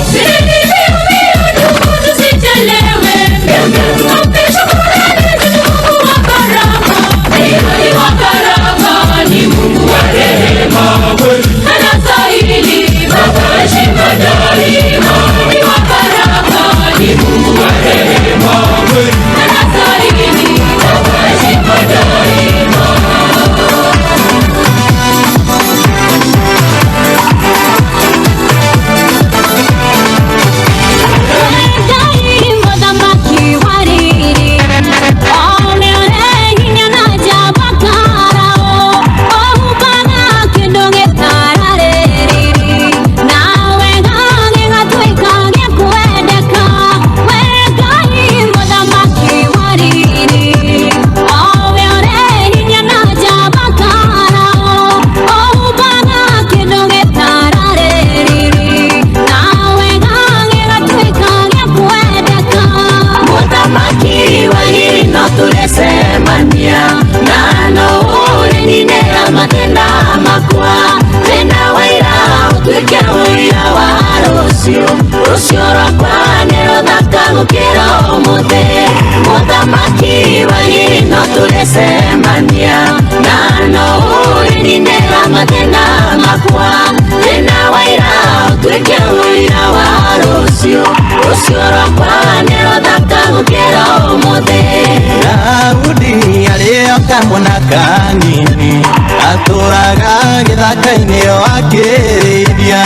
Daudi arĩoka mwana kanini atũraga gĩthaka-inĩ o akĩrĩithia,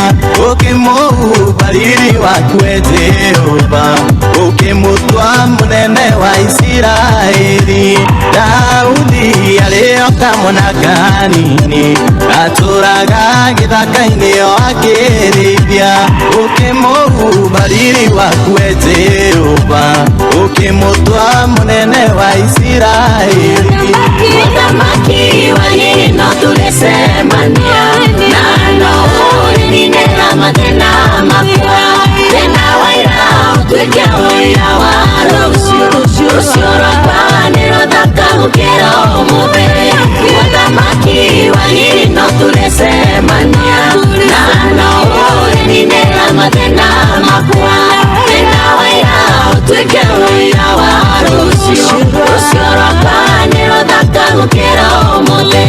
ũkĩmũhumba riri waku we Jehova, ũkĩmũtua mũnene wa Isiraeli. Daudi arĩoka mwana kanini atũraga gĩthaka-inĩ o akĩrĩithia, ũkĩmũhumba riri waku we Jehova, ũkĩmũtua mũnene wa Isiraeli. Mũthamaki wa hino tũrĩcemania na no ũrĩninĩra mathĩna makwa, thĩna wa ira ũtuĩke ũira wa rũciũ, rũciũ rwakwa nĩ rũthaka gũkĩra ũmũthĩ. Mũthamaki wa hino tũrĩcemania na no ũrĩninĩra mathĩna makwa, thĩna wa ira ũtuĩke ũira wa rũciũ, rũciũ rwakwa nĩ rũthaka gũkĩra ũmũthĩ.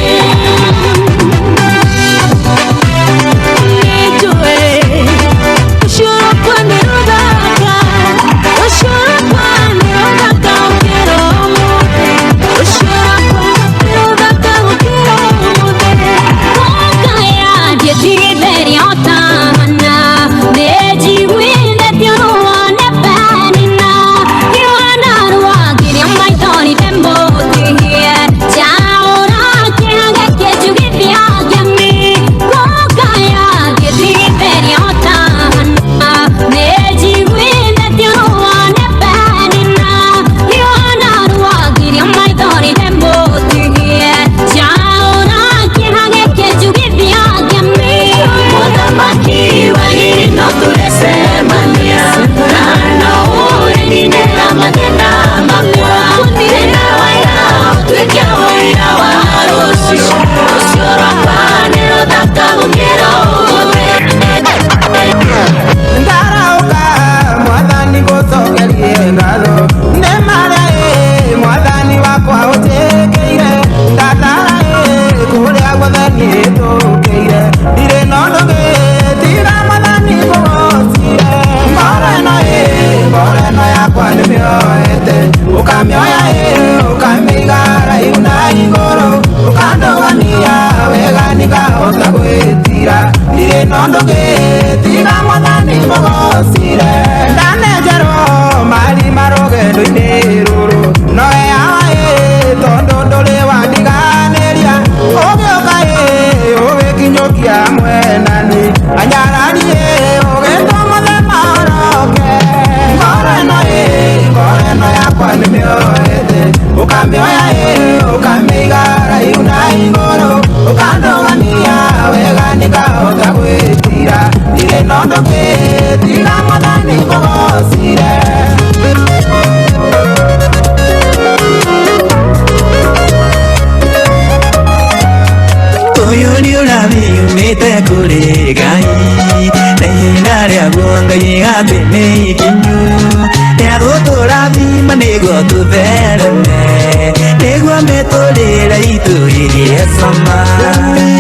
Tũthereme nĩguo mĩtũrĩre itũ ĩgĩe cama.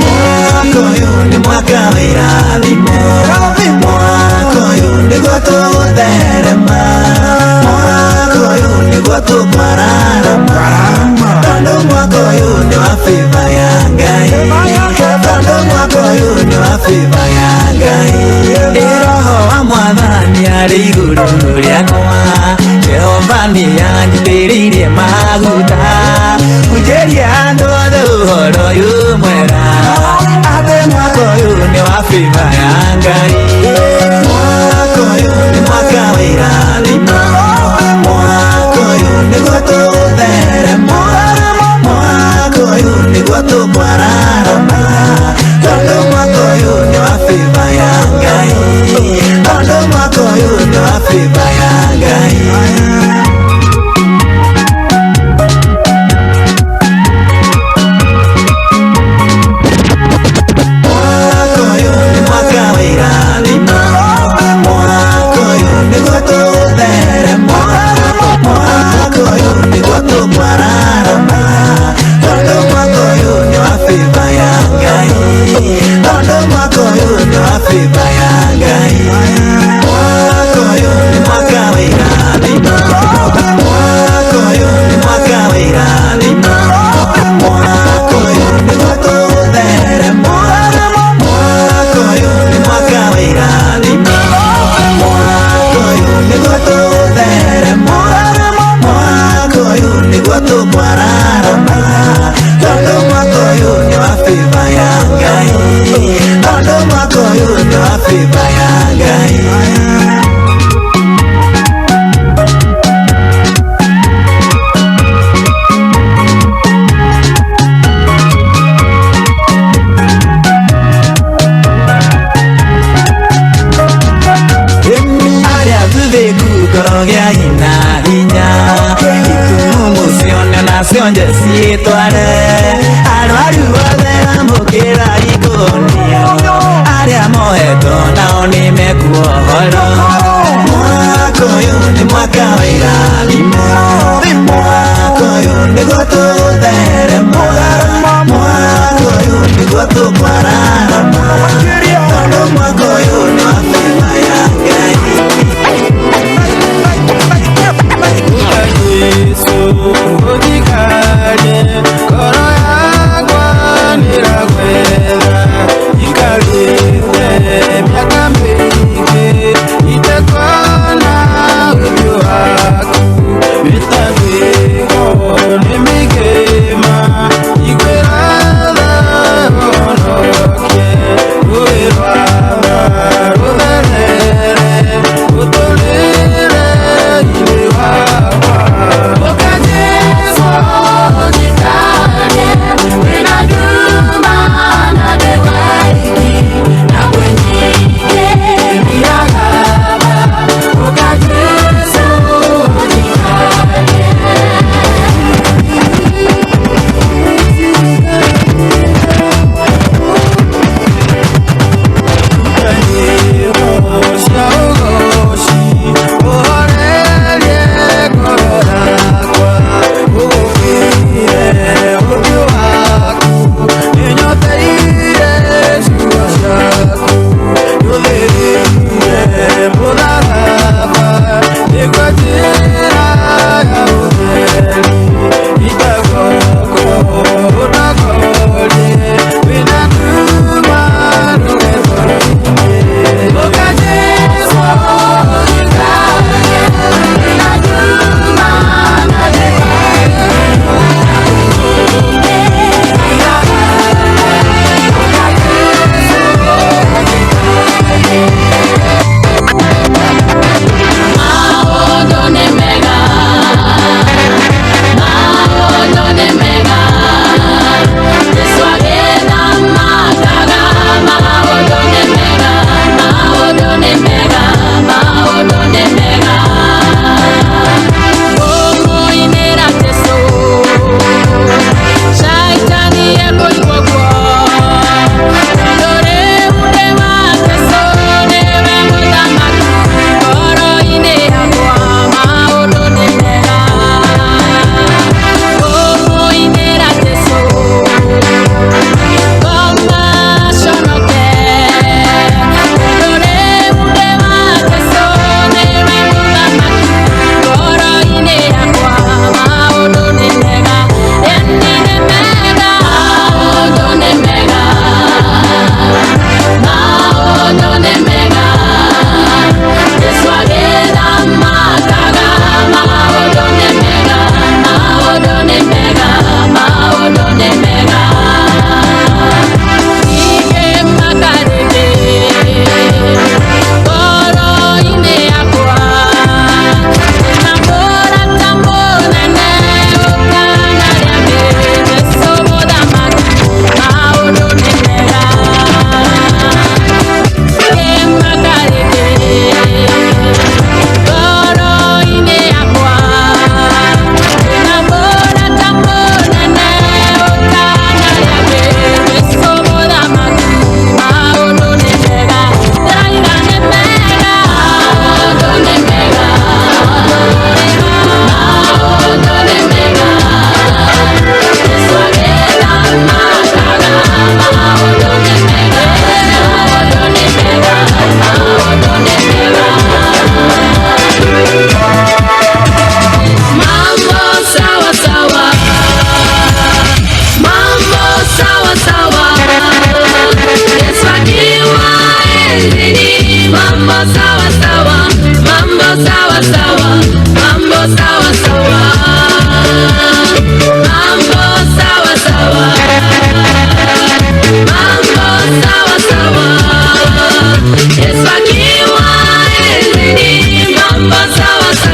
Mwaka ũyũ nĩ mwaka wa irathimo, mwaka ũyũ nĩguo tũgũtherema, mwaka ũyũ nĩguo tũkwararama, tondũ mwaka ũyũ nĩ wa favor ya Ngai, tondũ mwaka ũyũ nĩ wa favor ya Ngai. Ĩ Roho wa Mwathani arĩ igũrũ rĩakwa, Jehova nĩ anjitĩrĩirie maguta hunjĩria andũ othe ũhoro ũyũ mwega, atĩ mwaka ũyũ nĩ wa favor ya Ngai. Mwaka ũyũ nĩ mwaka wa irathimo, mwaka ũyũ nĩguo tũgũtherema, mwaka ũyũ nĩguo tũkwararama, tondũ mwaka ũyũ nĩ wa favor ya Ngai, tondũ mwaka ũyũ nĩ wa favor ya Ngai. Mwaka ũyũ nĩ mwaka wa irathimo, mwaka ũyũ nĩguo tũgũtherema, mwaka ũyũ nĩguo tũkwararama, tondũ mwaka ũyũ nĩ wa favor ya Ngai, tondũ mwaka ũyũ nĩ wa favor ya Ngai. Mwaka ũyũ nĩ mwaka wa irathimo, mwaka ũyũ nĩ mwaka wa irathimo, mwaka ũyũ nĩguo tũgũtherema, mwaka ũyũ nĩ mwaka wa irathimo, mwaka ũyũ nĩguo tũgũtherema, mwaka ũyũ nĩguo tũkwararama, tondũ mwaka ũyũ nĩ wa favor ya Ngai, tondũ mwaka ũyũ nĩ wa favor ya Ngai. Arĩa thuthĩku ngoro gĩa na hinya, itumumu cione na cionje ciĩtware, arwaru othe amũkĩra ikũnio, arĩa mohetwo nao nĩ mekuohorwo. Mwaka ũyũ nĩ mwaka wa irathimo, mwaka ũyũ nĩguo tũgũtherema, mwaka ũyũ nĩguo tũkwararama, tondũ mwaka ũyũ nĩ wa favor ya Ngai. Yesu ũthikarie ngoro yakwa nĩragwetha, ikarĩte mĩaka mĩingĩ itekuona ũthiũ waku.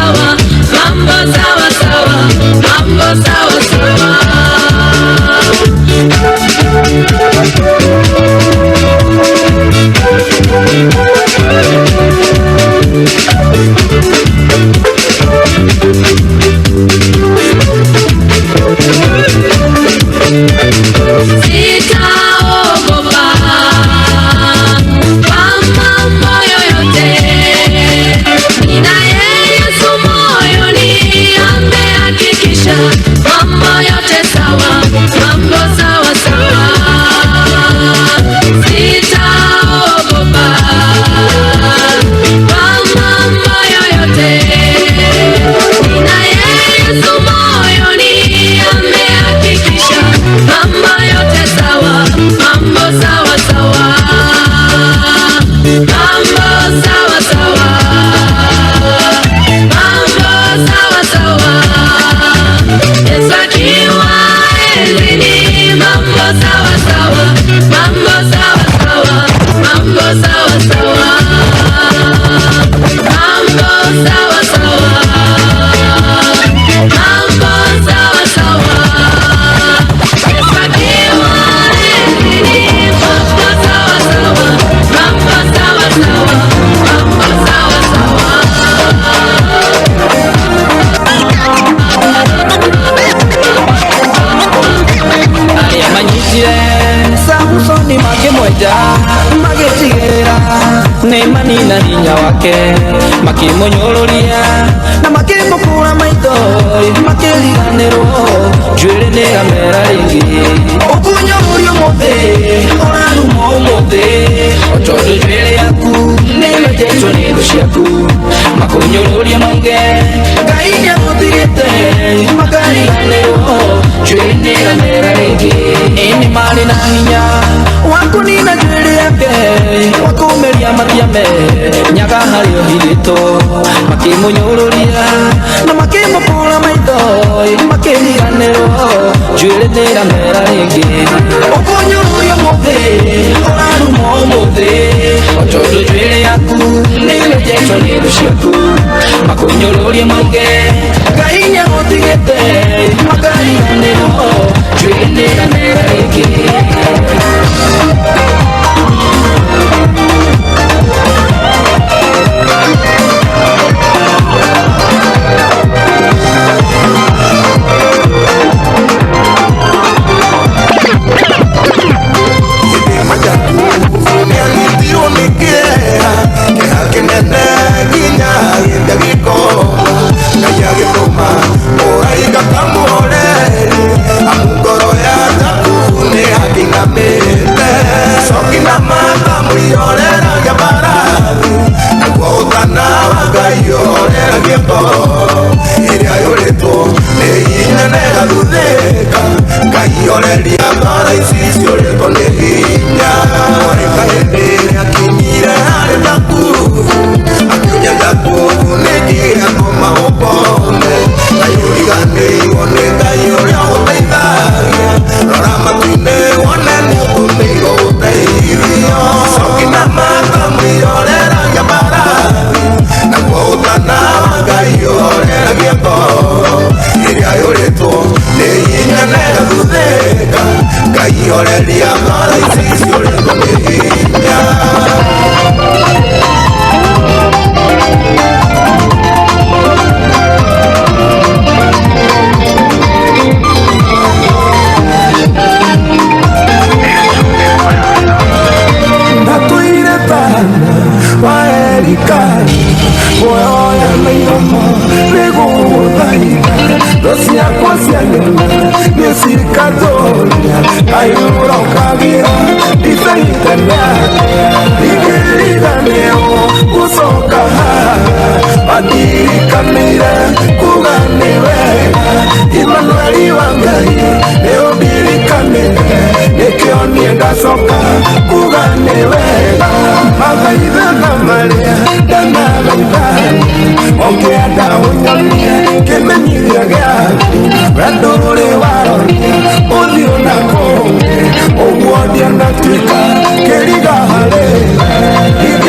sawa, mambo sawa sawa, mambo sawa sawa. Sitaogopa kwa mambo yoyote, ninaye Yesu moyoni, amehakikisha mambo yote sawa, mambo sawa sawa. Sitaogopa kwa mambo yoyote, ninaye Yesu moyoni, amehakikisha mambo yote sawa, mambo sawa sawa, mambo sawa sawa, mambo sawa sawa. Yesu akiwa enzini, mambo sawa sawa, mambo sawa sawa, mambo sawa sawa, mambo sawa sawa, mambo sawa sawa. Yesu akiwa enzini, mambo sawa sawa, mambo sawa sawa, mambo sawa sawa. Arĩa manyitire Samusoni makĩmwenja magĩtigĩrĩra nĩ manina hinya wake, makĩmũnyũrũria na makĩmũkũra maitho, makĩriganĩrwo njuĩrĩ nĩ amera rĩngĩ. Ũkũnyũrũrio ũmũthĩ, ũrarumwo ũmũthĩ, o tondũ njuĩrĩ yaku nĩmenjetwo nĩ thũ ciaku. Makũnyũrũria mauge Ngai nĩagũtigĩte, makariganĩrwo njuĩrĩ nĩ amera rĩngĩ. Ĩ nĩ marĩ na hinya wa kũnina njuĩrĩ yake, wa kũmeria matiame nyaga harĩ ohithĩtwo, makĩmũnyũrũria na makĩmũkũra maitho, makĩriganĩrwo njuĩrĩ nĩ ĩramera rĩngĩ. Ũkũnyũrũrio ũmũthĩ, ũrarumwo ũmũthĩ, o tondũ njuĩrĩ yaku nĩmenjetwo nĩ thũ ciaku. Makũnyũrũria mauge Ngai nĩagũtigĩte, makariganĩrwo njuĩrĩ nĩ ĩramera rĩngĩ.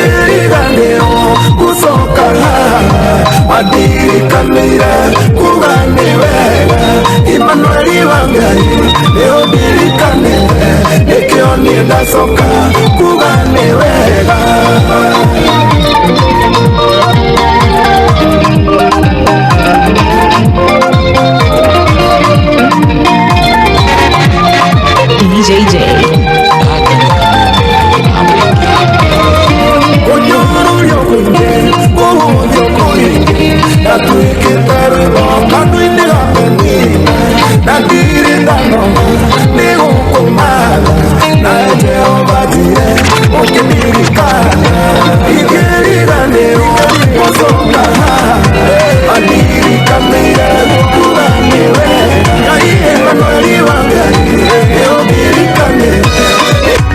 Kiriga neo gucoka haha. ũndirikanĩire kuga nĩ wega Emmanuel wa Ngai nĩ ũndirikanĩte nĩkĩo niĩ ndacoka kuga nĩ wega. DJJ. Kũnyũrũrio kũingĩ kũhũthio kũingĩ ndatuĩkĩte rwĩmbo kanua-inĩ ga Penina na ndirĩ ndanoga nĩ gũkũmatha nawe Jehova njire ũkĩndirikana ingĩriganĩrwo gũcoka haha andirikanĩire kuga nĩ wega Emmanuel wa Ngai nĩ ũndirikanĩte.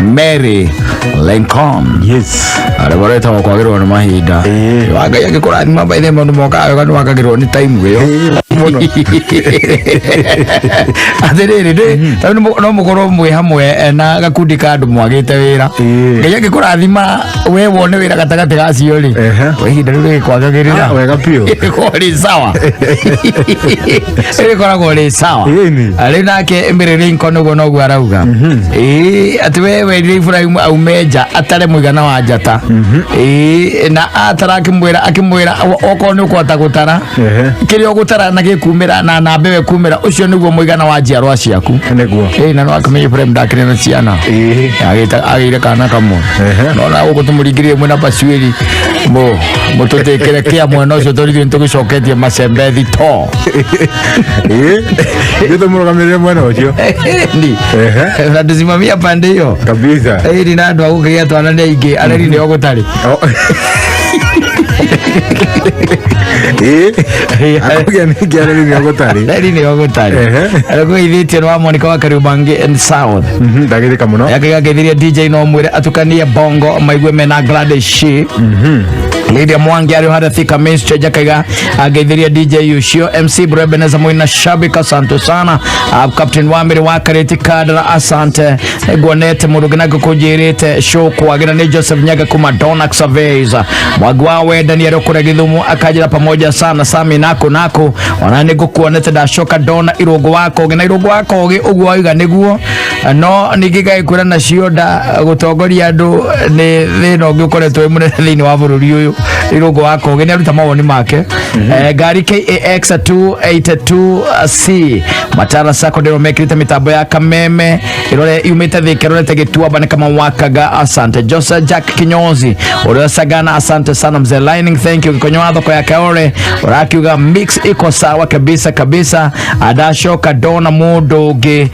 Mary Lincoln. Yes. Arĩa retagwo kwagĩrwo nĩ mahinda. Wa Ngai angĩkũrathima baithe maũndũ mokaga wega nĩwakagĩrwo nĩ time ĩyo. Mũno. Atĩrĩrĩ ndĩ tondũ no mũkorwo mwĩ hamwe na gakundi ka andũ mwagĩte wĩra. Ngai angĩkũrathima we wone wĩra gatagatĩ ga acio rĩ. We ihinda rĩu rĩgĩkwagagĩrĩra. Ah, wega biũ. Rĩkoragwo rĩ sawa. Rĩkoragwo rĩ sawa. Rĩu nake Mary Lincoln ũguo noguo arauga. Ĩĩ atĩ we werire Ibrahim aume nja atare mũigana wa njata. Ĩĩ na atara akĩmwĩra akĩmwĩra okorwo nĩ ũkũhota gũtara kĩrĩa ũgũtara na gĩkumĩra na namba ĩyo ĩkumĩra ũcio nĩguo mũigana wa njiarwa ciaku. Nĩguo. Ĩĩ na no akĩmenya Ibrahim ndakĩrĩ na ciana. Agĩire kana kamwe. No na gũkũ tũmũringĩrĩrie mwĩna Basuĩri mũ mũtũtĩkĩre kĩa mwena ũcio tondũ ithuĩ nĩtũgĩcoketie macembe thitoo. Ithuĩ tũmũrũgamĩrĩre mwena ũcio. Ni. Na tusimamia pande hiyo kabisa. Ĩĩ na andũ a gũkĩgĩa twana nĩ aingĩ areri nĩo gũtarĩ. Akũgĩa ningĩ areri nĩo gũtarĩ. Areri nĩo gũtarĩ. Arĩkũgeithĩtie nĩ wa Monica wa Kariobangi and South. Ndagĩrĩka mũno. Yakĩgageithirie DJ no mwĩre atukanie bongo maigue mena Gladys She. Lydia Mwangi arĩ harĩa Thika Main Stage akaiga angeithirie DJ ucio MC Brebeneza mwina shabika asante sana. Captain Wamiri wa Kareti Kadra asante nguonete mũndũ ũngĩ nake kũnjĩrĩte show kwagĩra nĩ Joseph Nyaga kuma Donax Surveys Mwangi wa wendani arĩ kũrĩa Gĩthumo akanjĩra pamoja sana Sami nako nako ona nĩ ngũkuonete ndacoka ndona irũngũ wa Kogi na irũngũ wa Kogi ũguo waiga nĩguo no ningĩ ngagĩkwĩra nacio nda gũtongoria andũ nĩ thĩna ũngĩ ũkoretwo wĩ mũnene thĩinĩ wa bũrũri ũyũ irũngũ wa Kogi nĩ aruta mawoni make. Ngari KAX 282C Matara Sacco ndĩro mekĩrĩte mĩtambo ya kameme ĩrore yumĩte Thika ĩrorete Gĩtuamba nĩ kama wakaga asante Jose Jack Kinyozi ũrĩa Sagana asante sana mzee Lining thank you Gĩkonyo wa thoko ya Kaore ũrakiuga mix iko sawa kabisa kabisa adacoka ndona mũndũ ũngĩ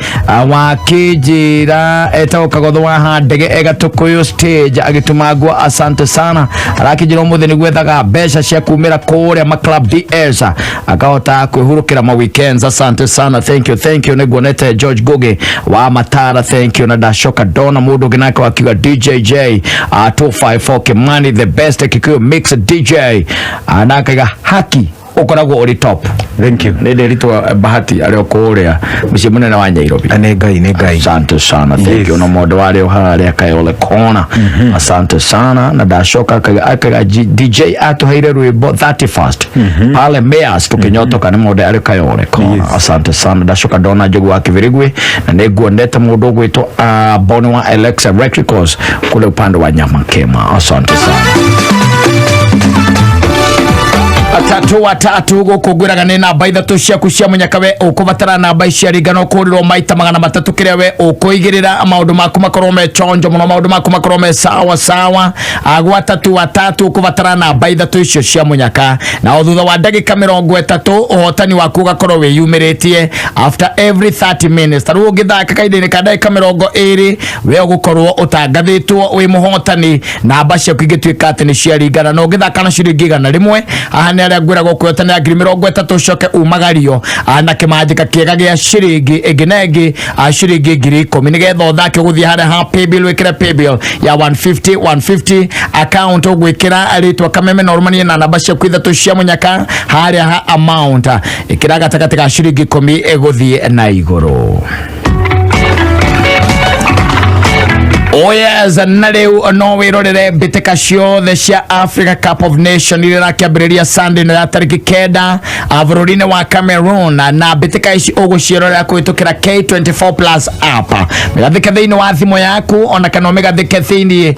wakĩnjĩra etagwo Kagotho wa Handege egatũkũyũ stage agĩtũma nguo asante sana arakĩnjĩra ũmũthĩ nĩguo ethaga mbeca cia kumĩra kũrĩa ma club DS akahota kwĩhurũkĩra ma weekends asante sana thank you thank you nĩguonete George Ngugi wa Matara thank you na ndacoka ndona mũndũ ũngĩ nake wakiuga DJJ 254 Kimani the best Kikuyu mix DJ na akaiga haki ũkoragwo ũrĩ top thank you nĩ ndĩritwo Bahati arĩ o kũrĩa mũciĩ mũnene wa Nairobi nĩ Ngai nĩ Ngai asante sana thank you na mũndũ warĩ o harĩa Kayole Corner asante sana na ndacoka akaiga DJ atũheire rwĩmbo 31st pale Mayors tũkĩnyotoka nĩ mũndũ arĩ Kayole Corner asante sana ndacoka ndona Njogu wa Kĩbĩrĩgwe na nĩ nguonete mũndũ ũgwĩtwo Boni wa Alexa Records kule upande wa Nyamakema asante sana atatu watatu gũkũ ngwĩraga nĩ namba ithatũ ciaku cia mũnyaka we ũkũbatara namba ici ringana ũkũrĩrwo maita magana matatũ kĩrĩa we ũkũigĩrĩra maũndũ maku makorwo me chonjo mũno maũndũ maku makorwo me sawa sawa agwa tatu watatu ũkũbatara namba ithatũ icio cia mũnyaka na o thutha wa ndagĩka mĩrongo ĩtatũ ũhotani waku ũgakorwo wĩyumĩrĩtie after every 30 minutes ta rĩu ũngĩthaka kahinda-inĩ ka ndagĩka mĩrongo ĩrĩ we ũgũkorwo ũtangathĩtwo wĩ mũhotani namba ciaku ingĩtuĩka atĩ nĩ ciaringana na ũngĩthaka na ciringi 100 haha nĩ arĩa ngwĩragwo kwĩhotanĩra ngiri mĩrongo ĩtatũ ũcoke umagario na kĩmanjĩka kĩega gĩa ciringi ĩngĩ na ĩngĩ ciringi 10,000 nĩgetha ũthake ũgũthiĩ harĩa ha paybill wĩkĩre paybill ya 150 150 account ũgwĩkĩra rĩtwa kameme na ũrũmanie na namba ciaku ithatũ cia mũnyaka harĩa ha amount ĩkĩra gatagatĩ ga ciringi 10 ĩgũthiĩ na igũrũ. Oh yes, na rĩu no wĩrorere mbĩtĩka ciothe cia Africa Cup of Nation iria ĩrakĩambĩrĩria Sunday ĩno ya tarĩki 9 bũrũri-inĩ wa Cameroon, na mbĩtĩka ici ũgũciĩrorera kũhĩtũkĩra K24 Plus app. Mĩgathĩke thĩinĩ wa thimũ yaku ona kana ũmĩgathĩke thĩinĩ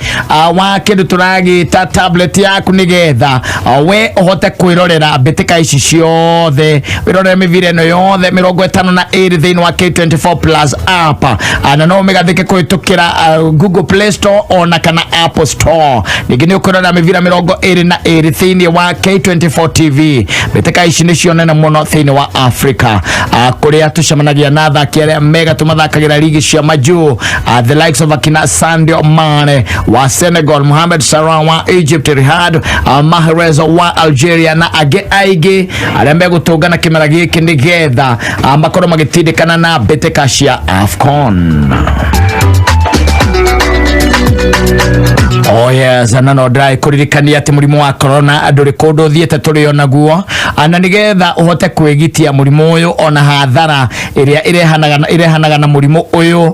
wa kĩndũ tũragĩta tablet yaku, nĩgetha we ũhote kwĩrorera mbĩtĩka ici ciothe, wĩrorere mĩbira ĩno yothe 52 thĩinĩ wa K24 Plus app. Na no ũmĩgathĩke kũhĩtũkĩra Google Play Store ona kana Apple Store. Ningĩ nĩ ũkwĩrorera mĩbira 22 thĩinĩ wa K24 TV. Mbĩtĩka ici nĩcio nene mũno thĩinĩ wa Africa, kũrĩa tũcemanagia na athaki arĩa mega tũmathakagĩra ligi cia majuu, the likes of akina Sadio Mane wa Senegal, Mohamed Salah wa Egypt, Riyad Mahrez wa Algeria na angĩ aingĩ arĩa megũtũngana kĩmera gĩkĩ nĩgetha makorwo magĩtindĩkana na mbĩtĩka cia AFCON. Oh yes, na no ndĩraĩ kũririkania atĩ mũrimũ wa corona ndũrĩ kũndũ ũthiĩte, tũrĩ o naguo, na nĩgetha ũhote kwĩgitia mũrimũ ũyũ ona hathara ĩrĩa ĩrehanaga na mũrimũ ũyũ,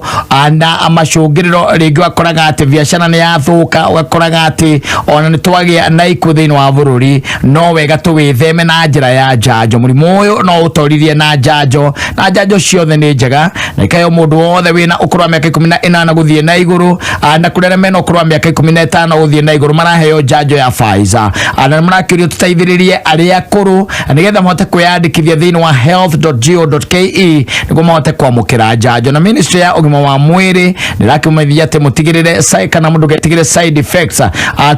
na macũngĩrĩro rĩngĩ ũgakoraga atĩ biacara nĩ yathũka, ũgakoraga atĩ ona nĩ twagĩa na ikuũ thĩinĩ wa bũrũri, no wega tũwĩtheme na njĩra ya njanjo. Mũrimũ ũyũ no ũtoririe na njanjo, na njanjo ciothe nĩ njega, na ikayo mũndũ wothe wĩna ũkũrũ wa mĩaka 18 gũthiĩ na igũrũ, na kũrĩ arĩa mena ũkũrũ wa mĩaka 15 gũthiĩ na igũrũ maraheo njanjo ya Pfizer. Na mũrakĩũrio tũteithĩrĩrie arĩa akũrũ nĩgetha mahote kwĩyandĩkithia thĩinĩ wa health.go.ke nĩguo mahote kwamũkĩra njanjo. Na ministry ya ũgima wa mwĩrĩ nĩrakĩmũmenyithia atĩ mũtigĩrĩre kana mũndũ ndũgetigĩre side effects,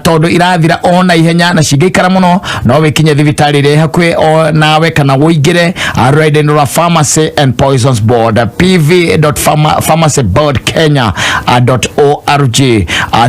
tondũ irathira o na ihenya, na cingĩikara mũno no wĩkinye thibitarĩ ĩrĩa ĩ hakuhĩ o nawe kana ũingĩre rũrenda-inĩ rwa Pharmacy and Poisons Board, pv.pharmacyboardkenya.org.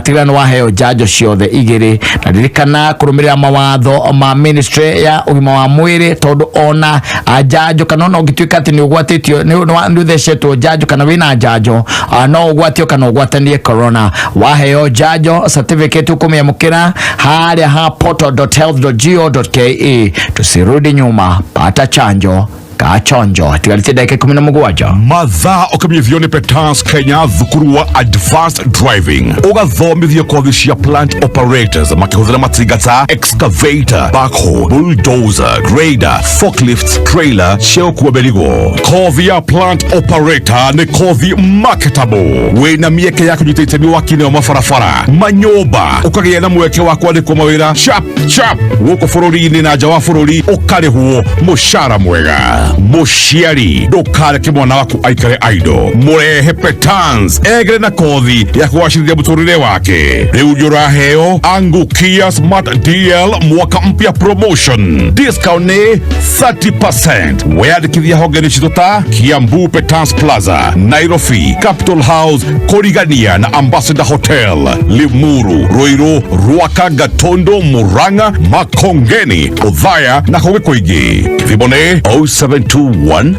Tigĩrĩra nĩ waheo njanjo ciothe igĩrĩ, na ririkana kũrũmĩrĩra mawatho ma ministry ya ũgima wa mwĩrĩ, tondũ ona njanjo kana ona ũngĩtuĩka atĩ nĩ ũgwatĩtio, nĩ ũthecetwo njanjo kana wĩna njanjo, no ũgwatio kana ũgwatanie corona. Waheo njanjo certificate ũkũmĩamũkĩra harĩa ha portal.health.go.ke. Tusirudi nyuma, pata chanjo, kachonjo. Tigarĩtie ndagĩka 17. Mathaa ũkĩmenyithio nĩ Petans Kenya, thukuru wa advanced driving, ũgathomithio kothi cia plant operators makĩhũthĩra matinga ta excavator, backhoe, bulldozer, grader, forklift, trailer cia gũkua mĩrigo. Kothi ya plant operator nĩ kothi marketable, wĩna mĩeke ya kũnyita itemi wakinĩ wa mabarabara, manyũmba, ũkagĩa na mweke wa kwandĩkwo mawĩra chap chap gũkũ bũrũri-inĩ na nja wa bũrũri, ũkarĩhwo mũcara mwega. Mũciari ndũkareke mwana waku aikare idle, mũrehe Petans egere na kothi ya kũgacĩrithia mũtũrĩre wake. Rĩu nĩ ũraheo Angukia Smart DL mwaka mpya promotion, discount nĩ 30%. Weyandĩkithia honge-inĩ citũ ta Kiambu Petans Plaza, Nairobi Capital House, kũrigania na Ambassador Hotel, Limuru, Ruiru, Ruaka, Gatondo, Murang'a, Makongeni, Othaya na kũngĩ kũingĩ. Thimũ nĩ 0721 328383.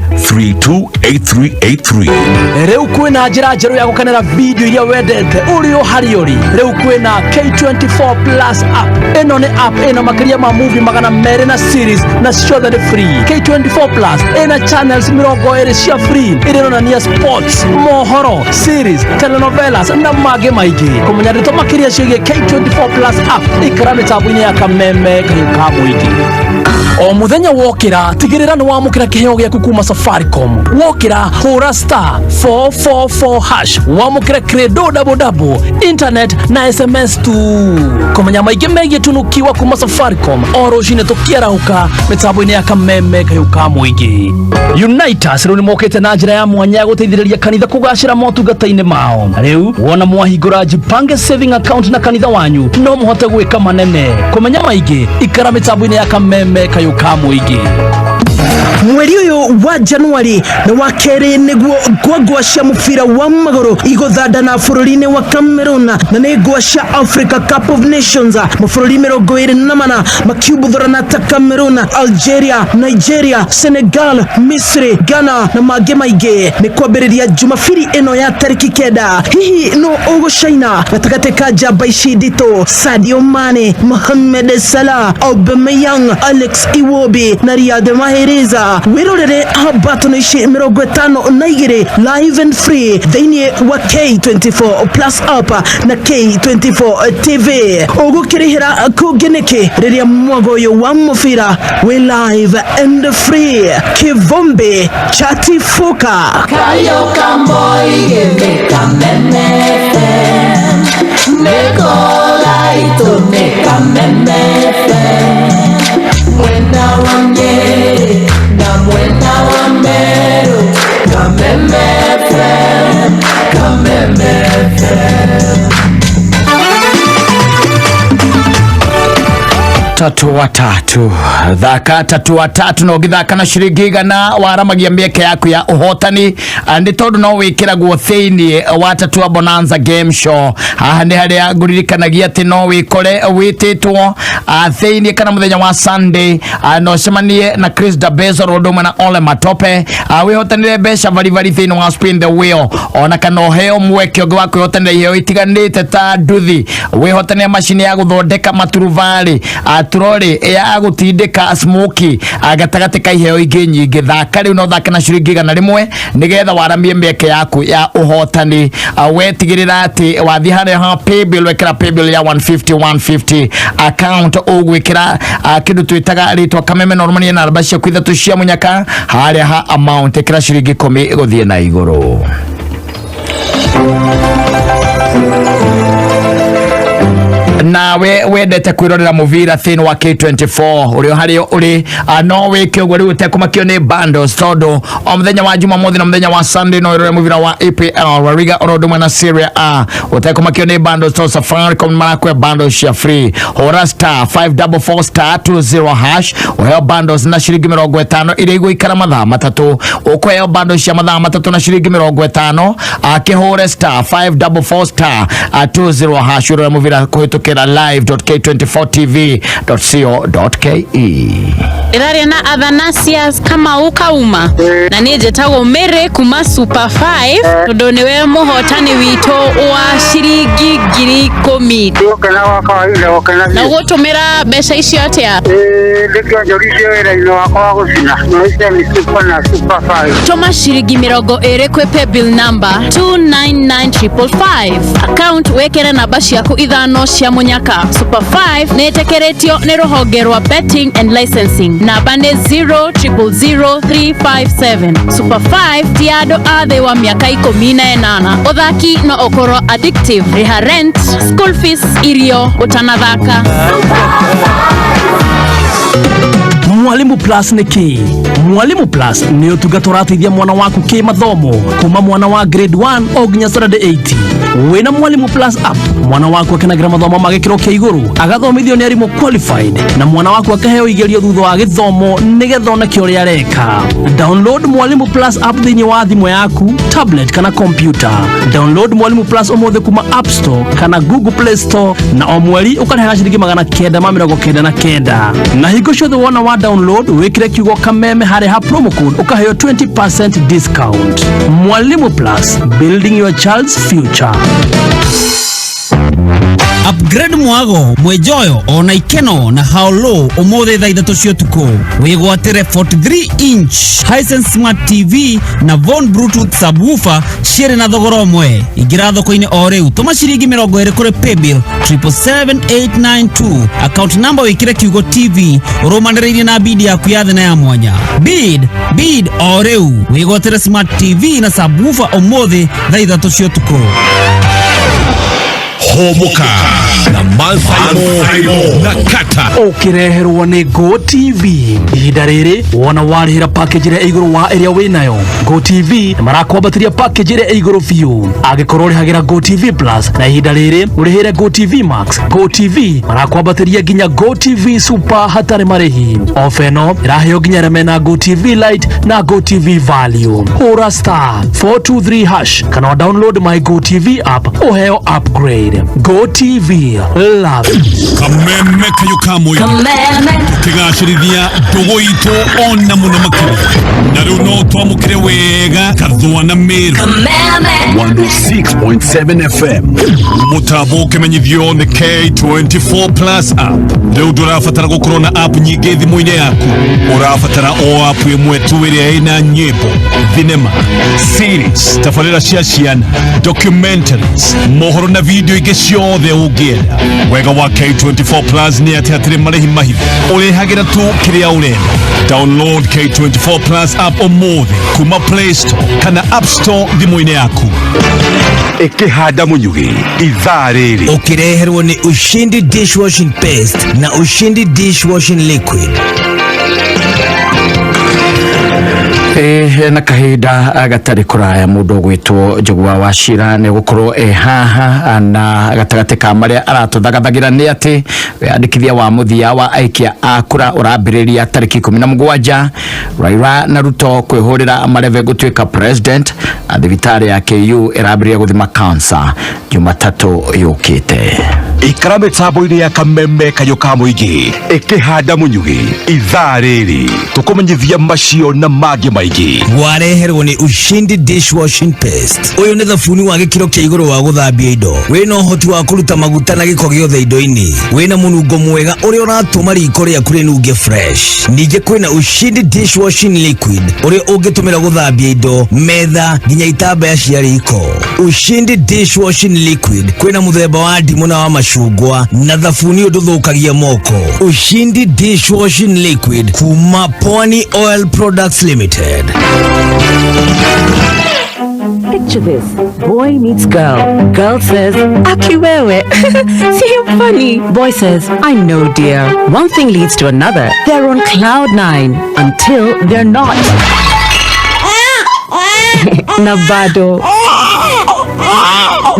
Rĩu kwĩna njĩra njerũ ya gũkenera video iria wendete ũrĩ o harĩa ũrĩ. Rĩu kwĩna K24 Plus app. Ĩno nĩ app ĩna makĩria ma movie 200 na series, na ciothe nĩ free. K24 Plus ĩna channels 20 cia free iria ironania sports, mohoro, series, telenovelas na mangĩ maingĩ. Kũmenya ndeto makĩria ciĩgiĩ K24 Plus app, ikara mĩtambo-inĩ ya Kameme Kayũ ka Mũingĩ. O muthenya wokĩra, tigĩrĩra nĩ wamũkĩra kĩheo gĩaku kuma Safaricom. Wokĩra, hũra *444# wamũkĩre credo double double, internet na SMS tu. Kũmenya maingĩ megiĩ tunukiwa kuma Safaricom o rũcinĩ tũkĩarahũka mĩtambo-inĩ ya Kameme Kayũ ka Mũingĩ. Unitas rĩu nĩ mokĩte na njĩra ya mwanya ya gũteithĩrĩria kanitha kũgacĩra motungata-inĩ mao. Rĩu wona mwahingũra Jipange saving account na kanitha wanyu, no mũhote gwĩka manene. Kũmenya maingĩ, ikara mĩtambo-inĩ ya Kameme Kayũ ka Mũingĩ. Mweri ũyũ wa Januari nĩ wa kerĩ nĩguo ngwangwa cia mũbira wa magũrũ igũthandana bũrũri-inĩ wa Cameroon, na nĩ ngwa cia Africa Cup of Nations, mabũrũri 24 makiumbuthũrana ta Cameroon, Algeria, Nigeria, Senegal, Misri, Ghana na mangĩ maingĩ. Nĩ kwambĩrĩria Jumabiri ĩno ya tarĩki 9. Hihi no ũgũcaina gatagatĩ ka njamba ici nditũ, Sadio Mane, Mohamed Salah, Aubameyang, Alex Iwobi na Riyad Mahrez? mũbira wĩrorere hambatano ici 52 live and free thĩinĩ wa K24 Plus app na K24 TV. Ũgũkĩrĩhĩra kũngĩ nĩkĩ rĩrĩa mwago ũyũ wa mũbira wĩ live and free? Kivumbi chatifuka. Kayo kamoi Kameme FM Nekola ito ne Kameme FM Mwena wa Nyeri na mwena wa Meru. Kameme FM, Kameme FM. Tatu watatu, thaka tatu watatu na ũngĩthaka na ciringi 100 waramagia mĩeke yaku ya ũhotani. Nĩ tondũ no wĩkĩragwo thĩinĩ wa tatu wa Bonanza Game Show. Haha nĩ harĩa ngũririkanagia atĩ no wĩkore wĩtĩtwo thĩinĩ kana mũthenya wa Sunday, na ũcemanie na Chris Dabezo ũndũ ũmwe na Ole Matope, wĩhotanĩre mbeca baribari thĩinĩ wa Spin the Wheel, ona kana ũheo mweke ũngĩ wa kwĩhotanĩra iheo itiganĩte ta nduthi, wĩhotanĩre macini ya gũthondeka maturubarĩ, turori ya gũtindĩka smoky, gatagatĩ ka iheo ingĩ nyingĩ. Thaka rĩu, no thake na ciringi 100 nĩgetha waramie mĩeke yaku ya ũhotani. Wetigĩrĩra atĩ wathiĩ harĩa ha paybill, wekĩra paybill ya 150 150, account ũgwĩkĩra kĩndũ twĩtaga rĩtwa Kameme na ũrũmanie na namba ciaku ithatũ cia mũnyaka. Harĩa ha amount ĩkĩra ciringi 10 gũthiĩ na igũrũ. Nawe wendete kwirorera muvira thĩinĩ wa K24 ũrĩ o harĩa ũrĩ, no wĩke ũguo rĩu ũtekũmakio nĩ bundles, tondũ o mũthenya wa Jumamothi na mũthenya wa Sunday no wĩrore mũbira wa EPL, La Liga oro ũndũ ũmwe na Serie A ũtekũmakio nĩ bundles, tondũ Safaricom marakũhe bundles cia free. Hũra star 544 star 20 hash ũheo bundles na ciringi 50 iria igũikara mathaa 3. Ũkũheo bundles cia mathaa 3 na ciringi 50. Akĩhũre star 544 star 20 hash ũrore mũbira kũhĩtũkĩra live.k24tv.co.ke. Ndĩraria na Athanasius Kamau Kauma na niĩ njĩtagwo Mary kuma Super 5, tondũ nĩwe mũhotani witũ wa ciringi 10,000. Na ũgũtũmĩra mbeca icio atĩa? Ndĩkĩonjorithie wĩra-inĩ wakwa wa gũcina maica nĩ super na Super 5. Tũma ciringi 20 kwĩ paybill number 299555, account wĩkĩre namba ciaku ithano cia mũnyaka. Super 5 nĩ ĩtĩkĩrĩtio nĩ rũhonge rwa betting and licensing, namba nĩ 0000357. Super 5 ti andũ a thĩ wa mĩaka 18. Ũthaki no ũkorwo addictive. Rĩha rent, school fees, irio ũtanathaka. Mwalimu Plus nĩ kĩ? Mwalimu Plus nĩ ũtungata ũrateithia mwana waku kĩ mathomo kuma mwana wa grade 1 o nginya standard 8. Wĩna Mwalimu Plus app, mwana waku akenagĩra mathomo ma gĩkĩro kĩa igũrũ, agathomithio nĩ arimũ qualified, na mwana waku akaheo igerio thutha wa gĩthomo nĩgetha oneke ũrĩa areka. Download Mwalimu Plus app thĩinĩ wa thimũ yaku, tablet kana computer. Download Mwalimu Plus ũmũthĩ kuma App Store kana Google Play Store, na o mweri ũkarĩhaga ciringi 999, na hingo ciothe wona wa download wĩkĩre kiugo Kameme harĩ ha promo code ũkaheo 20% discount. Mwalimu Plus, building your child's future. Upgrade mwago mwejoyo ona ikeno na haolo umuthi thaa 3 cia utuku wigwatire 43 inch Hisense Smart TV na Von Bluetooth subwoofer ciĩrĩ na thogora ũmwe. Ingĩra thoko-inĩ o rĩu, tũma ciringi 20 kũrĩ paybill 777892, account number wĩkĩre kiugo TV ũrũmanĩrĩirie na bid yaku ya thĩ na ya mwanya. Bid bid o rĩu wĩgwatĩre Smart TV na subwoofer ũmũthĩ thaa 3 cia ũtukũ. Homoka na Mansaimo na Kata. Ũkĩreherwo nĩ Go TV. Ihinda rĩrĩ wona warĩhĩra package ĩrĩa ĩ igũrũ wa ĩrĩa wĩnayo, Go TV nĩ marakwambatĩria package ĩrĩa ĩ igũrũ biũ. Angĩkorwo ũrĩhagĩra Go TV Plus na ihinda rĩrĩ ũrĩhĩre Go TV Max, Go TV marakwambatĩria nginya Go TV Super hatarĩ marĩhi. Ofa ĩno ĩraheo nginya arĩa mena Go TV Lite na Go TV Value. Hũra star 423 hash kana download my Go TV app ũheo upgrade. Go TV, will love it. Kameme kayo kamwe tukigacĩrithia ndũgũ itũ ona mũno makĩria na rĩu no twamũkĩre wega Kathua na Meru 106.7 FM. Mũtambo ũkĩmenyithio nĩ K24 Plus app. Rĩu ndũrabatara gũkorwo na app nyingĩ thimũ-inĩ yaku, ũrabatara o app ĩmwe tu ĩrĩa ĩna nyĩmbo, thinema, series, tabarĩra cia ciana, documentaries, mohoro na video ingĩ ciothe ũngĩenda. Wega wa K24 Plus nĩ atĩ hatirĩ marĩhi mahithe, ũrĩhagĩra tu kĩrĩa ũrenda. Download K24 Plus app ũmũthĩ kuma Play Store kana App Store thimũ-inĩ yaku. Ĩkĩhanda mũnyugĩ ithaa rĩrĩ Ũkĩreherwo nĩ Ushindi dishwashing paste na Ushindi dishwashing liquid. Na kahinda gatarĩ kũraya mũndũ ũgwĩtwo Njũgũwa wa Cira nĩ gũkorwo e haha, na gatagatĩ ka marĩa aratũthagathagĩra nĩ atĩ wĩyandĩkithia wa mũthia wa aikia a kura ũrambĩrĩria tarĩki 17, Raila na Ruto kwĩhũrĩra marebe gũtuĩka president, na thibitarĩ ya KU ĩrambĩrĩria gũthima cancer Jumatatũ yũkĩte. Ikara mĩtambo-inĩ ya kameme kayũ ka mũingĩ ĩkĩhanda mũnyugĩ ithaa rĩrĩ tũkũmenyithia macio na mangĩ maingĩ. Wareherwo nĩ Ushindi dishwashing paste. Ũyũ nĩ thabuni wa gĩkĩro kĩa igũrũ wa gũthambia indo, wĩna ũhoti wa kũruta maguta na gĩko gĩothe indo-inĩ, wĩna mũnungo mwega ũrĩa ũratũma riko rĩaku rĩnunge fresh. Ningĩ kwĩna Ushindi dishwashing liquid ũrĩa ũngĩtũmĩra gũthambia indo, metha nginya itambaya cia riko. Ushindi dishwashing liquid kwĩna mũthemba wa ndimũ na wa macungwa, na thabuni ũyũ ndũthũkagia moko. Ushindi dishwashing liquid kuma Pwani Oil Products Limited. Picture this. Boy meets girl. Girl says, "Aki wewe." See how funny. Boy says, "I know, dear." One thing leads to another. They're on cloud nine until they're not. Na bado.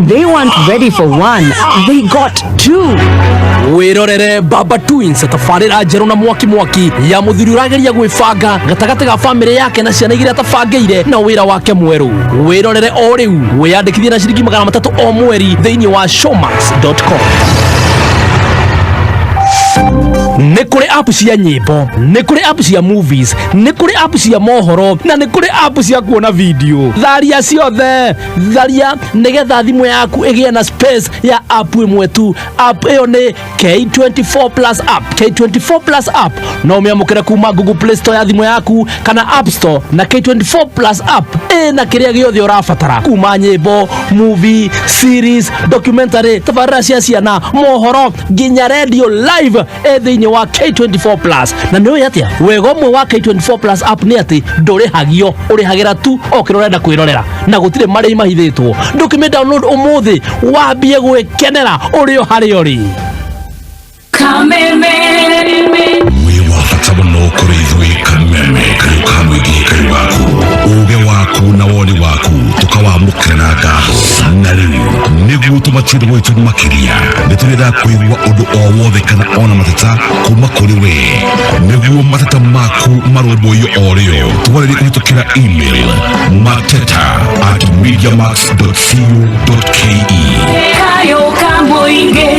They weren't ready for one. They got two. Wĩrorere Baba Twins, tabarĩra njerũ na mwaki mwaki ya mũthuri ũrageria gwĩbanga gatagatĩ ga bamĩrĩ yake na ciana igĩrĩ atabangĩire na wĩra wake mwerũ. Wĩrorere o rĩu, wĩyandĩkithie na ciringi 300 o mweri thĩinĩ wa showmax.com. Nĩ kũrĩ app cia nyĩmbo, nĩ kũrĩ app cia movies, nĩ kũrĩ app cia mohoro, na nĩ kũrĩ app cia kuona video. Tharia ciothe, tharia nĩgetha thimũ yaku ĩgĩe na space ya app ĩmwe tu. App ĩyo nĩ K24 Plus app. K24 Plus app no ũmĩamũkĩre kuma Google Play Store ya thimũ yaku kana App Store, na K24 Plus app ĩna kĩrĩa gĩothe ũrabatara kuma nyĩmbo, movie, series, documentary, tabarĩra cia ciana, mohoro nginya radio live ĩ thĩinĩ wa K24 Plus. Na nĩ ũĩ atĩa wega ũmwe wa K24 Plus app nĩ atĩ ndũrĩhagio, ũrĩhagĩra tu o kĩrĩa ũrenda kwĩrorera na gũtirĩ marĩhi mahithĩtwo. Ndũkĩmĩ download ũmũthĩ wambie gwĩkenera ũrĩ o harĩa ũrĩ. Kameme. Wĩ wa bata mũno kũrĩ ithuĩ kameme kayũ ka mũingĩ kayũ gaku ũge waku na woni waku tũkawamũkĩra na ngatho. Na rĩu nĩguo tũmatie gwitũ makĩria nĩ tũrenda kũigua ũndũ o wothe kana ona mateta kuma kũrĩ we nĩguo mateta maku marũmbũiyo o rĩo twarĩrie kũhĩtũkĩra email mateta@mediamax.co.ke. Kayo ka mũingĩ.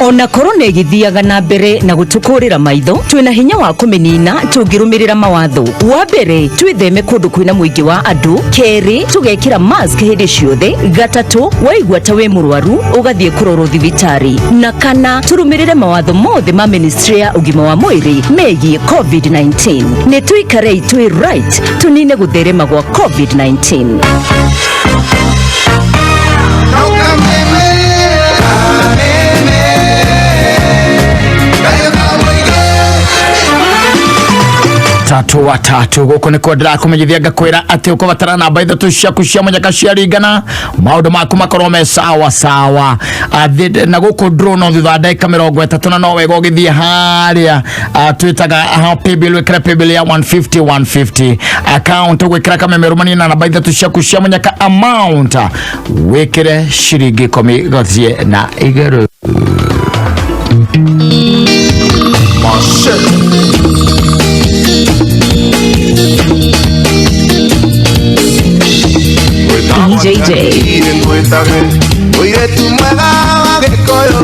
Ona korona ĩgĩthiaga na mbere na gũtũkũrĩra maitho, twĩna hinya wa kũmĩnina tũngĩrũmĩrĩra mawatho. Wa mbere, twĩtheme kũndũ kwĩna mũingĩ wa andũ. Kerĩ, tũgekĩra mask hĩndĩ ciothe. Gatatũ, waigua ta wĩ mũrwaru ũgathiĩ kũrorwo thibitarĩ. Na kana, tũrũmĩrĩre mawatho mothe ma ministry ya ũgima wa mwĩrĩ megiĩ COVID-19. Nĩ tũikarei twĩ right tũnine gũtherema gwa COVID-19. Tatu wa tatu gũkũ nĩkuo ndĩrakũmenyithia ngakwĩra atĩ ũkũbatara namba ithatũ ciaku cia mũnyaka ciaringana maũndũ maku makorwo me sawa sawa. Na gũkũ draw no thutha wa ndagĩka 30, na no wega ũgĩthiĩ harĩa twĩtaga paybill, wĩkĩre paybill ya 150 150 account, ũgwĩkĩra kameme rũmania na namba ithatũ ciaku cia mũnyaka, amount wĩkĩre ciringi 10 gũthiĩ na igũrũ. DJJ. Mũirĩtu mwega wa Mũgĩkũyũ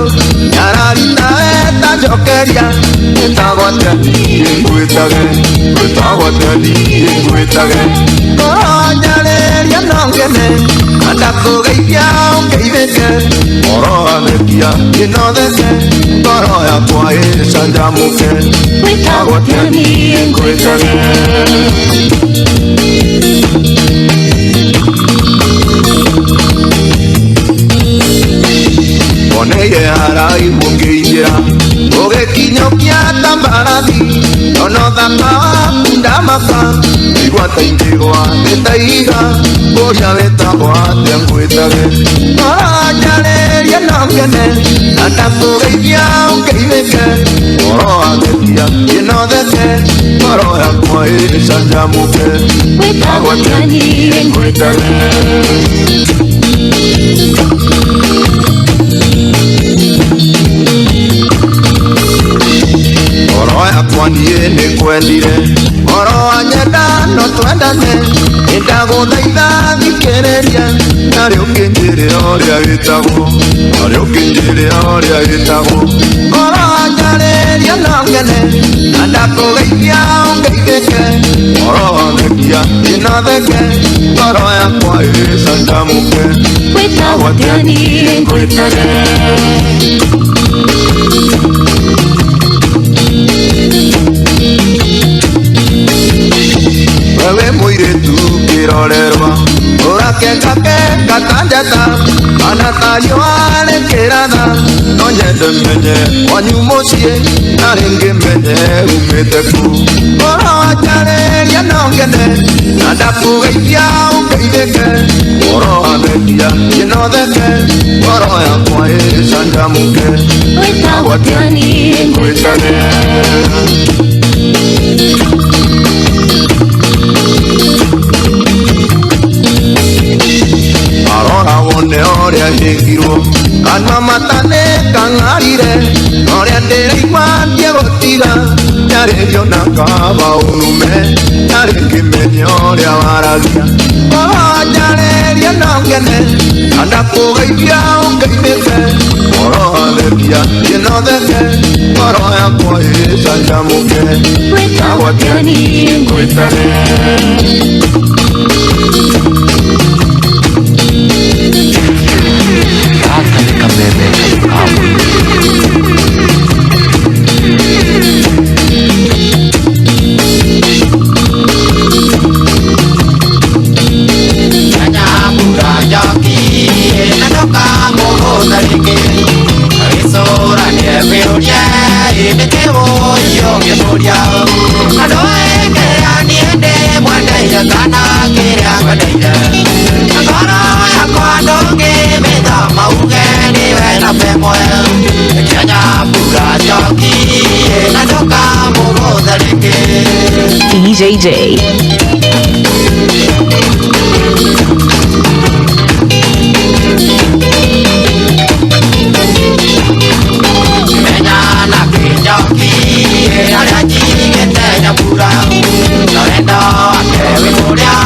nyararita weta njokeria wĩtagwo atĩa niĩ ngwĩtage wĩtagwo atĩa niĩ ngwĩtage ngoro njarĩria no ngene na ndakũgeithia ũngeithĩke ngoro athekia ĩnotheke ngoro yakwa ĩcanjamũke wĩtagwo atĩa niĩ ngwĩtage. Oneye haraihu ngĩingĩra ũgĩkinyũkia ta mbarathi ona ũthaka waku ndamaka igua ta ingĩgwa thĩ ta ihiga ũrĩa wĩtagwo atĩa ngwĩtage ngoro njarĩrie no ngene na ndakũgeithia ũngeithĩke ngoro athekia ĩnotheke ngoro yakwa ĩcanjamũke wĩtagwo atĩa niĩ ngwĩtage. Ngoro yakwa niĩ nĩngwendire ngoro wanyenda no twendane nĩndagũthaitha thikĩrĩria narĩ ũkĩnjĩre ũrĩa wĩtagwo narĩ ũkĩnjĩre ũrĩa wĩtagwo ngoro njarĩria no ngene na ndakũgeithia ũngeithĩke ngoro wathekia ĩnotheke ngoro yakwa ĩcanjamũke wĩtagwo atĩa niĩ ngwĩtage. Wewe mũirĩtu kĩrorerwa ũrakengakenge ta njata kana ta riũa rĩkĩratha no nyende menye kwanyu mũciĩ na rĩngĩ menye umĩte kũ ngoro wanjarĩria no ngene na ndakũgeithia ũngeithĩke ngoro wathekia ĩnotheke ngoro yakwa ĩcanjamũke wĩtagwo atĩa niĩ ngwĩtage. Arora wone ũrĩa hĩngirwo kanua mata nĩ kang'arire ũrĩa ndĩraigua ndiegũtiga njarĩrio na kaba ũnume narĩ ngĩmenya ũrĩa waragia ngoro njarĩria no ngene na ndakũgeithia ũngeithĩke ngoro wathekia ĩnotheke ngoro yakwa ĩcanjamũke wĩtagwo atĩa niĩ ngwĩtage. Gaka nĩ kameme ka mũingĩ. Nyambura njoki na ndũkamũgũtha rĩngĩ wĩcũranie wĩũrie nĩkĩ ũyũ ũngĩmũria andũ aingĩ niĩ ndĩmwendeire kana kĩrĩa ngwendeire ngoro yakwa ndũngĩmĩthama uge nĩwe namba ĩmwe Nyambura njoki na ndũkamũgũtha rĩngĩ. DJJ. Menya na kĩnjoki arĩa njigĩte nyambura na wendo wake wĩ mũrĩa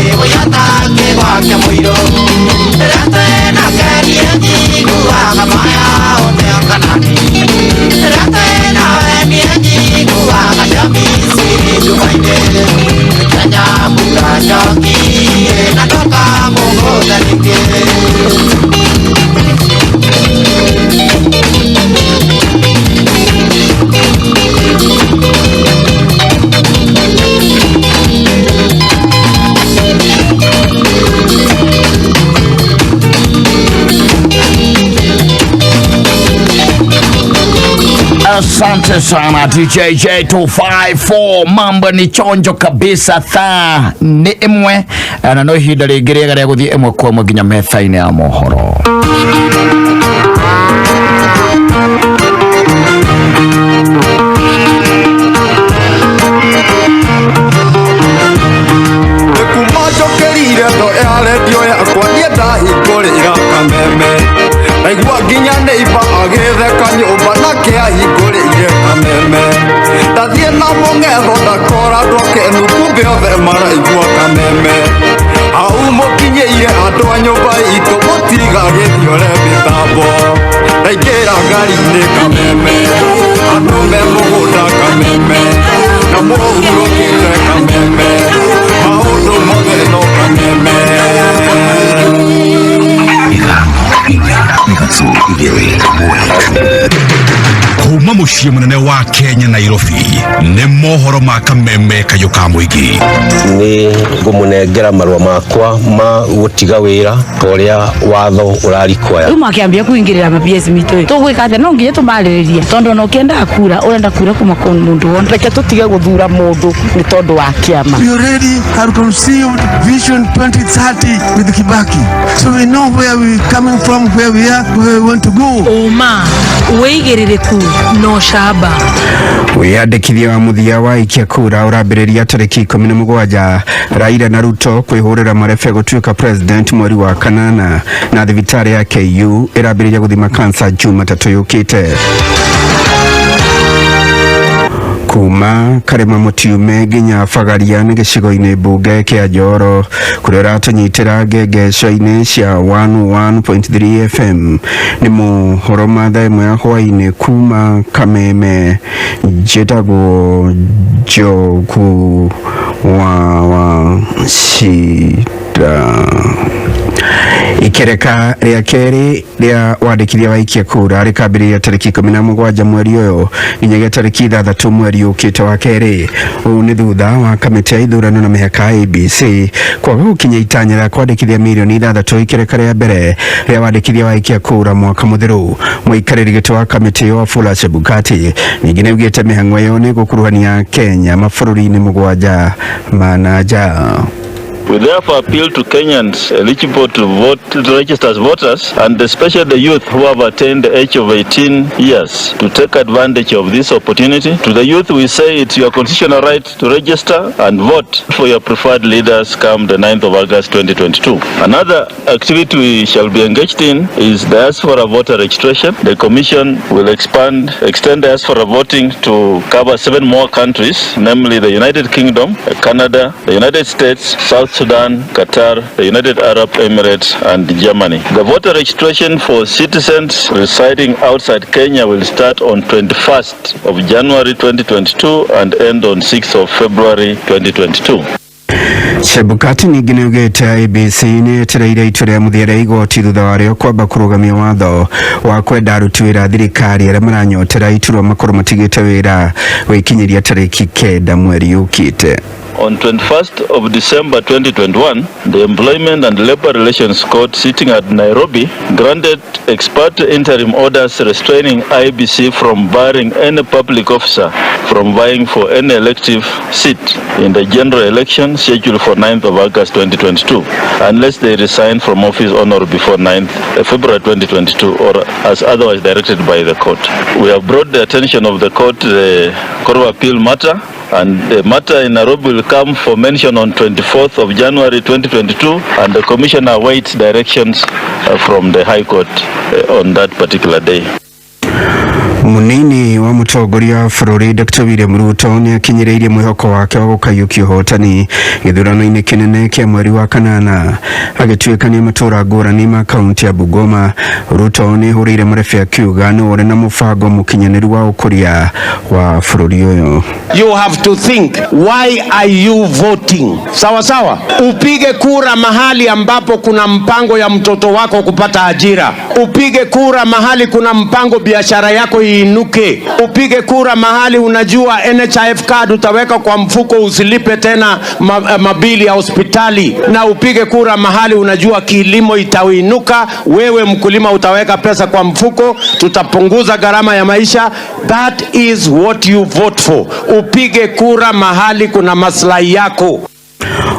ĩgũiya ta kĩgwa kĩa mũirũ rĩrĩa twĩ nake niĩ njiguaga maya ũteo kanani rĩrĩa twĩ nawe niĩ njiguaga cia Misiri nduma-inĩ Nyambura njoki na ndũkamũgũtha rĩngĩ. Asante sana DJ J254, mambo ni chonjo kabisa. Thaa nĩ ĩmwe na no ihinda rĩngĩ rĩega rĩa gũthiĩ ĩmwe kwa ĩmwe nginya metha-inĩ ya mohoro. Nĩkumanjokeire ndo ya redio yakwa niĩ ndahingũrĩra kameme ndaigua nginya neiba agĩtheka nyũmba nake ahingũrĩire kameme ndathiĩ na mũng'etho ndakora andũ akenu kumbe othe maraigua kameme hau mũkinyĩire andũ a nyũmba itũ mũtigagĩthiore mĩtambo. Ndaingĩra ngari-inĩ kameme, andũ me mũgũnda kameme, na mũhurũkĩte kameme, maũndũ mothe no kameme. Kuma muciĩ mũnene wa Kenya, Nairobi, nĩ mohoro ma kameme kayũ ka mũingĩ. Nĩ ngũmũnengera marũa makwa ma gũtiga wĩra ta ũrĩa watho ũrarikwaya. Rĩu makĩambia kũingĩrĩra ma-PS mitũ ĩ tũgwĩka atĩa? No nginya tũmarĩrĩrie tondũ ona ũkĩendaga kura ũrenda kura kuma kũ mũndũ wothe. Reke tũtige gũthura mũndũ nĩ tondũ wa kĩama. We already have conceived Vision 2030 with Kibaki. So we know where we're coming from, where we are, where we want to go. Ũma, wĩigĩrĩrĩku na ũcamba. Wĩyandĩkithia wa mũthia wa aikia kura ũrambĩrĩria tarĩki 17. Raila na Ruto kwĩhũrĩra marebe gũtuĩka president mweri wa kanana, na thibitarĩ ya KU ĩrambĩrĩria gũthima kansa Jumatatũ yũkĩte. Kuma Karĩma Mũtiume nginya Bagaria nĩ gĩcigo-inĩ mbunge kĩa Njoro kũrĩa ũratũnyitĩra ngengeco-inĩ cia 101.3 FM. Nĩ mohoro ma thaa 1 ya hwaĩ-inĩ kuma Kameme. Njĩtagwo Njogu wa Wachira. Ikereka rĩa kerĩ rĩa wandĩkithia wa aikia kura rĩkambĩrĩria tarĩki 17 mweri ũyũ nginyagia tarĩki 6 mweri ũkĩte wa kerĩ. Ũũ nĩ thutha wa kamĩtĩ ya ithurano na mĩhaka IEBC kwaga gũkinya itanya rĩa kwandĩkithia mirioni 6 ikereka rĩa mbere rĩa wandĩkithia wa aikia kura mwaka mũthiru. Mũikarĩri gĩtĩ wa kamĩtĩ ĩyo Wafula Chebukati ningĩ nĩaugĩte mĩhang'o ĩyo nĩ gũkuruhania Kenya mabũrũri-inĩ 7 ma na nja. We therefore appeal to Kenyans eligible to vote, to register as voters, and especially the youth who have attained the age of 18 years, to take advantage of this opportunity. To the youth, we say it's your constitutional right to register and vote for your preferred leaders come the 9th of August 2022. Another activity we shall be engaged in is diaspora voter registration. The Commission will extend diaspora voting to cover 7 more countries, namely the United Kingdom, Canada, the United States, South Sudan, Qatar, the United Arab Emirates, and Germany. The voter registration for citizens residing outside Kenya will start on 21st of January 2022 and end on 6th of February 2022. Chebukati ningĩ nĩaugĩte IEBC nĩ yetereire itua rĩa mũthia rĩa igoti thutha warĩo kwamba kũrũgamia watho wa kwenda aruti wĩra a thirikari arĩa maranyotera iturwa makorwo matigĩte wĩra gwĩkinyĩria tarĩki 9 mweri ũkĩte. On 21st of December 2021, the Employment and Labor Relations Court sitting at Nairobi granted ex parte interim orders restraining IEBC from barring any public officer from vying for any elective seat in the general election scheduled for 9th of August 2022, unless they resign from office on or before 9th February 2022 or as otherwise directed by the court. We have brought the attention of the court the Court of Appeal matter, and the matter in Nairobi will come for mention on 24th of January 2022, and the Commission awaits directions from the High Court on that particular day. Munini wa mũtongoria wa bũrũri Dr. William Ruto nĩ akinyĩrĩirie mwĩhoko wake wa gũkaiyũkia ũhotani gĩthurano-inĩ kĩnene kĩa mweri wa kanana. Agĩtuĩkania matũũra ngũrani ma kaunti ya Bungoma, Ruto nĩ ahũrĩire marebe akiuga nĩ ũrĩ na mũbango mũkinyanĩru wa ũkũria wa bũrũri ũyũ. You have to think, why are you voting? Sawa sawa, upige kura mahali ambapo kuna mpango ya mtoto wako kupata ajira, upige kura mahali kuna mpango biashara yako iinuke, upige kura mahali unajua NHIF card utaweka kwa mfuko usilipe tena mabili ya hospitali, na upige kura mahali unajua kilimo itainuka, wewe mkulima utaweka pesa kwa mfuko, tutapunguza gharama ya maisha. That is what you vote for. Upige kura mahali kuna maslahi yako.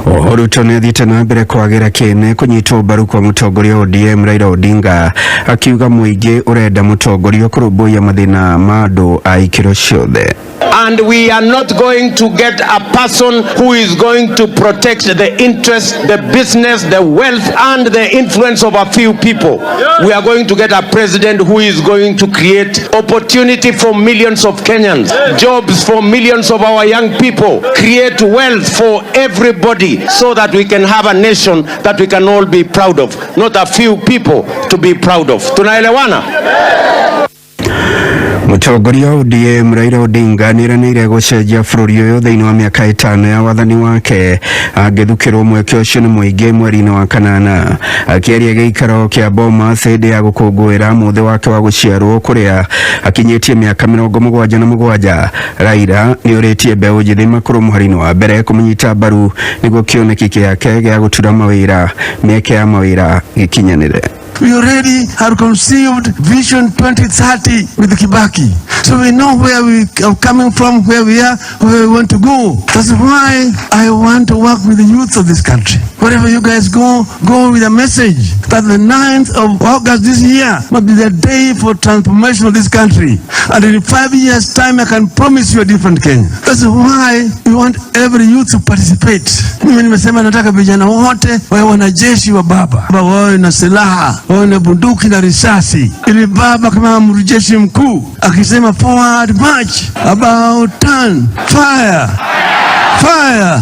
Oho Ruto nĩ athiĩte na mbere kwagĩra kĩene kũnyitwo mbaru kwa mũtongoria wa ODM Raila Odinga, akiuga mũingĩ ũrenda mũtongoria kũrũmbũiya mathĩna ma andũ a ikĩro ciothe. And we are not going to get a person who is going to protect the interest, the business, the wealth, and the influence of a few people. We are going to get a president who is going to create opportunity for millions of Kenyans, jobs for millions of our young people, create wealth for everybody so that we can have a nation that we can all be proud of, not a few people to be proud of. Tunaelewana? Mũtongoria wa ODM Raila Odinga nĩeranĩire gũcenjia bũrũri ũyũ thĩinĩ wa mĩaka 5 ya wathani wake angĩthukĩrwo mweke ũcio nĩ mũingĩ mweri-inĩ wa kanana. Akĩaria gĩikaro kĩa Bomas hĩndĩ ya gũkũngũĩra mũthĩ wake wa gũciarwo kũrĩa akinyĩtie mĩaka 77, Raila nĩorĩtie mbeũ njĩthĩ makorwo mũhari-inĩ wa mbere kũmũnyita mbaru nĩguo kĩoneki gĩake gĩa gũtura mawĩra mĩeke ya mawĩra gĩkinyanĩre. We already have conceived Vision 2030 with Kibaki. So we know where we are coming from, where we are, where we want to go. That's why I want to work with the youth of this country. Wherever you guys go, go with a message that the 9th of August this year must be the day for transformation of this country. And in 5 years' time, I can promise you a different Kenya. That's why we want every youth to participate. Mimi nimesema nataka vijana wote wawe wanajeshi wa baba, wawe na silaha, wawe na bunduki na risasi, ili baba kama amri jeshi mkuu akisema forward march, about turn, fire, fire.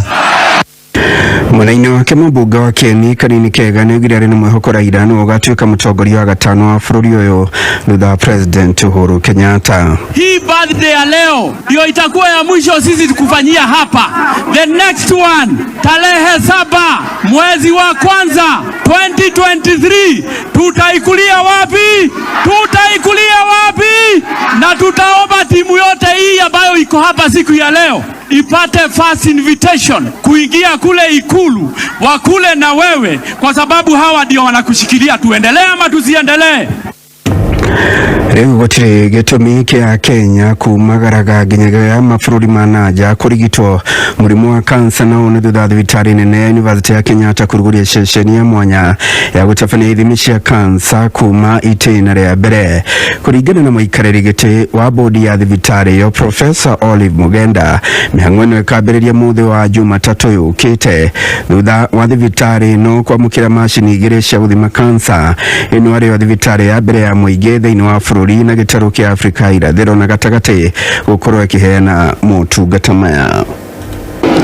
Mwena-inĩ wake mũmbunge wa Kieni Kanini Kega nĩaugire arĩ na mwĩhoko Raila nĩwe ũgatuĩka mũtongoria wa gatano wa bũrũri ũyũ thutha wa President Uhuru Kenyatta. Hii birthday ya leo ndio itakuwa ya mwisho sisi kufanyia hapa. The next one tarehe 7 mwezi wa kwanza 2023 tutaikulia wapi? Tutaikulia wapi? Na tutaomba timu yote hii ambayo iko hapa siku ya leo ipate first invitation kuingia kule Ikulu, wakule na wewe, kwa sababu hawa ndio wanakushikilia. Tuendelee ama tusiendelee? Rĩu gũtirĩ gĩtũmi kĩa Kenya kumagaraga nginyagia mabũrũri ma nanja kũrigitwo mũrimũ wa kansa, na ũũ nĩ thutha wa thibitarĩ nene ya University ya Kenyatta kũrugũria ceceni ya mwanya ya gũtabania ithimi cia kansa kuma itĩna rĩa mbere. Kũringana na mũikarĩri gĩtĩ wa bodi ya thibitarĩ ĩyo Professor Olive Mugenda, mĩhang'o ĩno ĩkambĩrĩria mũthĩ wa Jumatatũ yũkĩte thutha wa thibitarĩ ĩno kwamũkĩra macini 2 cia gũthima kansa. Ĩno arĩyo thibitarĩ ya mbere ya mũingĩ thĩinĩ wa bũrũri na gĩtarũ kĩa Afrika irathĩro na gatagatĩ gũkorwo ĩkĩheana motungata maya.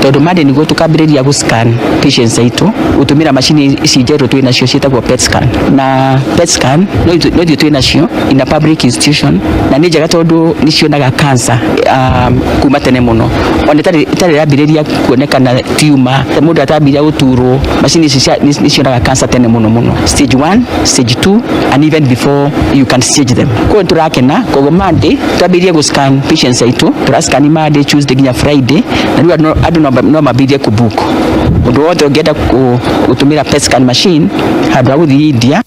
Tondu Monday niguo tukambiriria gu scan patients aitu gutumira macini ici njeru twi nacio cietagwo PET scan, na PET scan no ithuĩ twĩ nacio in a public institution, na nĩ njega tondu nĩ cionaga cancer kuma tene muno, ona itarĩ yambĩrĩria kuonekana tumor, mũndũ atambĩrĩria gũturwo, macini ici nĩ cionaga cancer tene muno muno, stage 1, stage 2 and even before you can stage them. Koguo nĩtũrakena, koguo Monday twambĩrĩrie gũ scan patients aitu, tũra scan Monday, Tuesday nginya Friday, na rĩu andũ no mambĩrĩrie kũ book ũndũ wothe ũngĩenda gũtũmĩra PET scan machine handũ ha gũthiĩ India.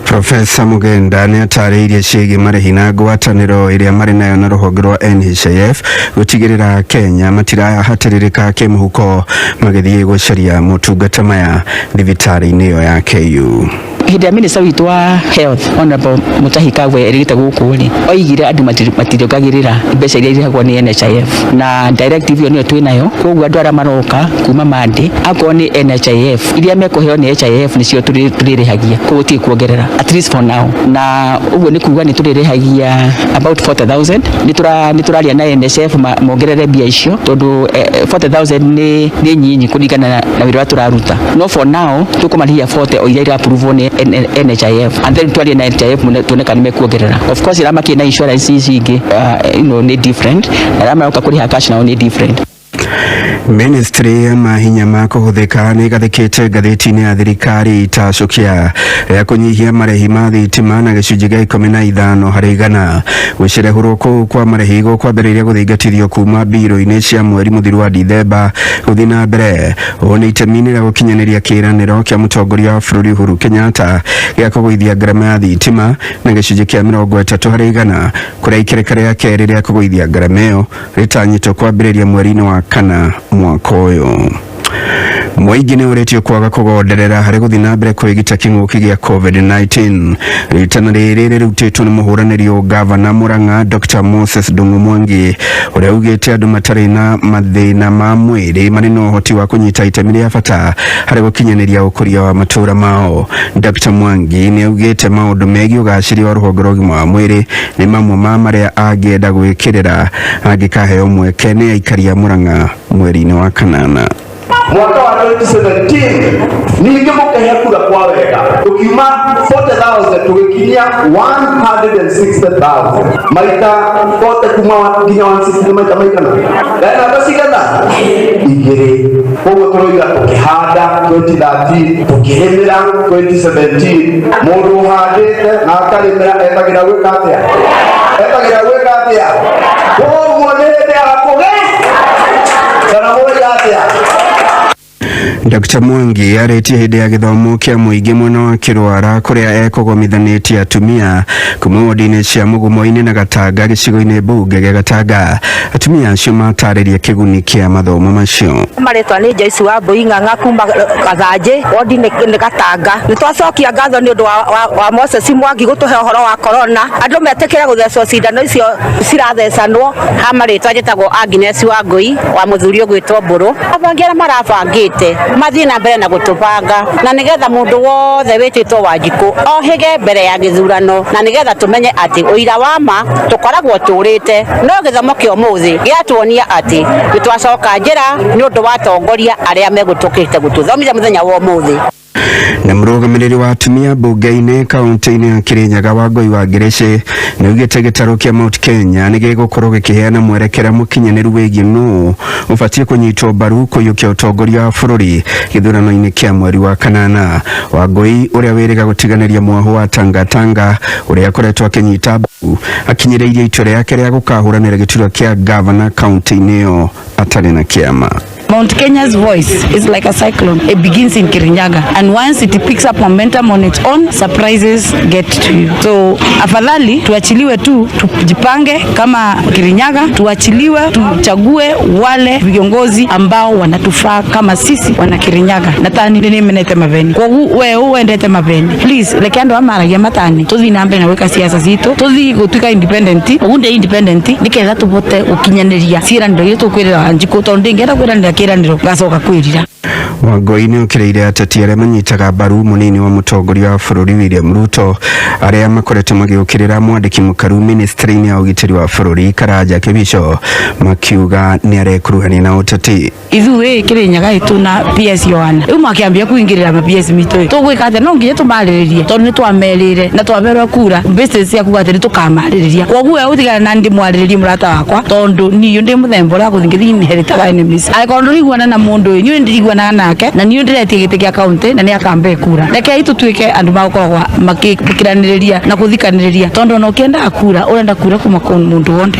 Profesa Mugenda nĩ atarĩirie ciĩgiĩ marĩhi na ngwatanĩro ĩrĩa marĩ nayo na rũhonge rwa NHIF gũtigĩrĩra Kenya matirahatĩrĩrĩka kĩmũhuko magĩthiĩ gũcaria motungata maya thibitarĩ-inĩ ĩyo ya KU. Hĩndĩ ya minister witũ wa health Honorable Mutahi Kagwe erĩgĩte gũkũ rĩ, oigire andũ matirongagĩrĩra mbeca iria irĩhagwo nĩ NHIF, na directive ĩyo nĩyo twĩ nayo. Koguo andũ arĩa maroka kuma Monday, akorwo nĩ NHIF iria mekũheo nĩ NHIF nĩcio tũrĩrĩhagia, koguo gũtirĩ kuongerera at least for now, na ũguo nĩ kuga nĩ tũrĩrĩhagia about 40,000. Nĩ tũraria na NHIF mongerere mbia icio tondũ 40,000 nĩ nyinyi kũringana na wĩra ũrĩa tũraruta, no for now tũkũmarĩhia 40 o iria ira-approve nĩ NHIF, and then twarie na NHIF tuone kana nĩmekuongerera. Of course arĩa makĩrĩ na insurance ici ingĩ nĩ different, na arĩa maroka kũrĩha cash nao nĩ different. Ministry ya mahinya ma kũhũthĩka nĩ ĩgathĩkĩte ngathĩti-inĩ ya thirikari itacũkia rĩa kũnyihia marĩhi ma thitima na gĩcunjĩ gĩa 15 harĩ igana. Gũcerehũrwo kũu kwa marĩhi gũkwambĩrĩirie gũthingatithio kuma mbirũ-inĩ cia mweri mũthiru wa Dithemba gũthiĩ na mbere. Ũũ nĩ itemi-inĩ rĩa gũkinyanĩria kĩĩranĩro kĩa mũtongoria wa bũrũri Uhuru Kenyatta gĩa kũgũithia ngarama ya thitima na gĩcunjĩ kĩa 30 harĩ igana, kũrĩa ikereka rĩa kerĩ rĩa kũgũithia ngarama ĩyo rĩtanyĩtwo kwambĩrĩria mweri-inĩ wa kana mwaka ũyũ. Mũingĩ nĩ ũrĩtio kwaga kũgonderera harĩ gũthiĩ na mbere kwĩgita kĩng'ũki gĩa COVID-19. Ritana rĩrĩ rĩrutĩtwo nĩ mũhũranĩri ũgavana Murang'a Dr. Moses Ndung'u Mwangi, ũrĩa ugĩte andũ matarĩ na mathĩna ma mwĩrĩ marĩ na ũhoti wa kũnyita itemi rĩa bata harĩ gũkinyanĩria ũkũria wa matũũra mao. Dr. Mwangi nĩ augĩte maũndũ megiĩ ũgacĩri wa rũhonge rwa ũgima wa mwĩrĩ nĩ mamwe ma marĩa angĩenda gwĩkĩrĩra angĩkaheo mweke nĩ aikari a Murang'a mweri-inĩ wa kanana. Mwaka wa 2017 ningĩ mũkĩhe kura kwa wega, tũkiuma 40,000 tũgĩkinyia 160,000. Maita 40 kuma nginya 160 maita maigana namba cigana igĩrĩ. Koguo tũroiga tũkĩhanda 2013, tũkĩrĩmĩra 2017. Mũndũ ũhandĩte na akarĩmĩra etagĩra gwĩka atĩa? Etagĩra gwĩka atĩa? Koguo nĩ hĩndĩ ya kũgĩa kana mũroiga atĩa? Dr. Mwangi arĩtie hĩndĩ ya gĩthomo kĩa mũingĩ mwena wa Kĩrwara, kũrĩa ekũgomithanĩtie atumia kuma wodi-inĩ cia Mũgumo-inĩ na Gatanga gĩcigo-inĩ mbunge gĩa Gatanga. Atumia acio matarĩria kĩguni kĩa mathomo macio. Marĩtwa nĩ Joyce wa Mbui Ng'ang'a kuma Gathanjĩ, wodi nĩ Gatanga. Nĩ twacokia ngatho nĩ ũndũ wa Moses Mwangi gũtũhe ũhoro wa corona, andũ metĩkĩre gũthecwo cindano icio cirathecanwo. Ha marĩtwa njĩtagwo Agnes wa Ngui wa mũthuri ũgwĩtwo Mbũrũ. Abangi arĩa marabangĩte mathiĩ na mbere na gũtũbanga, na nĩgetha mũndũ wothe wĩtĩtwo Wanjikũ ohĩge mbere ya gĩthurano, na nĩgetha tũmenye atĩ ũira wa ma tũkoragwo tũrĩte. No gĩthomo kĩa ũmũthĩ gĩatuonia atĩ nĩtwacoka njĩra nĩ ũndũ wa atongoria arĩa megũtũkĩte gũtũthomithia mũthenya wa ũmũthĩ. Na mũrũgamĩrĩri wa atumia mbunge-inĩ kaunti-inĩ ya Kirinyaga Wangũi wa Ngĩrĩcĩ nĩ augĩte gĩtarũ kĩa Mount Kenya nĩ gĩgũkorwo gĩkĩheana mwerekera mũkinyanĩru wĩgiĩ nũ ũbatiĩ kũnyitwo mbaru kũiyũkia ũtongoria wa bũrũri gĩthurano-inĩ kĩa mweri wa kanana. Wangũi, ũrĩa wĩrĩga gũtiganĩria mwahũ wa Tangatanga ũrĩa akoretwo akĩnyita mbaru, akinyĩrĩirie itua rĩake rĩa gũkahũranĩra gĩturwa kĩa gavana kaunti-inĩ ĩyo atarĩ na kĩama. Mount Kenya's voice is like a cyclone. It begins in Kirinyaga, and once it picks up momentum on its own, surprises get to you. So afadhali tuachiliwe tu, tujipange kama Kirinyaga, tuachiliwe tuchague wale viongozi ambao wanatufaa kama sisi wana Kirinyaga. Natani nini menete maveni kogu we uendete maveni, please reke andu amaragia matani, tuthi na mbere na gwika siasa citu, tuthi gutuika independent ugunde independent niketha tubote gukinyaniria ciiraniro iria tukwirira Wanjikũ, tondu ndingienda kwiranira kiraniro ngacoka kwirira. Wangũi nĩ okĩrĩire ateti arĩa manyitaga mbaru mũnini wa mũtongoria wa bũrũri William Ruto, arĩa makoretwo magĩũkĩrĩra mwandĩki mũkaru ministry-inĩ ya ũgitĩri wa bũrũri Karanja Kibicho, makiuga nĩ arekuruhania na ũteti. Ithuĩ Kirinyaga itu na PS Yohana riu makiambia kuingirira ma PS mitũ, tũgwĩka atĩa? No nginya tũmarĩrĩrie tondũ nĩ twamerĩire na twamerwo kura business ciaku atĩ nĩ tũkamarĩrĩria. Koguo we ũtigane na ndĩmwarĩrĩrie mũrata wakwa, tondũ niĩ ndĩ mũthemba ũrĩa gũthiĩ ngĩthiĩ inheritaga enemies. Angĩkorwo ndũriguana na mũndũ ũyũ, niĩ ndiriguanaga nake na niĩ ndĩretia gĩtĩ kĩa kaunti na nĩ akambe kura. Rekei tũtuĩke andũ magũkoragwo makĩkiranĩrĩria na kũthikanĩrĩria, tondũ ona ũkĩendaga kura ũrenda kura kuma kũ mũndũ wothe.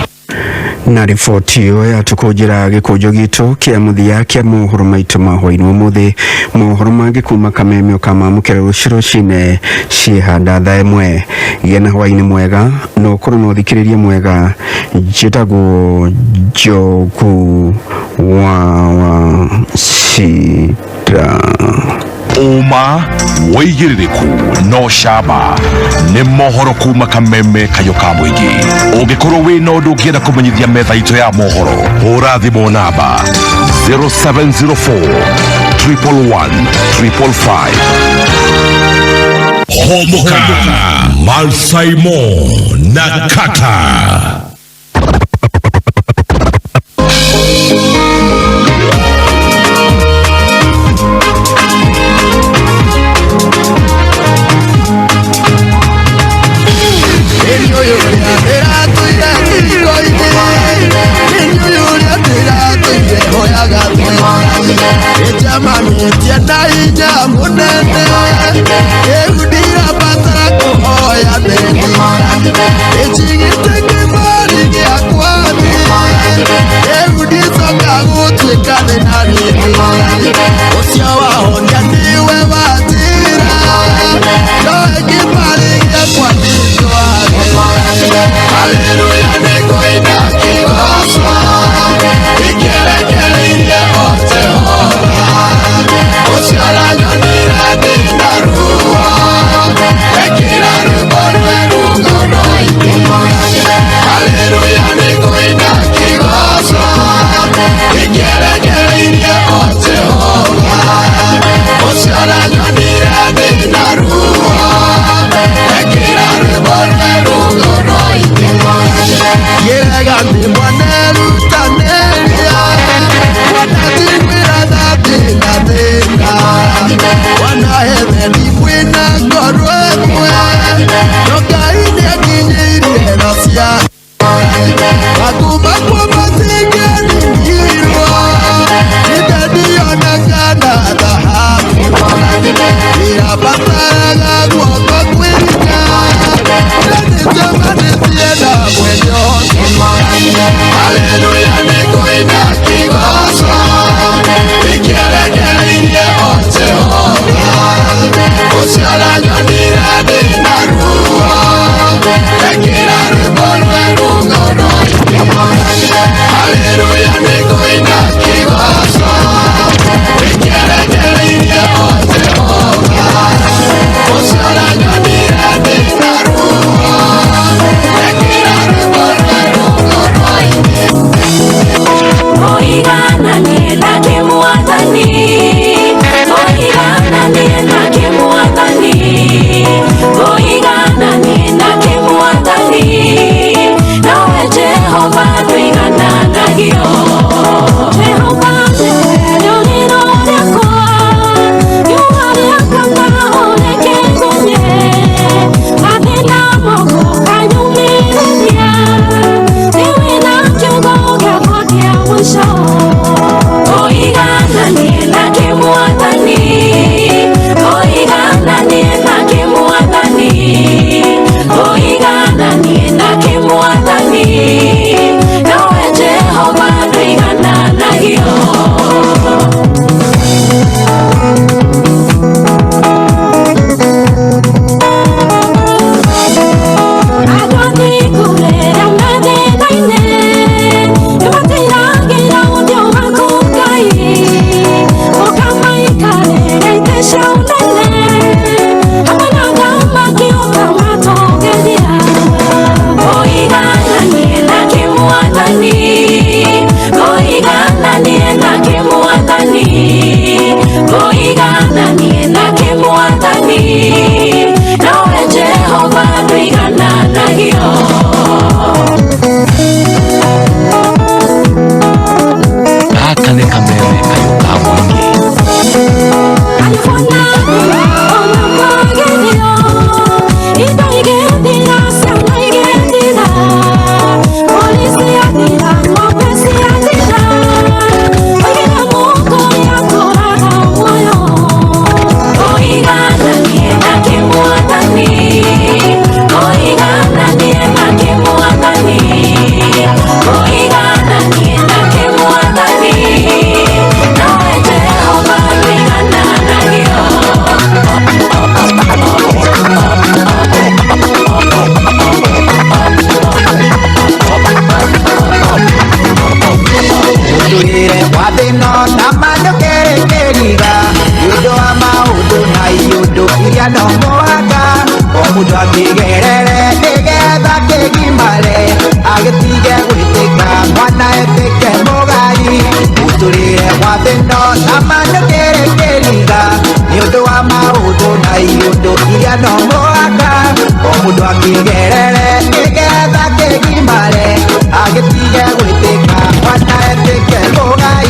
Na riboti ĩyo yatũkũnjĩra gĩkũnjo gitũ kĩa mũthia kĩa mohoro maitũ ma hwaĩ-inĩ ũmũthĩ. Mohoro mangĩ kuma kameme ũkamamũkĩra rũciũ rũcinĩ ciĩhanda thaa 1. Gĩa na hwaĩ-inĩ mwega na ũkorwo na ũthikĩrĩria mwega. Njĩtagwo Njogu wa Wachira. Ũma, wĩigĩrĩrĩku no camba nĩ mohoro kuma kameme kayo ka mũingĩ. Ũngĩkorwo wĩna ũndũ ũngĩenda kũmenyithia metha itũ ya mohoro, hũra thimũ namba 0704 111 555. Homoka Malsaimo na Kaka. Hallelujah. Wa thĩno na manũkĩrĩkĩriga nĩ ũndũ wa maũndũ na iũndũ iria no mũhaka o mũndũ akĩgerere nĩgetha kĩgimare agĩtige gwĩtĩka mwana etĩke mũgai mũtũrĩre wa thĩno na manũkĩrĩkĩriga nĩ ũndũ wa maũndũ na iũndũ iria no mũhaka o mũndũ akĩgerere nĩgetha kĩgimare agĩtige gwĩtĩka mwana etĩke mũgai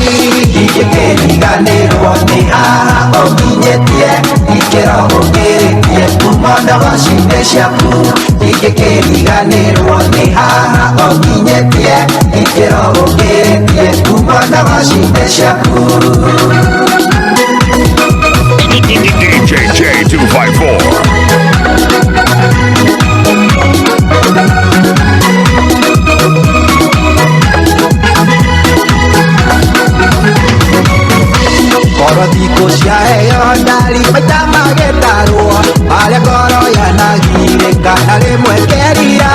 ndingĩkĩriganĩrwo nĩ haha ũkinyĩtie ikĩro ũkĩrĩtie kuma ndogo-inĩ ciaku ndingĩkĩriganĩrwo nĩ haha ũkinyĩtie ikĩro ũkĩrĩtie kuma ndogo-inĩ ciaku. DJ J254. Ngoro thikũ ciaheo ndari maita magĩtarwo marĩa ngoro yanagirĩka na rĩmwe kerira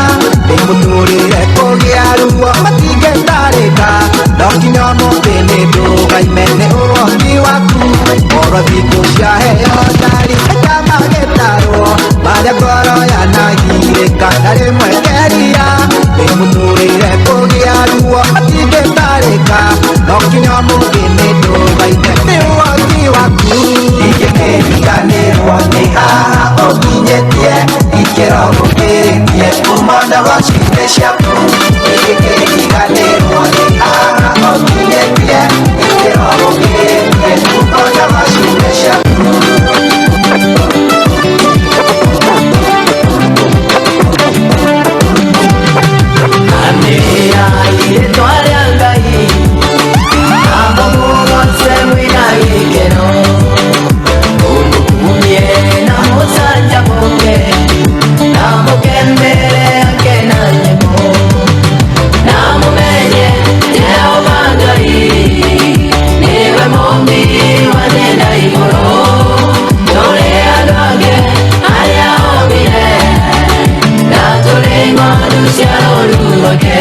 nĩ mũtũrĩre kũgĩa ruo matingĩtarĩka no kinya ũmũthĩ nĩ ndũgaime nĩ ũhoti waku. Ngoro thikũ ciaheo ndari maita magĩtarwo marĩa ngoro yanagirĩka na rĩmwe kerira nĩ mũtũrĩre kũgĩa ruo matingĩtarĩka no kinya ũmũthĩ nĩ ndũgaime nĩ ũhoti waku. Ndingĩkĩriganĩrwo nĩ haha ũkinyĩtie ikĩro ũkĩrĩtie kuma ndogo-inĩ ciaku ndingĩkĩriganĩrwo nĩ haha ũkinyĩtie ikĩro ũkĩrĩtie kuma ndogo-inĩ ciaku. Anĩrĩra irĩtwa rĩa Ngai na mũmũgoce mwĩna gĩkeno mũmũkumie na mũcanjamũke na mũkembere ake na nyĩmbo na mũmenye Jehova Ngai nĩwe mũmbi wa thĩ na igũrũ tũrĩ andũ ake arĩa ombire na tũrĩ ng'ondu cia rũũru rwake.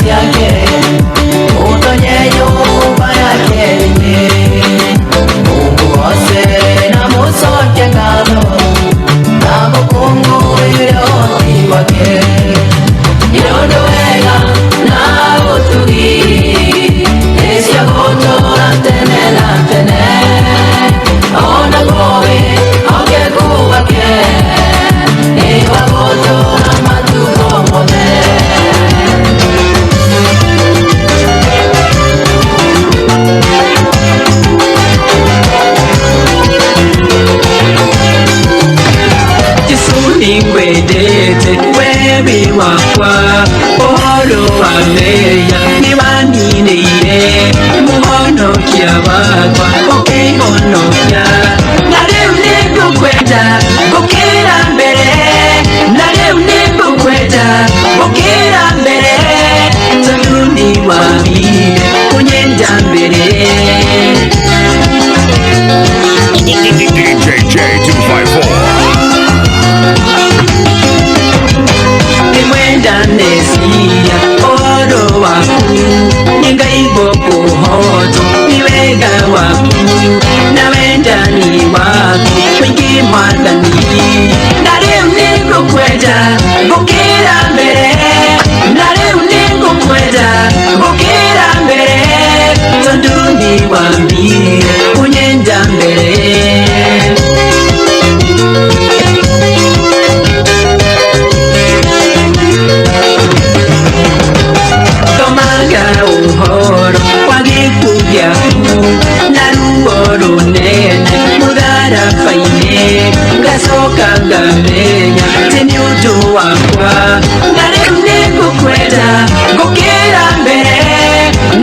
Ciake ũtonye nyũmba yake thĩinĩ mũmũgoce na mũcokie ngatho na mũkũngũĩre ũhoti wake nĩ ũndũ wega na ũtugi nĩ cia gũtũũra tene na tene ona wĩhokeku wake nĩ wa gũtũũra matukũ mothe. Ningwendete wewe wakwa ũhoro wa meya nĩwaninĩire mũhonokia wakwa ũkĩhonokia na rĩu nĩngũkwenda gũkĩra mbere na rĩu nĩngũkwenda gũkĩra mbere tondũ nĩwambire kũnyenda mbere. DJ J254. Nimwenda Mesia ũhoro waku nĩngaigua kũhotwo nĩ wega waku na wendani waku mũingĩ Mwathani na rĩu nĩngũkwenda gũkĩra mbere na rĩu nĩngũkwenda gũkĩra mbere tondũ nĩwambire kũnyenda mbere. Thomaga ũhoro wa gĩkuũ gĩaku na ruo rũnene mũtharaba-inĩ ngacoka ngamenya atĩ nĩ ũndũ wakwa na rĩu nĩngũkwenda gũkĩra mbere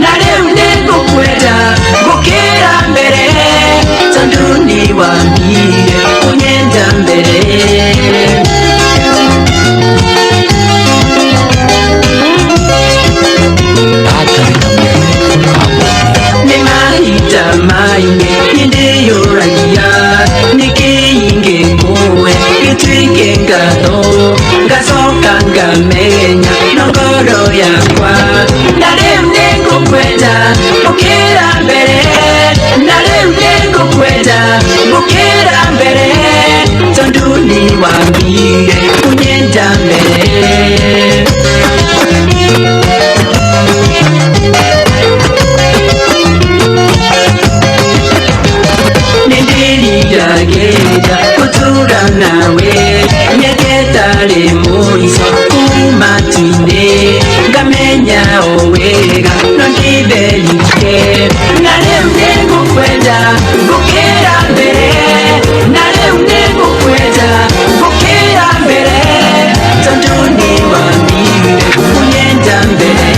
na rĩu nĩngũkwenda gũkĩra mbere tondũ nĩwambire kũnyenda mbere. Nĩngũkwenda gũkĩra mbere, na rĩu nĩngũkwenda gũkĩra mbere, tondũ nĩwambire kũnyenda mbere. Nĩndĩriragĩria gũtũũra nawe mĩaka ĩtarĩ mũico kuma matu-inĩ, ngamenya o wega no nditherike, na rĩu nĩngũkwenda gũkĩra mbere, na rĩu nĩngũkwenda gũkĩra mbere, tondũ nĩwambire kũnyenda mbere.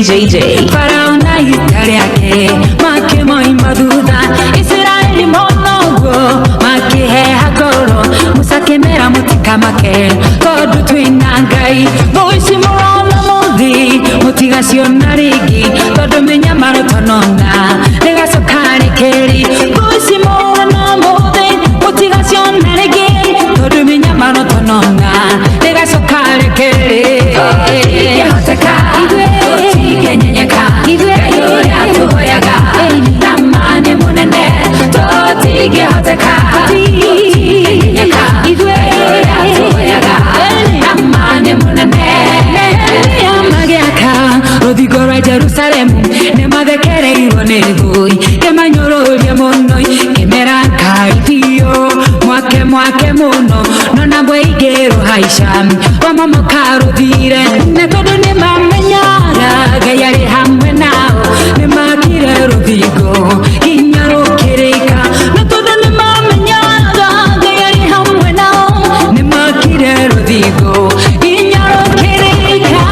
DJJ. Farao na ita rĩake makĩmoima thutha Isiraeli mona ũguo makĩheha ngoro Musa akĩmera mũtikamake tondũ twĩna Ngai. Thũ ici mũrona mũthĩ mũtigaciona rĩngĩ tondũ mĩnyamaro tũnona rĩgacoka rĩkerĩ. Thũ ici mũrona mũthĩ mũtigaciona rĩngĩ tondũ mĩnyamaro tũnona rĩgacoka rĩkerĩ. Tũtingĩhoteka, tũtingĩnyenyeka, Ngai ũrĩa tũhoyaga na ma nĩ mũnene. Tũtingĩhoteka, tũtingĩnyenyeka, Ngai ũrĩa tũhoyaga na ma nĩ mũnene. Nehemia magĩaka rũthingo rwa Jerusalemu nĩmathekereirwo nĩ thũ kĩmanyũrũrie mũno kĩmera Ngai biũ mwake mwake mũno no nambwe ingĩ rũhaica rwamomoka rũthire na tondũ nĩmamenyaga Ngai arĩ hamwe nao nĩmakire rũthingo nginya rũkĩrĩka na tondũ nĩmamenyaga Ngai arĩ hamwe nao nĩmakire rũthingo nginya rũkĩrĩka.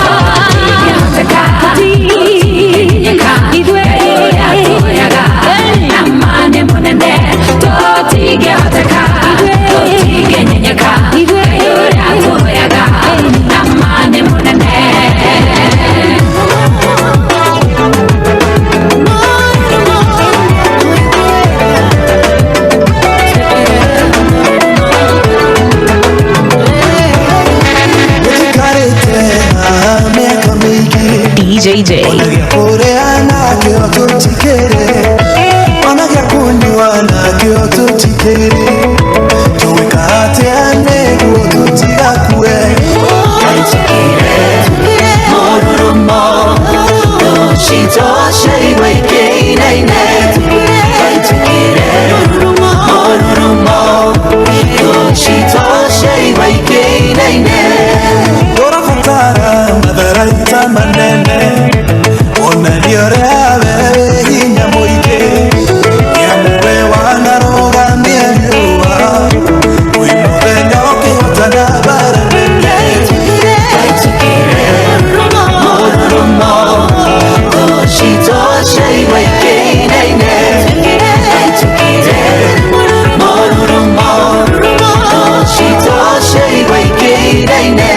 Tũtingĩhoteka, ithuĩ ũrĩa tũhoyaga na ma nĩ mũnene. Tũtingĩhoteka, tũtingĩnyenyeka, Ngai ũrĩa tũhoyaga na ma nĩ mũnene. Gũtikarĩte mĩaka mĩingĩ DJJ. Ona gĩa kũrĩa nakĩo tũtikĩrĩ, ona gĩa kũnyua nakĩo tũtikĩrĩ, tũgwĩka atĩa nĩguo tũtigakue? Mũrurumo citoshe igwe ikĩinaine Twaitũkire mũrurumo citoshe igwe ikĩinaine. Tũrabatara matharaita manene onania ũrĩa we wĩ hinya mũingĩ nĩamu we wanarũgamia riũa wĩ mũthenya ũkĩhotana mbara nene. Twaitũkire mũrurumo citoshe igwe ikĩinaine Twaitũkire mũrurumo citoshe igwe ikĩinaine.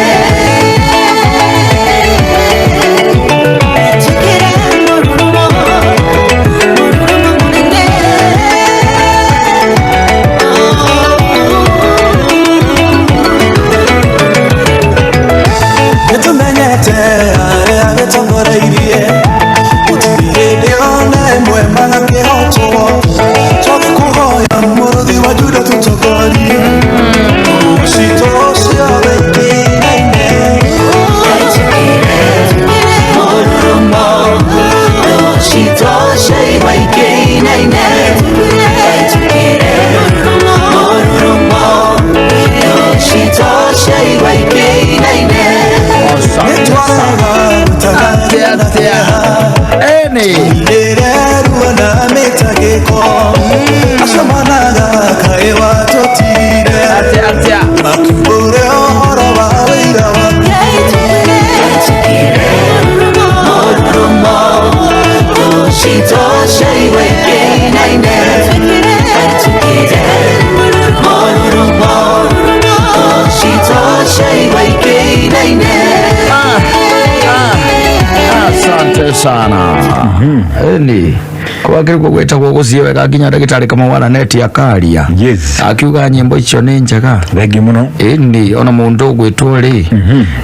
Nĩtũmenyete arĩa gĩtongoreirie gũtirĩ hĩndĩ ona ĩmwe magakĩhotwo twagĩkũhoya mũrũthi wa Juda tũtongorie citũ ciothe ikĩinaine. Mũrurumo citoshe igwe ikĩinaine Twaitũkire mũrurumo citoshe igwe ikĩinaine. Nĩtwarega Eni. Nĩrerua na mĩtangĩko acio monaga kaĩ watũtire makiumbũre ũhoro wa wĩira waku. Mũrurumo citoshe igwe ikĩinaine Twaitũkire mũrurumo citoshe igwe ikĩinaine. Asante sana. Eni kwagĩrĩirwo gwĩtagwo gũciĩ wega nginya ndagĩtarĩ Kamau wa neti akaria. Yes. Akiuga nyĩmbo icio nĩ njega. Thengi mũno. Ĩni ona mũndũ ũgwĩtwo rĩ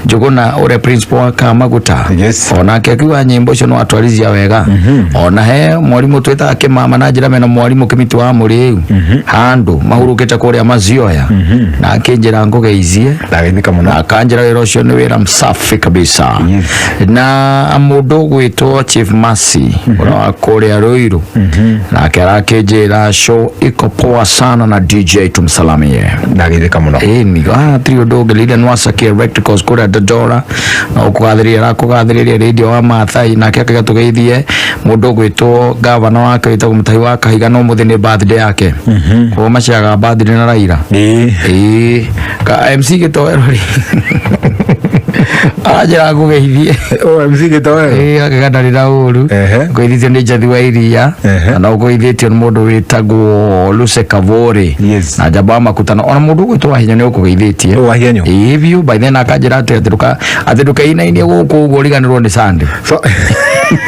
Njũgũna ũrĩa principal wa Kamaguta. Yes. Onake akiuga nyĩmbo icio no atwarithia wega. Ona he mwarimũ twĩtaga kĩmama na njĩra mena mwarimũ Kĩmiti wa Mũrĩu handũ mahurũkĩte kũrĩa Mazioya na akĩnjĩra ngũgeithie Ndageithĩka mũno. na akanjĩra wĩra ũcio nĩ wĩra msafi kabisa. Yes. Na mũndũ ũgwĩtwo Chief Mercy ũrĩa wa kũrĩa Ruiru nake arakĩnjĩra show iko poa sana na DJ tumsalamie. Ndageithĩka mũno. Ĩni tiri ũndũ ũngĩ Lilian Wasaki Electricals kũrĩa Dodora na ũkũgathĩrĩria arakũgathĩrĩria radio wa Maathai nake akauga tũgeithie mũndũ ũgwĩtwo gavana wake wĩtagwo Mũtahi wa Kahiga no mũthĩ nĩ birthday yake. Koguo maciaga birthday na Raila. Ĩĩ. Ĩĩ. Ka MC gĩtoero rĩ. Anjĩra ngũgeithie. OMC gĩtoero. Ĩĩ akĩgandarĩra ũru. Ngũgeithĩtio nĩ Njathi wa Iria. Na no ũgeithĩtio nĩ mũndũ wĩtagwo Luce Kavori. Yes. Na Njamba wa Makutano. Ona mũndũ ũgwĩtwo Wahinya nĩ ũkũgeithĩtie. Wahinyũ. Ĩĩ biũ by then akanjĩra atĩ atĩ ndũkainainie gũkũ ũguo ũriganĩrwo nĩ Sunday.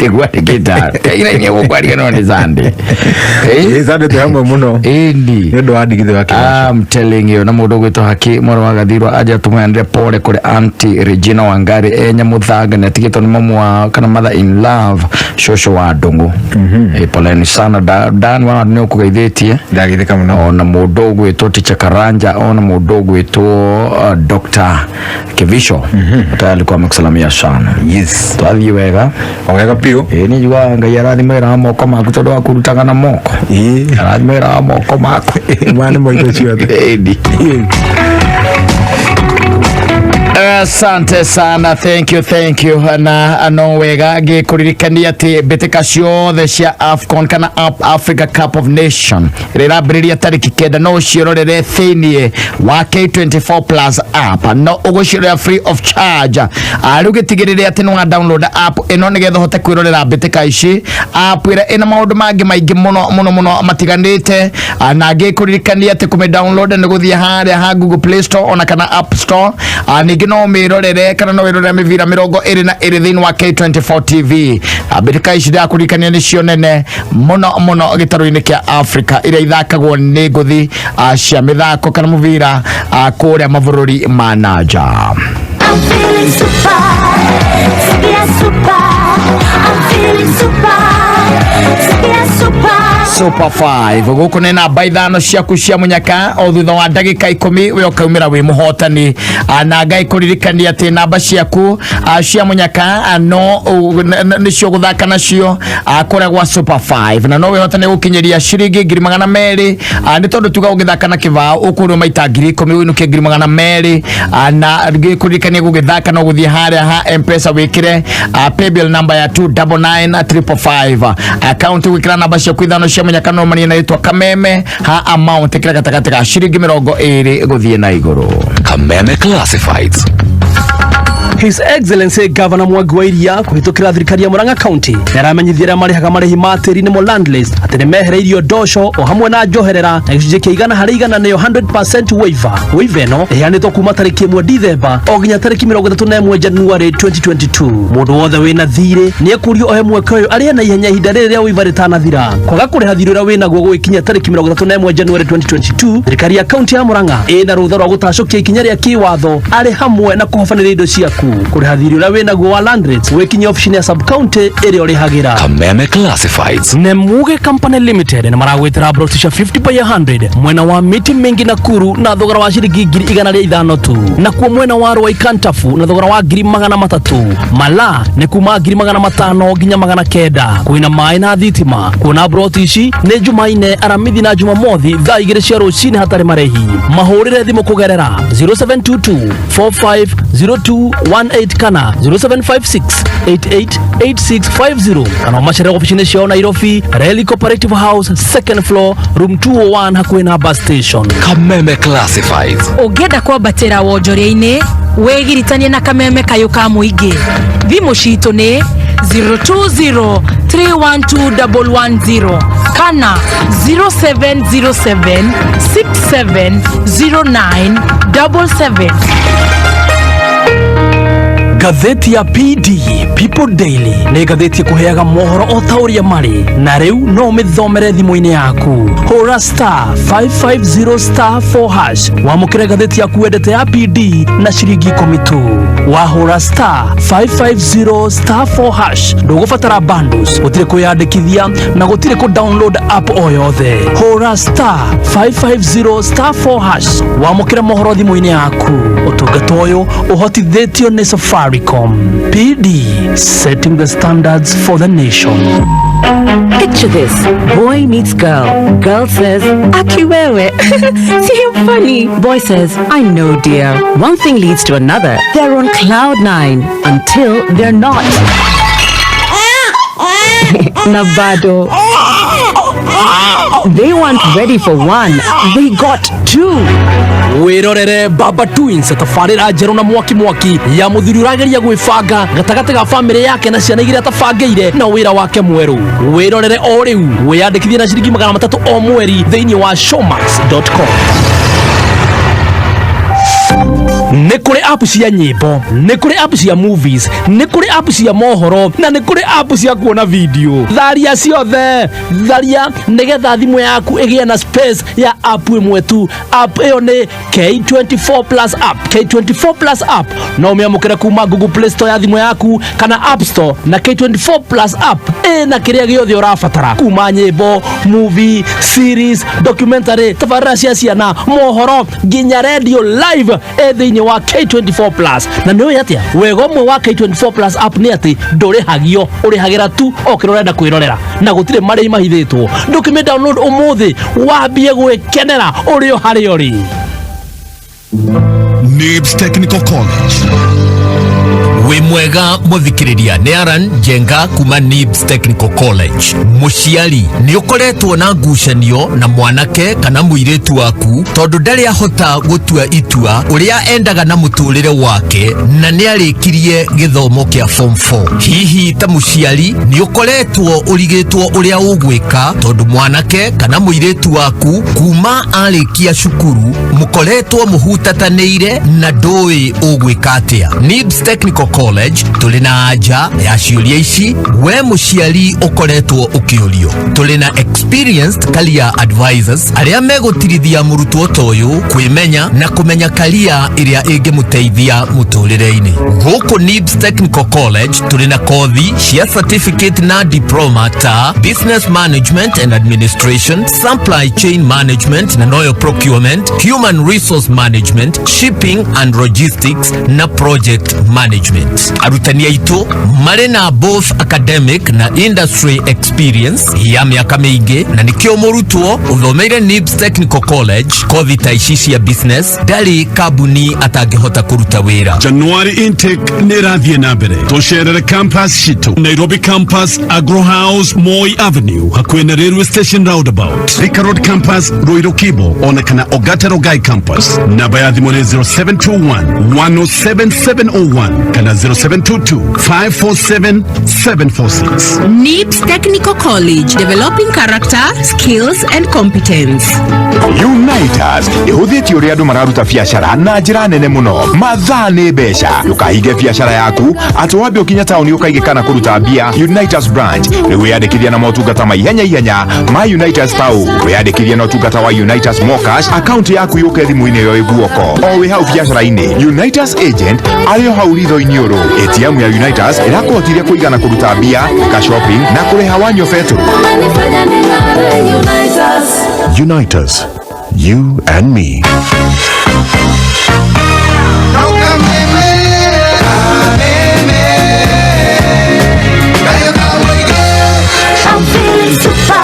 Nĩguo andĩkĩte kainainie gũkũ ariganĩrwo nĩ Sunday. Ĩĩ Sunday twĩ hamwe mũno. Ĩni. Nĩ ũndũ wa ndigithũ ya kĩraci. I'm telling you na mũndũ ũgwĩtwo Haki mwana wa Gathirwa aja tũmũheanĩre pole kũrĩ Auntie Regina Wangari e Nyamuthanga nĩ atigĩtwo nĩ mamu wa kana mother in love cũcũ wa Ndũng'ũ. Ĩ poleni sana Dan wa nĩ ũkũgeithĩtie. Ndageithĩka mũno. Ona mũndũ ũgwĩtwo Teacher Karanja ona mũndũ ũgwĩtwo Dr. Kivisho. Tayari alikuwa amekusalamia sana. Yes. Twathiĩ wega. O wega biũ. Ĩ nĩ njugaga Ngai arathime wĩra wa moko maku tondũ wa kũrutaga na moko. Ĩ. Arathime wĩra wa moko maku. Maya nĩ maitũ ciothe. Ĩni. Asante sana, thank you, thank you. Na no wega ngĩkũririkania atĩ mbĩtĩka ciothe cia AFCON kana Africa Cup of Nation ĩrĩa ĩrambĩrĩria tarĩki 9 no ũciĩrorere thĩiniĩ wa K24 Plus app, no ũgũciĩrorera free of charge. Rĩu gĩtigĩrĩre atĩ nĩ wa download app ĩno nĩgetha ũhote kwĩrorera mbĩtĩka ici, app ĩrĩa ĩna maũndũ mangĩ maingĩ mũno mũno mũno matiganĩte. Na ngĩkũririkania atĩ kũmĩ download nĩ gũthiĩ harĩa ha Google Play Store ona kana App Store. Ningĩ no ũmĩrorere kana no wĩrorere mĩbira 22 thĩinĩ wa K24 TV. Mbĩtĩka ici ndĩrakũririkania nĩcio nene mũno mũno gĩtarũ-inĩ kĩa Africa iria ithakagwo nĩ ngũthi cia mĩthako kana mũbira kũrĩa mabũrũri ma na nja. I'm feeling super, sikia super. I'm feeling super, sikia super. Super 5 gũkũ nĩ namba 5 ciaku cia mũnyaka o thutha wa ndagĩka 10 we ũkaumĩra wĩ mũhotani. Na Ngai kũririkania atĩ namba ciaku cia mũnyaka no nĩcio gũthaka nacio kũrĩa gwa Super 5 na no wĩhotane gũkinyĩria ciringi 200,000, nĩ tondũ tuga ũgĩthaka na kĩbaũ ũkũrwo maita 10,000 ũinũkie 200,000. Na ngĩkũririkania gũgĩthaka no gũthiĩ harĩa ha M-Pesa wĩkĩre paybill number ya 299555 account gwĩkĩra namba ciaku 5 cia mũnyaka no manie na rĩtwa Kameme ha amount ĩkĩra gatagatĩ ga ciringi 20 gũthiĩ na igũrũ. Kameme Classifieds. His Excellency Governor Mwangi wa Iria kũhĩtũkĩra thirikari ya Murang'a County nĩaramenyithia arĩa marĩhaga marĩhi ma tĩri nĩmo landless atĩ nĩmehereirio ndosho o hamwe na njoherera na gĩcunjĩ kĩa 100% nĩyo 100% waiver. Waiver ĩno ĩheanĩtwo kuma tarĩki 1 Dithemba o nginya tarĩki 31 January 2022. Mũndũ wothe wĩna thirĩ nĩekũrio ohe mweke ũyũ arĩhe na ihenya ihinda rĩrĩ rĩa waiver rĩtanathira. Kwaga kũrĩha thirĩ ũrĩa wĩnaguo gũgĩkinya tarĩki 31 January 2022, thirikari ya kaunti ya Murang'a ĩna rũtha rwa gũtacũkia ikinya rĩa kĩwatho arĩ hamwe na kũhobanĩria indo ciaku. Kũrĩha thirĩ ũrĩa wĩnaguo wa land rates wĩkinyie obici-inĩ ya sub county ĩrĩa ũrĩhagĩra. Kameme Classifieds. Nemuge Company Limited nĩ maragwĩtĩra broti cia 50 by 100 mwena wa mĩtĩ mĩingĩ Nakuru na thogora wa ciringi 105,000 tu, nakuo mwena wa Ruai Kantafu na thogora wa 300,000. Mala nĩ kuma 500,000 nginya 900. Kwĩna maĩ na thitima. Kuona broti ici nĩ Jumaine, Aramithi na Jumamothi thaa 2 cia rũcinĩ hatarĩ marĩhi. Mahũrĩre thimũ kũgerera 0722 450218 kana 0756 888650 kana ũmacerere obici-inĩ ciao Nairobi, Reli Cooperative House, second floor, room 201 hakuhĩ na bus station. Kameme Classifieds. Ũngĩenda kwambatĩra wonjoria-inĩ wĩgiritanie na Kameme kayũ ka mũingĩ. Thimũ citũ nĩ 020 312 110 kana 0707 6709 77. Ngathĩti ya PD People Daily nĩ ngathĩti ĩkũheaga mohoro o ta ũrĩa marĩ, na rĩu no ũmĩthomere thimũ-inĩ yaku. Hũra star 550 star 4 hash wamũkĩre ngathĩti yaku wendete ya PD na ciringi 10 tu. Wahũra star 550 star 4 hash ndũgũbatara bundles, gũtirĩ kwĩyandĩkithia na gũtirĩ kũ download app o yothe. Hũra star 550 star 4 hash wamũkĩre mohoro thimũ-inĩ yaku. Ũtungata ũyũ ũhotithĩtio nĩ Safaricom. PD, setting the standards for the nation. Picture this. Boy meets girl. Girl says, Akiwewe. See how funny. Boy says, I know, dear. One thing leads to another. They're on cloud 9 until they're not. Na bado. They weren't ready for one, they got two. Wĩrorere Baba Twins, tabarĩra njerũ na mwaki mwaki ya mũthuri ũrageria gwĩbanga gatagatĩ ga bamĩrĩ yake na ciana igĩrĩ atabangĩire na wĩra wake mwerũ. Wĩrorere o rĩu, wĩyandĩkithie na ciringi 300 o mweri thĩinĩ wa showmax.com. Nĩ kũrĩ app cia nyĩmbo, nĩ kũrĩ app cia movies, nĩ kũrĩ app cia mohoro, na nĩ kũrĩ app cia kuona video. Tharia ciothe, tharia nĩgetha thimũ yaku ĩgĩe na space ya app ĩmwe tu. App ĩyo nĩ K24 Plus app. K24 Plus app no ũmĩamũkĩre kuma Google Play Store ya thimũ yaku kana App Store, na K24 Plus app ĩna kĩrĩa gĩothe ũrabatara, kuma nyĩmbo, movie, series, documentary, tabarĩra cia ciana, mohoro, nginya radio live ĩ thĩinĩ wa K24 Plus. Na nĩ ũĩ atĩa wega ũmwe wa K24 Plus app nĩ atĩ ndũrĩhagio, ũrĩhagĩra tu o kĩrĩa ũrenda kwĩrorera na gũtirĩ marĩhi mahithĩtwo. Ndũkĩmĩ download ũmũthĩ wambie gwĩkenera ũrĩ o harĩa ũrĩ. NIBS Technical College. Wĩ mwega mũthikĩrĩria, nĩ Aran Njenga kuma NIBS Technical College. Mũciari, nĩ ũkoretwo na ngucanio na mwanake kana mũirĩtu waku tondũ ndarĩ ahota gũtua itua ũrĩa endaga na mũtũrĩre wake na nĩ arĩkirie gĩthomo kĩa form 4. Hihi ta mũciari nĩ ũkoretwo ũrigĩtwo ũrĩa ũgwĩka tondũ mwanake kana mũirĩtu waku kuma arĩkia cukuru mũkoretwo mũhutatanĩire na ndũĩ ũgwĩka atĩa? NIBS Technical College tũrĩ na anja ya ciũria ici we mũciari ũkoretwo ũkĩũrio. Tũrĩ na experienced career advisors arĩa megũtirithia mũrutwo ta ũyũ kwĩmenya na kũmenya career ĩrĩa ĩngĩmũteithia mũtũrĩre-inĩ. Gũkũ NIBS Technical College tũrĩ na kothi cia certificate na diploma ta business management and administration, supply chain management na noyo procurement, human resource management, shipping and logistics na project management. Arutani aitũ marĩ na both academic na industry experience ya mĩaka mĩingĩ, na nĩkĩo mũrutwo ũthomeire NIBS Technical College kothi ta ici cia business ndarĩ kambuni atangĩhota kũruta wĩra. January intake nĩ ĩrathiĩ na mbere. Tũcerere campus citũ: Nairobi campus, Agro House, Moi Avenue, hakuhĩ na railway station roundabout; Thika Road campus, Ruiru Kibo, ona kana Ongata Rongai campus. Namba ya thimũ nĩ 0721 107701 kana 0722 547 746. NIBS Technical College, developing character, skills and competence. Unitas ĩhũthĩtie ũrĩa andũ mararuta biacara na njĩra nene mũno. Mathaa nĩ mbeca. Ndũkahinge biacara yaku atĩ wambe ũkinya taũni ũkaige kana kũruta mbia Unitas branch. Rĩu wĩyandĩkithia na motungata ma ihenya ihenya ma Unitas Tau. Wĩyandĩkithia na ũtungata wa Unitas Mocash, akaunti yaku yũke thimũ-inĩ ĩyo ĩ guoko o wĩ hau biacara-inĩ. Unitas agent arĩ o hau ritho-inĩ ũrũ. ATM ya Unitas ĩrakũhotithia kũigana kũruta mbia, gwĩka shopping na kũrĩha wanyua betũrũ. Unitas. You and me. I'm feeling super,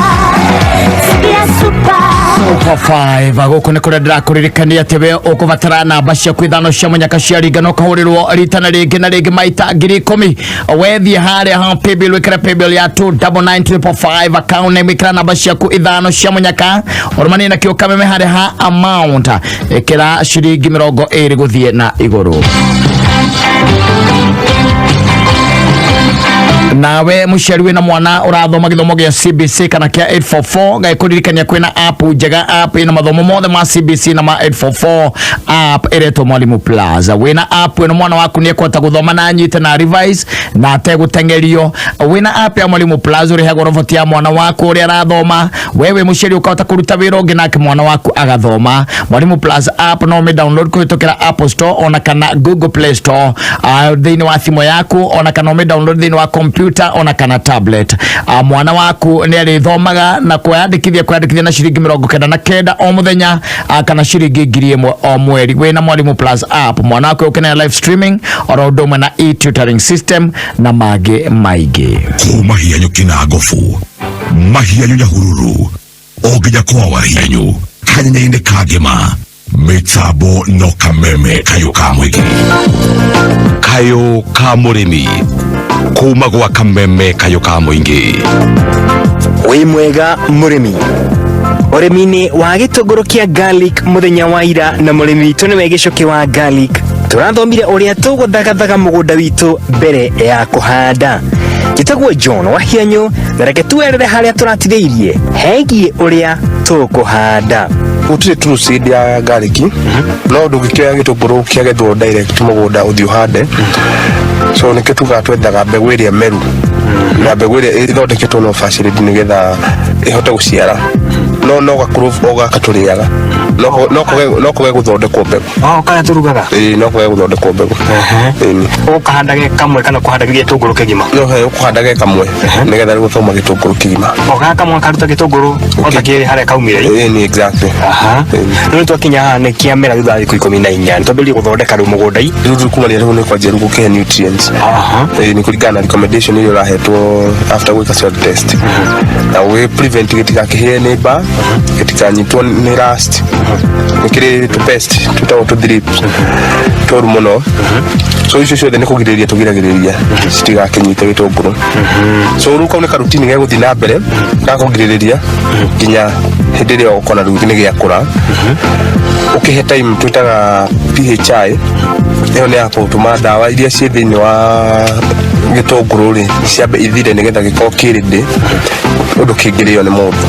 yeah, super. Super 5 gũkũ nĩ kũrĩa ndĩrakũririkania atĩ we ũkũbatara namba ciaku ithano cia mũnyaka cia ringano ũkahũrĩrwo rita na rĩngĩ na rĩngĩ maita 10,000. Wethiĩ harĩa ha paybill, wĩkĩre paybill ya 299555, account name ĩkĩra namba ciaku ithano cia mũnyaka, ũrũmanie na kĩo kameme harĩa ha amount ĩkĩra ciringi 20 gũthiĩ na igũrũ. Nawe mũciari wĩna mwana ũrathoma gĩthomo gĩa CBC kana kĩa 844, gagĩkũririkania kwĩna app njega, app ĩna mathomo mothe ma CBC na ma 844, app ĩretwo Mwalimu Plus. Wĩna app ĩno mwana waku nĩ ekũhota gũthoma na anyite na revise na ategũteng'erio. Wĩna app ya Mwalimu Plus ũrĩhagwo roboti ya mwana waku ũrĩa arathoma, wewe mũciari ũkahota kũruta wĩra ũngĩ nake mwana waku agathoma. Mwalimu Plus app no ũmĩ download kũhĩtũkĩra Apple Store ona kana Google Play Store thĩinĩ wa thimũ yaku, ona kana ũmĩ download thĩinĩ wa computer ona kana tablet. Mwana waku nĩ arĩthomaga na kwĩyandĩkithia na ciringi 99 o mũthenya, kana ciringi 1,000 o mweri. Wĩna Mwalimu Plus app mwana waku ũkenera live streaming oro ũndũ ũmwe na e-tutoring system na mangĩ maingĩ. Kuma hianyu kina gobu mahianyu Nyahururu o nginya kwa wahianyu kanyenya-inĩ ka ngĩma, mĩtambo no kameme kayũ ka mũingĩ, kayũ ka mũrĩmi, kuma gwa kameme kayũ ka mũingĩ. Wĩ mwega mũrĩmi. Ũrĩmi-inĩ wa gĩtũngũrũ kĩa garlic mũthenya wa ira na mũrĩmi witũ nĩwe Gĩcũkĩ wa garlic, tũrathomire ũrĩa tũgũthagathaga mũgũnda witũ mbere ya kũhanda. Njĩtagwo John Wahianyũ na reke tuerere harĩa tũratirĩirie hegiĩ ũrĩa tũkũhanda. Gũtirĩ true seed ya garlic, no ndũngĩkĩoya gĩtũngũrũ kĩagethwo direct mũgũnda ũthiĩ ũhande. So nĩkĩo tugaga twethaga mbegũ ĩrĩa meru na mbegũ ĩrĩa ĩthondeketwo na ũbacĩrĩri nĩgetha ĩhote gũciara, no gakũrũ o gaka tũrĩaga no koge gũthondekwo mbegũ. O karĩa tũrugaga? Ĩĩ, no koge gũthondekwo mbegũ. Ĩni. Ũkahanda ge kamwe kana kũhanda gĩtũngũrũ kĩgima? No he ũkũhanda ge kamwe nĩgetha rĩu ũkauma gĩtũngũrũ kĩgima. O gaka kamwe karuta gĩtũngũrũ o ta kĩrĩ harĩa kaumire? Ĩni, exactly. Rĩu twakinya haha nĩ kĩamera thutha wa thikũ 14, twambĩrĩrie gũthondeka rĩu mũgũnda. Rĩu kumania rĩu nĩ kwanjia rĩu gũkĩhe nutrients. Ĩĩ, nĩ kũringana na recommendation iria ũrahetwo after gwĩka soil test na ũgĩ prevent gĩtigakĩhĩe nĩ mbaa, gĩtikanyitwo nĩ rust, nĩ kĩrĩ tũ pest twĩtagwo tũ thrips tũru mũno. So icio ciothe nĩ kũgirĩrĩria tũgiragĩrĩria citigakĩnyite gĩtũngũrũ. So rĩu kau nĩ karutini gegũthiĩ na mbere ga kũgirĩrĩria nginya hĩndĩ ĩrĩa ũkona rĩu nĩ gĩakũra. Ũkĩhe time twĩtaga PHI, ĩyo nĩ ya gũtũma ndawa iria ciĩ thĩinĩ wa gĩtũngũrũ rĩ ciambe ithire nĩgetha gĩkorwo kĩ ready ũndũ kĩngĩrĩo nĩ mũndũ.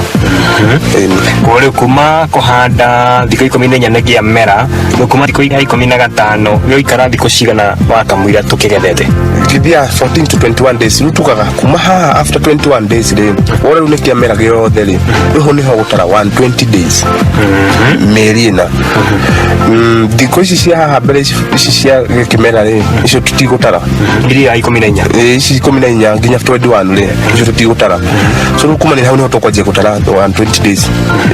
Koguo rĩu kuma kũhanda thikũ 14 nĩ kĩamera, rĩu kuma thikũ 15 gĩgũikara thikũ cigana wakamũira tũkĩgethete? Gĩthiaga 14 to 21 days. Rĩu tugaga kuma haha after 21 days rĩ, wona rĩu nĩ kĩamera gĩothe rĩ, rĩu hau nĩho gũtara 120 days, mĩeri 4. Thikũ ici cia haha mbere, ici cia gĩkĩmera rĩ, icio tũtigũtara. Iria 14. Ĩĩ, ici 14 nginya 21 rĩ, icio tũtigũtara. So rĩu kumania hau nĩho tũkwanjia gũtara 120 days,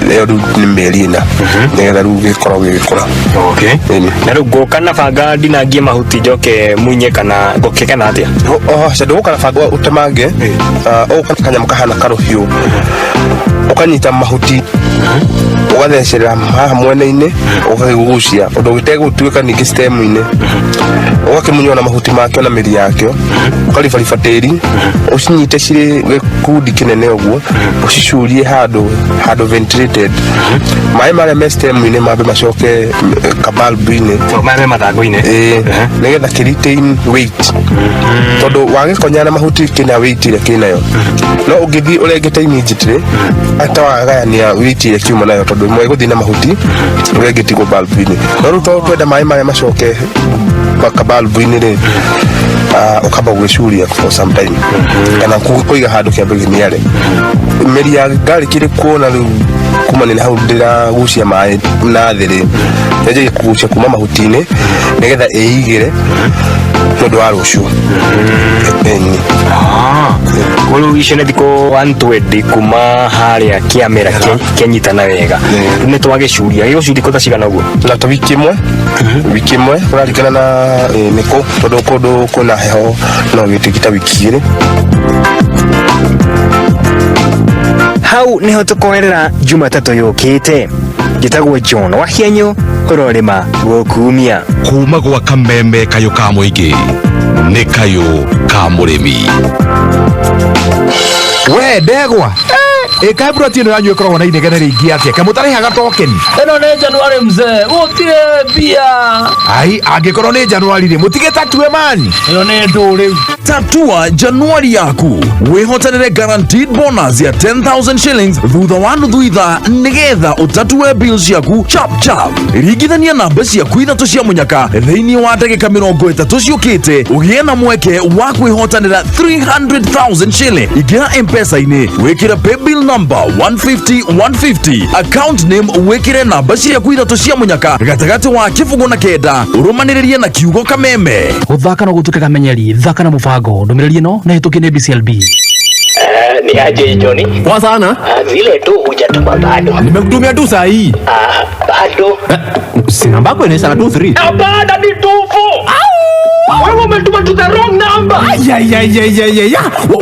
ĩyo rĩu nĩ mĩeri 4, nĩgetha rĩu gĩkorwo gĩgĩkũra. Okay. Na rĩu ngũka na banga ndinangie mahuti njoke munye kana ngoke kana atĩa? Aca, ndũgũka na banga ũtemange, ũgũka kanyamũ kahana karũhiũ, ũkanyita mahuti ũgathecerera haha mwena-inĩ, ũgakĩgucia ũndũ gĩtegũtuĩka ningĩ stem-inĩ, ũgakĩmunywo na mahuti makĩo na mĩri yakĩo, ũkaribariba tĩri, ũcinyite cirĩ gĩkundi kĩnene ũguo, ũcicurie handũ ventilated, maĩ marĩa me stem-inĩ mambe macoke kabulb-inĩ. Maĩ me mathangũ-inĩ. Ĩĩ, nĩgetha kĩ retain weight, tondũ wagĩkonya na mahuti kĩna weight ĩrĩa kĩnayo, no ũngĩthiĩ ũrengete immediately ata wagayania weight ĩrĩa kiuma nayo, tondũ ĩmwe ĩgũthiĩ na mahuti, ĩrĩa ĩngĩ ĩtigwo bulb-inĩ. No rĩu tondũ twenda maĩ marĩa macoke kabulb-inĩ rĩ, ũkamba gwĩcuria for some time kana kũiga handũ kĩambe gĩniare. Mĩri ya garlic ĩrĩ kuona rĩu kumania na hau ndĩragucia maĩ na thĩ rĩ, yanjagia kũgucia kuma mahuti-inĩ nĩgetha ĩigĩre nĩ ũndũ wa rũciũ. Ĩni. Rĩu icio nĩ thikũ 120 kuma harĩa kĩamera kĩanyitana wega. Rĩu nĩ twagĩcuria, gĩgũcuria thikũ ta cigana ũguo? Na ta wiki ĩmwe, wiki ĩmwe kũraringana na nĩkũ, tondũ kũndũ kwĩna heho no gĩtuĩke ta wiki 2. Hau niho tũkoerera Jumatatũ yũkĩte. Njĩtagwo John Wahianyũ, ũrorĩma gũkumia. Kuma gwa kameme kayũ ka mũingĩ nĩ kayũ ka mũrĩmi. We ndegwa ä broti ä no yanyu ä koragwo na inegene rä ingä atä ke må tarä tokeni. Ĩno nĩ January mzee, gũtirĩ mbia. Ai, angä korwo nä Januari rä må tige tatue mani. Ĩyo nĩ ndũ rĩu. Tatua Januari yaku wĩhotanĩre guaranteed bonus ya 10,000 shillings thutha wa nuthu ithaa nĩgetha ũtatue bills ciaku chap chap. Ringithania namba ciaku ithatũ cia mũnyaka thĩinĩ wa ndagĩka 30 ciũkĩte ũgĩe na mweke wa kwĩhotanĩra 300,000 shilling. Ingĩra M-Pesa-inĩ wĩkĩre paybill number 150 150, account name wĩkĩre namba ciaku ithatũ cia mũnyaka gatagatĩ wa 0 na 9, ũrũmanĩrĩrie na kiugo kameme. Gũthaka no gũtuĩke kamenyeri, thaka na mũbango. Ndũmĩrĩri ĩno nĩ hĩtũkie nĩ BCLB. Ni aje Johnny? Poa sana. Zile tu hujatuma bado. Nimekutumia tu saa hii. Bado. Si namba yako inaisha na 23. Hapana, ni 24. Wewe umetuma to the wrong number. Ay.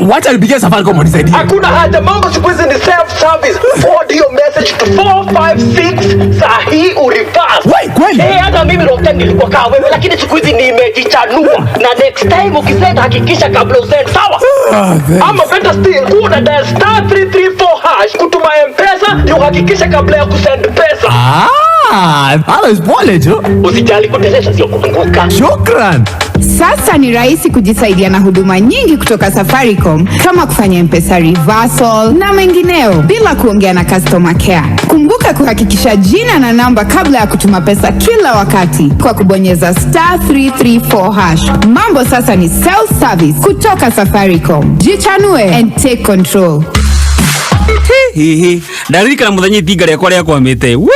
Wacha nipigie Safaricom wanisaidie. Hakuna haja, mambo siku hizi ni self service. Forward your message to 456 saa hii ureverse. Wai, kweli? Hata mimi Rockten nilikuwa kaa wewe, lakini siku hizi nimejichanua. Na next time ukisend hakikisha kabla usend, sawa? Thanks. Ama better still, kuwa na dial star 334 SMS kutuma M-Pesa ni uhakikishe kabla ya kusend pesa. Ah, always pole jo. Usijali kuteleza sio kuanguka. Shukran. Sasa ni rahisi kujisaidia na huduma nyingi kutoka Safaricom kama kufanya M-Pesa reversal na mengineo bila kuongea na customer care. Kumbuka kuhakikisha jina na namba kabla ya kutuma pesa kila wakati kwa kubonyeza star 334 hash. Mambo sasa ni self service kutoka Safaricom. Jichanue and take control. Hihi ndaririkana muthenya itinga rĩakwa rĩakwamĩte we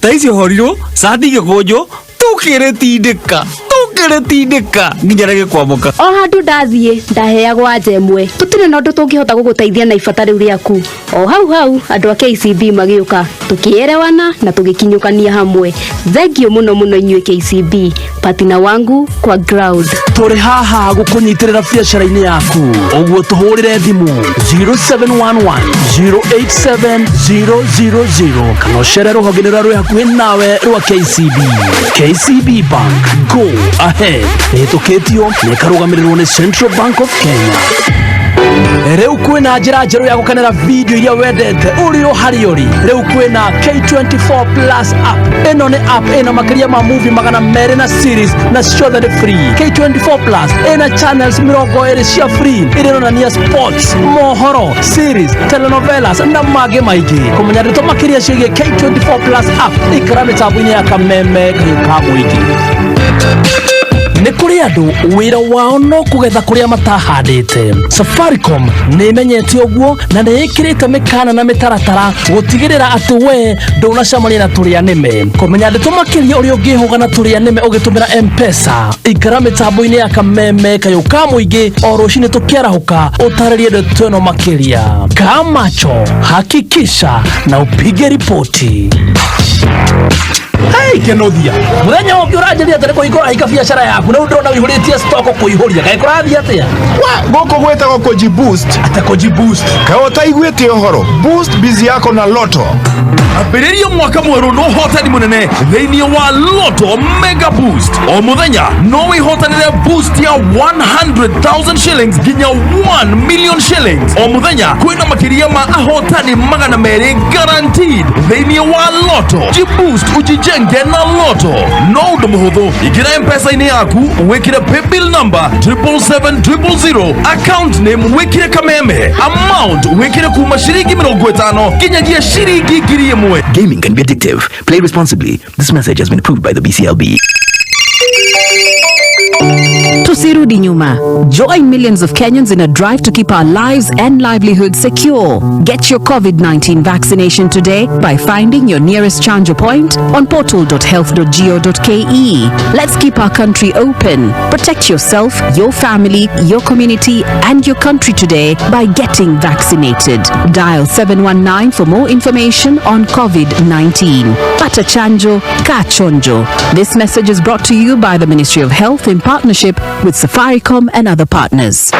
ta icio horirwo cati igĩkũnjwo tũkĩrĩtindĩka tũkĩrĩtindĩka nginya rĩgĩkwamũka. O handũ ndathiĩ ndaheagwo anja ĩmwe, tũtirĩ na ũndũ tũngĩhota gũgũteithia na ibata rĩu rĩaku. O hau hau andũ a KCB magĩũka, tũkĩerewana na tũgĩkinyũkania hamwe. Thengiũ mũno mũno inyuĩ KCB, patina wangu kwa ground. Tũrĩ haha gũkũnyitĩrĩra biacara-inĩ yaku, ũguo tũhũrĩre thimũ 0711 087 000 kana ũcere rũhonge-inĩ rũrĩa rwĩ hakuhĩ nawe rwa KCB. KCB Bank, go ahead. Ĩhĩtũkĩtio na ĩkarũgamĩrĩrwo nĩ Central Bank of Kenya. Rĩu kwĩna njĩra njerũ ya gũkenera video iria wendete ũrĩ o harĩa ũrĩ. Rĩu kwĩna K24 Plus app. Ĩno nĩ app ĩna makĩria ma movie 200 na series na ciothe nĩ free. K24 Plus ĩna channels 20 cia free iria ironania sports, mohoro, series, telenovelas na mangĩ maingĩ. Kũmenya ndeto makĩria ciĩgiĩ K24 Plus app, ikara mĩtambo-inĩ ya Kameme Kayũ ka Mũingĩ. Nĩ kũrĩ andũ wĩra wao no kũgetha kũrĩa matahandĩte. Safaricom nĩ ĩmenyete ũguo na nĩ ĩkĩrĩte mĩkana na mĩtaratara gũtigĩrĩra atĩ we ndũnacemania na tũrĩa nĩme. Kũmenya ndeto makĩria ũrĩa ũngĩhũga na tũrĩa nĩme ũgĩtũmĩra M-Pesa, ikara mĩtambo-inĩ ya Kameme Kayũ ka Mũingĩ o rũcinĩ tũkĩarahũka ũtarĩrie ndeto ĩno makĩria. Kaa macho, hakikisha na upige ripoti. Hey, Kenothia, muthenya ũngĩ ũranjĩrire atĩ nĩ kũhingũra hinga biacara yaku na rĩu ndĩrona ũihũrĩtie stock kũihũria, kaĩ kũrathiĩ atĩa? Gũkũ gwĩtagwo kũji boost. Atĩ kũji boost? Kaĩ ũtaiguĩte ũhoro? Boost biz yako na Lotto. Ambĩrĩria mwaka mwerũ na ũhotani mũnene thĩinĩ wa Lotto Mega Boost. O mũthenya no wĩhotanĩre boost ya 100,000 shillings nginya 1 million shillings. O mũthenya kwĩna makĩria ma ahotani 200 guaranteed thĩinĩ wa Lotto. Jiboost, ujijenge na Lotto. No ũndũ mũhũthũ, ingĩra M-Pesa-inĩ yaku wĩkĩre paybill number 777 000, account name wĩkĩre Kameme, amount wĩkĩre kuma ciringi 50 nginyagia ciringi 1,000. Gaming can be addictive. Play responsibly. This message has been approved by the BCLB. Tusirudi nyuma. Join millions of Kenyans in a drive to keep our lives and livelihoods secure. Get your COVID-19 vaccination today by finding your nearest Chanjo point on portal.health.go.ke. Let's keep our country open. Protect yourself, your family, your community, and your country today by getting vaccinated. Dial 719 for more information on COVID-19. Pata chanjo, ka chonjo. This message is brought to you by the Ministry of Health in partnership with Safaricom and other partners.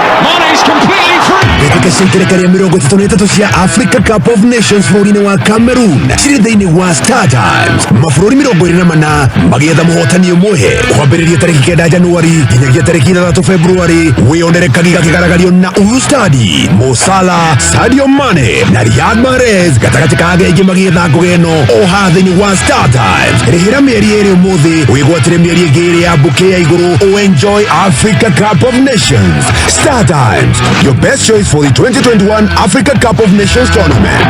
Mbĩtĩka cia ikereka rĩa 33 cia Africa Cup of Nations bũrũri-inĩ wa Cameroon cirĩ thĩinĩ wa Star Times. Mabũrũri 24 magĩetha mũhotani ũmwe kwambĩrĩria tarĩki 9 Januari nginyagia tarĩki 6 Februari. Wĩyonere kagiga kĩgaragario na Ustadi Mo Salah, Sadio Mane na Riyad Mahrez gatagatĩ ka agengi magĩetha ngũgĩ ĩno o haha thĩinĩ wa Star Times. Rĩhĩra mĩeri 2 ũmũthĩ wĩgwatĩre mĩeri ĩngĩ 2 ya bouquet ya igũrũ. Enjoy Africa Cup of Nations. Star Times, your best choice for the 2021 Africa Cup of Nations tournament.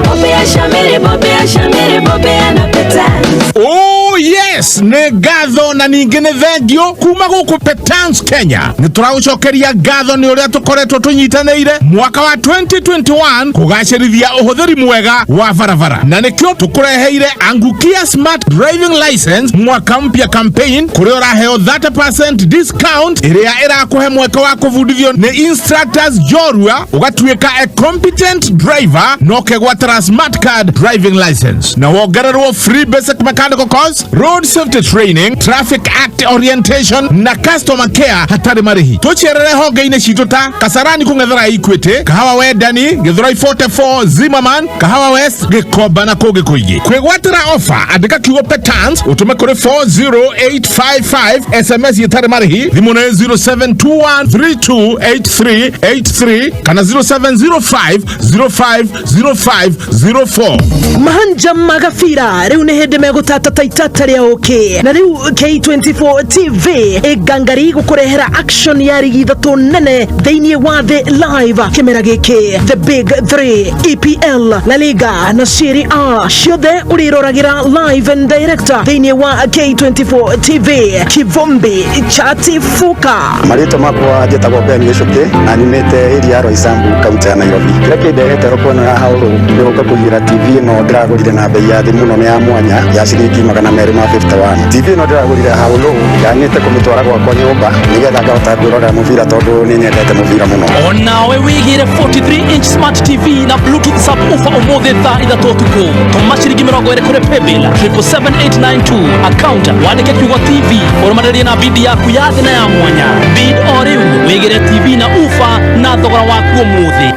Bobea Shamiri, Bobea Shamiri, Bobea na Petans. Oh yes, nĩ ngatho na ningĩ nĩ thengio kuma gũkũ Petans Kenya. Nĩ tũragũcokeria ngatho nĩ ũrĩa tũkoretwo tũnyitanĩire mwaka wa 2021 kũgacĩrithia ũhũthĩri mwega wa barabara, na nĩkĩo tũkũreheire Angukia Smart Driving License mwaka mpya campaign, kũrĩa ũraheo 30% discount ĩrĩa ĩrakũhe mweke wa kũbundithio nĩ instructors njorua ũgatuĩka a competent driver na ũkegwatĩra smart card driving license na wongererwo free basic mechanical course, road Road safety training, traffic act orientation na customer care hatarĩ marĩhi. Tũcerere honge-inĩ citũ ta Kasarani kũng'ethera Equity, Kahawa Wendani, Githurai 44, Zimmerman, Kahawa West, Gĩkomba na kũngĩ kũingĩ. Kwĩgwatĩra ofa, andĩka kiugo Petans ũtũme kũrĩ 40855 SMS ĩtarĩ marĩhi. Thimũ nĩ 0721328383 kana 0705050504. Mahanja magabira rĩu nĩ hĩndĩ megũtata ta itata rĩa ũkĩ na rĩu K24 TV ĩngangari gũkũrehera action ya rigi ithatũ nene thĩinĩ wa thĩ live kĩmera gĩkĩ, the big 3, EPL, La Liga na Serie A, ciothe ũrĩroragĩra live and direct thĩinĩ wa K24 TV. Kivumbi chatifuka. Marĩtwa makwa njĩtagwo Ben Gĩcũkĩ na nyumĩte area ya Roysambu, kaunti ya Nairobi. Kĩrĩa kĩndehete thoko ĩno ya Haũrũ nĩ gũka kũgĩra TV ĩno ndĩragũrire na bei ya thĩ mũno na ya mwanya ya ciringi 251. TV ĩno ndĩragũrire Haũrũ nganyĩte kũmĩtwara gwakwa nyũmba nĩgetha ngahota kwĩrorera mũbira tondũ nĩ nyendete mũbira mũno. Onawe wigire 43 inch smart TV na bluetooth subwoofer umuthi thaa 3 ũtukũ. Tũma ciringi 20 kũrĩ paybill 777892, account wandĩke kiugo TV, ũrũmanĩrĩrie na bid yaku ya thĩ na ya mwanya. Bid o rĩu wĩgĩre TV na ufa na thogora waku ũmũthĩ.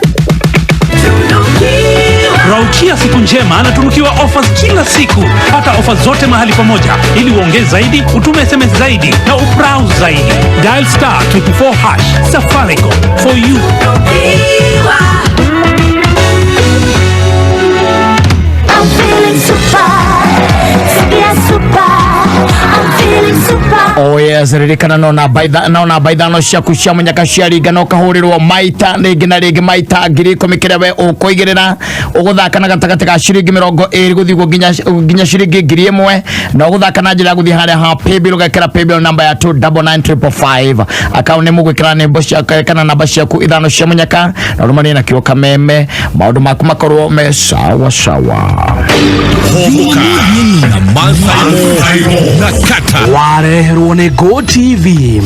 Raukia siku njema anatunukiwa offers kila siku. Pata offers zote mahali pamoja ili uongee zaidi, utume SMS zaidi na ubrowse zaidi. Dial *224#. Safaricom for you. I'm feeling super, yeah, super. I'm feeling super. Oh yes, ririkana no namba ithano ciaku cia munyaka cia ringa no kahurirwo maita rĩngĩ na rĩngĩ maita 10,000 kĩrĩa we ũkũigĩrĩra. Ũgũthaka na gatagatĩ ka ciringi 20 gũthiĩ ũguo nginya ciringi 1,000, na ũgũthaka na njĩra ya gũthiĩ harĩa ha paybill ũgekĩra paybill namba ya 299555, account nĩ mũgwĩkĩra nembo ciaku kana namba ciaku ithano cia munyaka na ũrũmanĩrie na kĩo kameme, maũndũ maku makorwo me sawa sawa. Homoka na Martha na Kata. Wareherwo nĩ Go TV.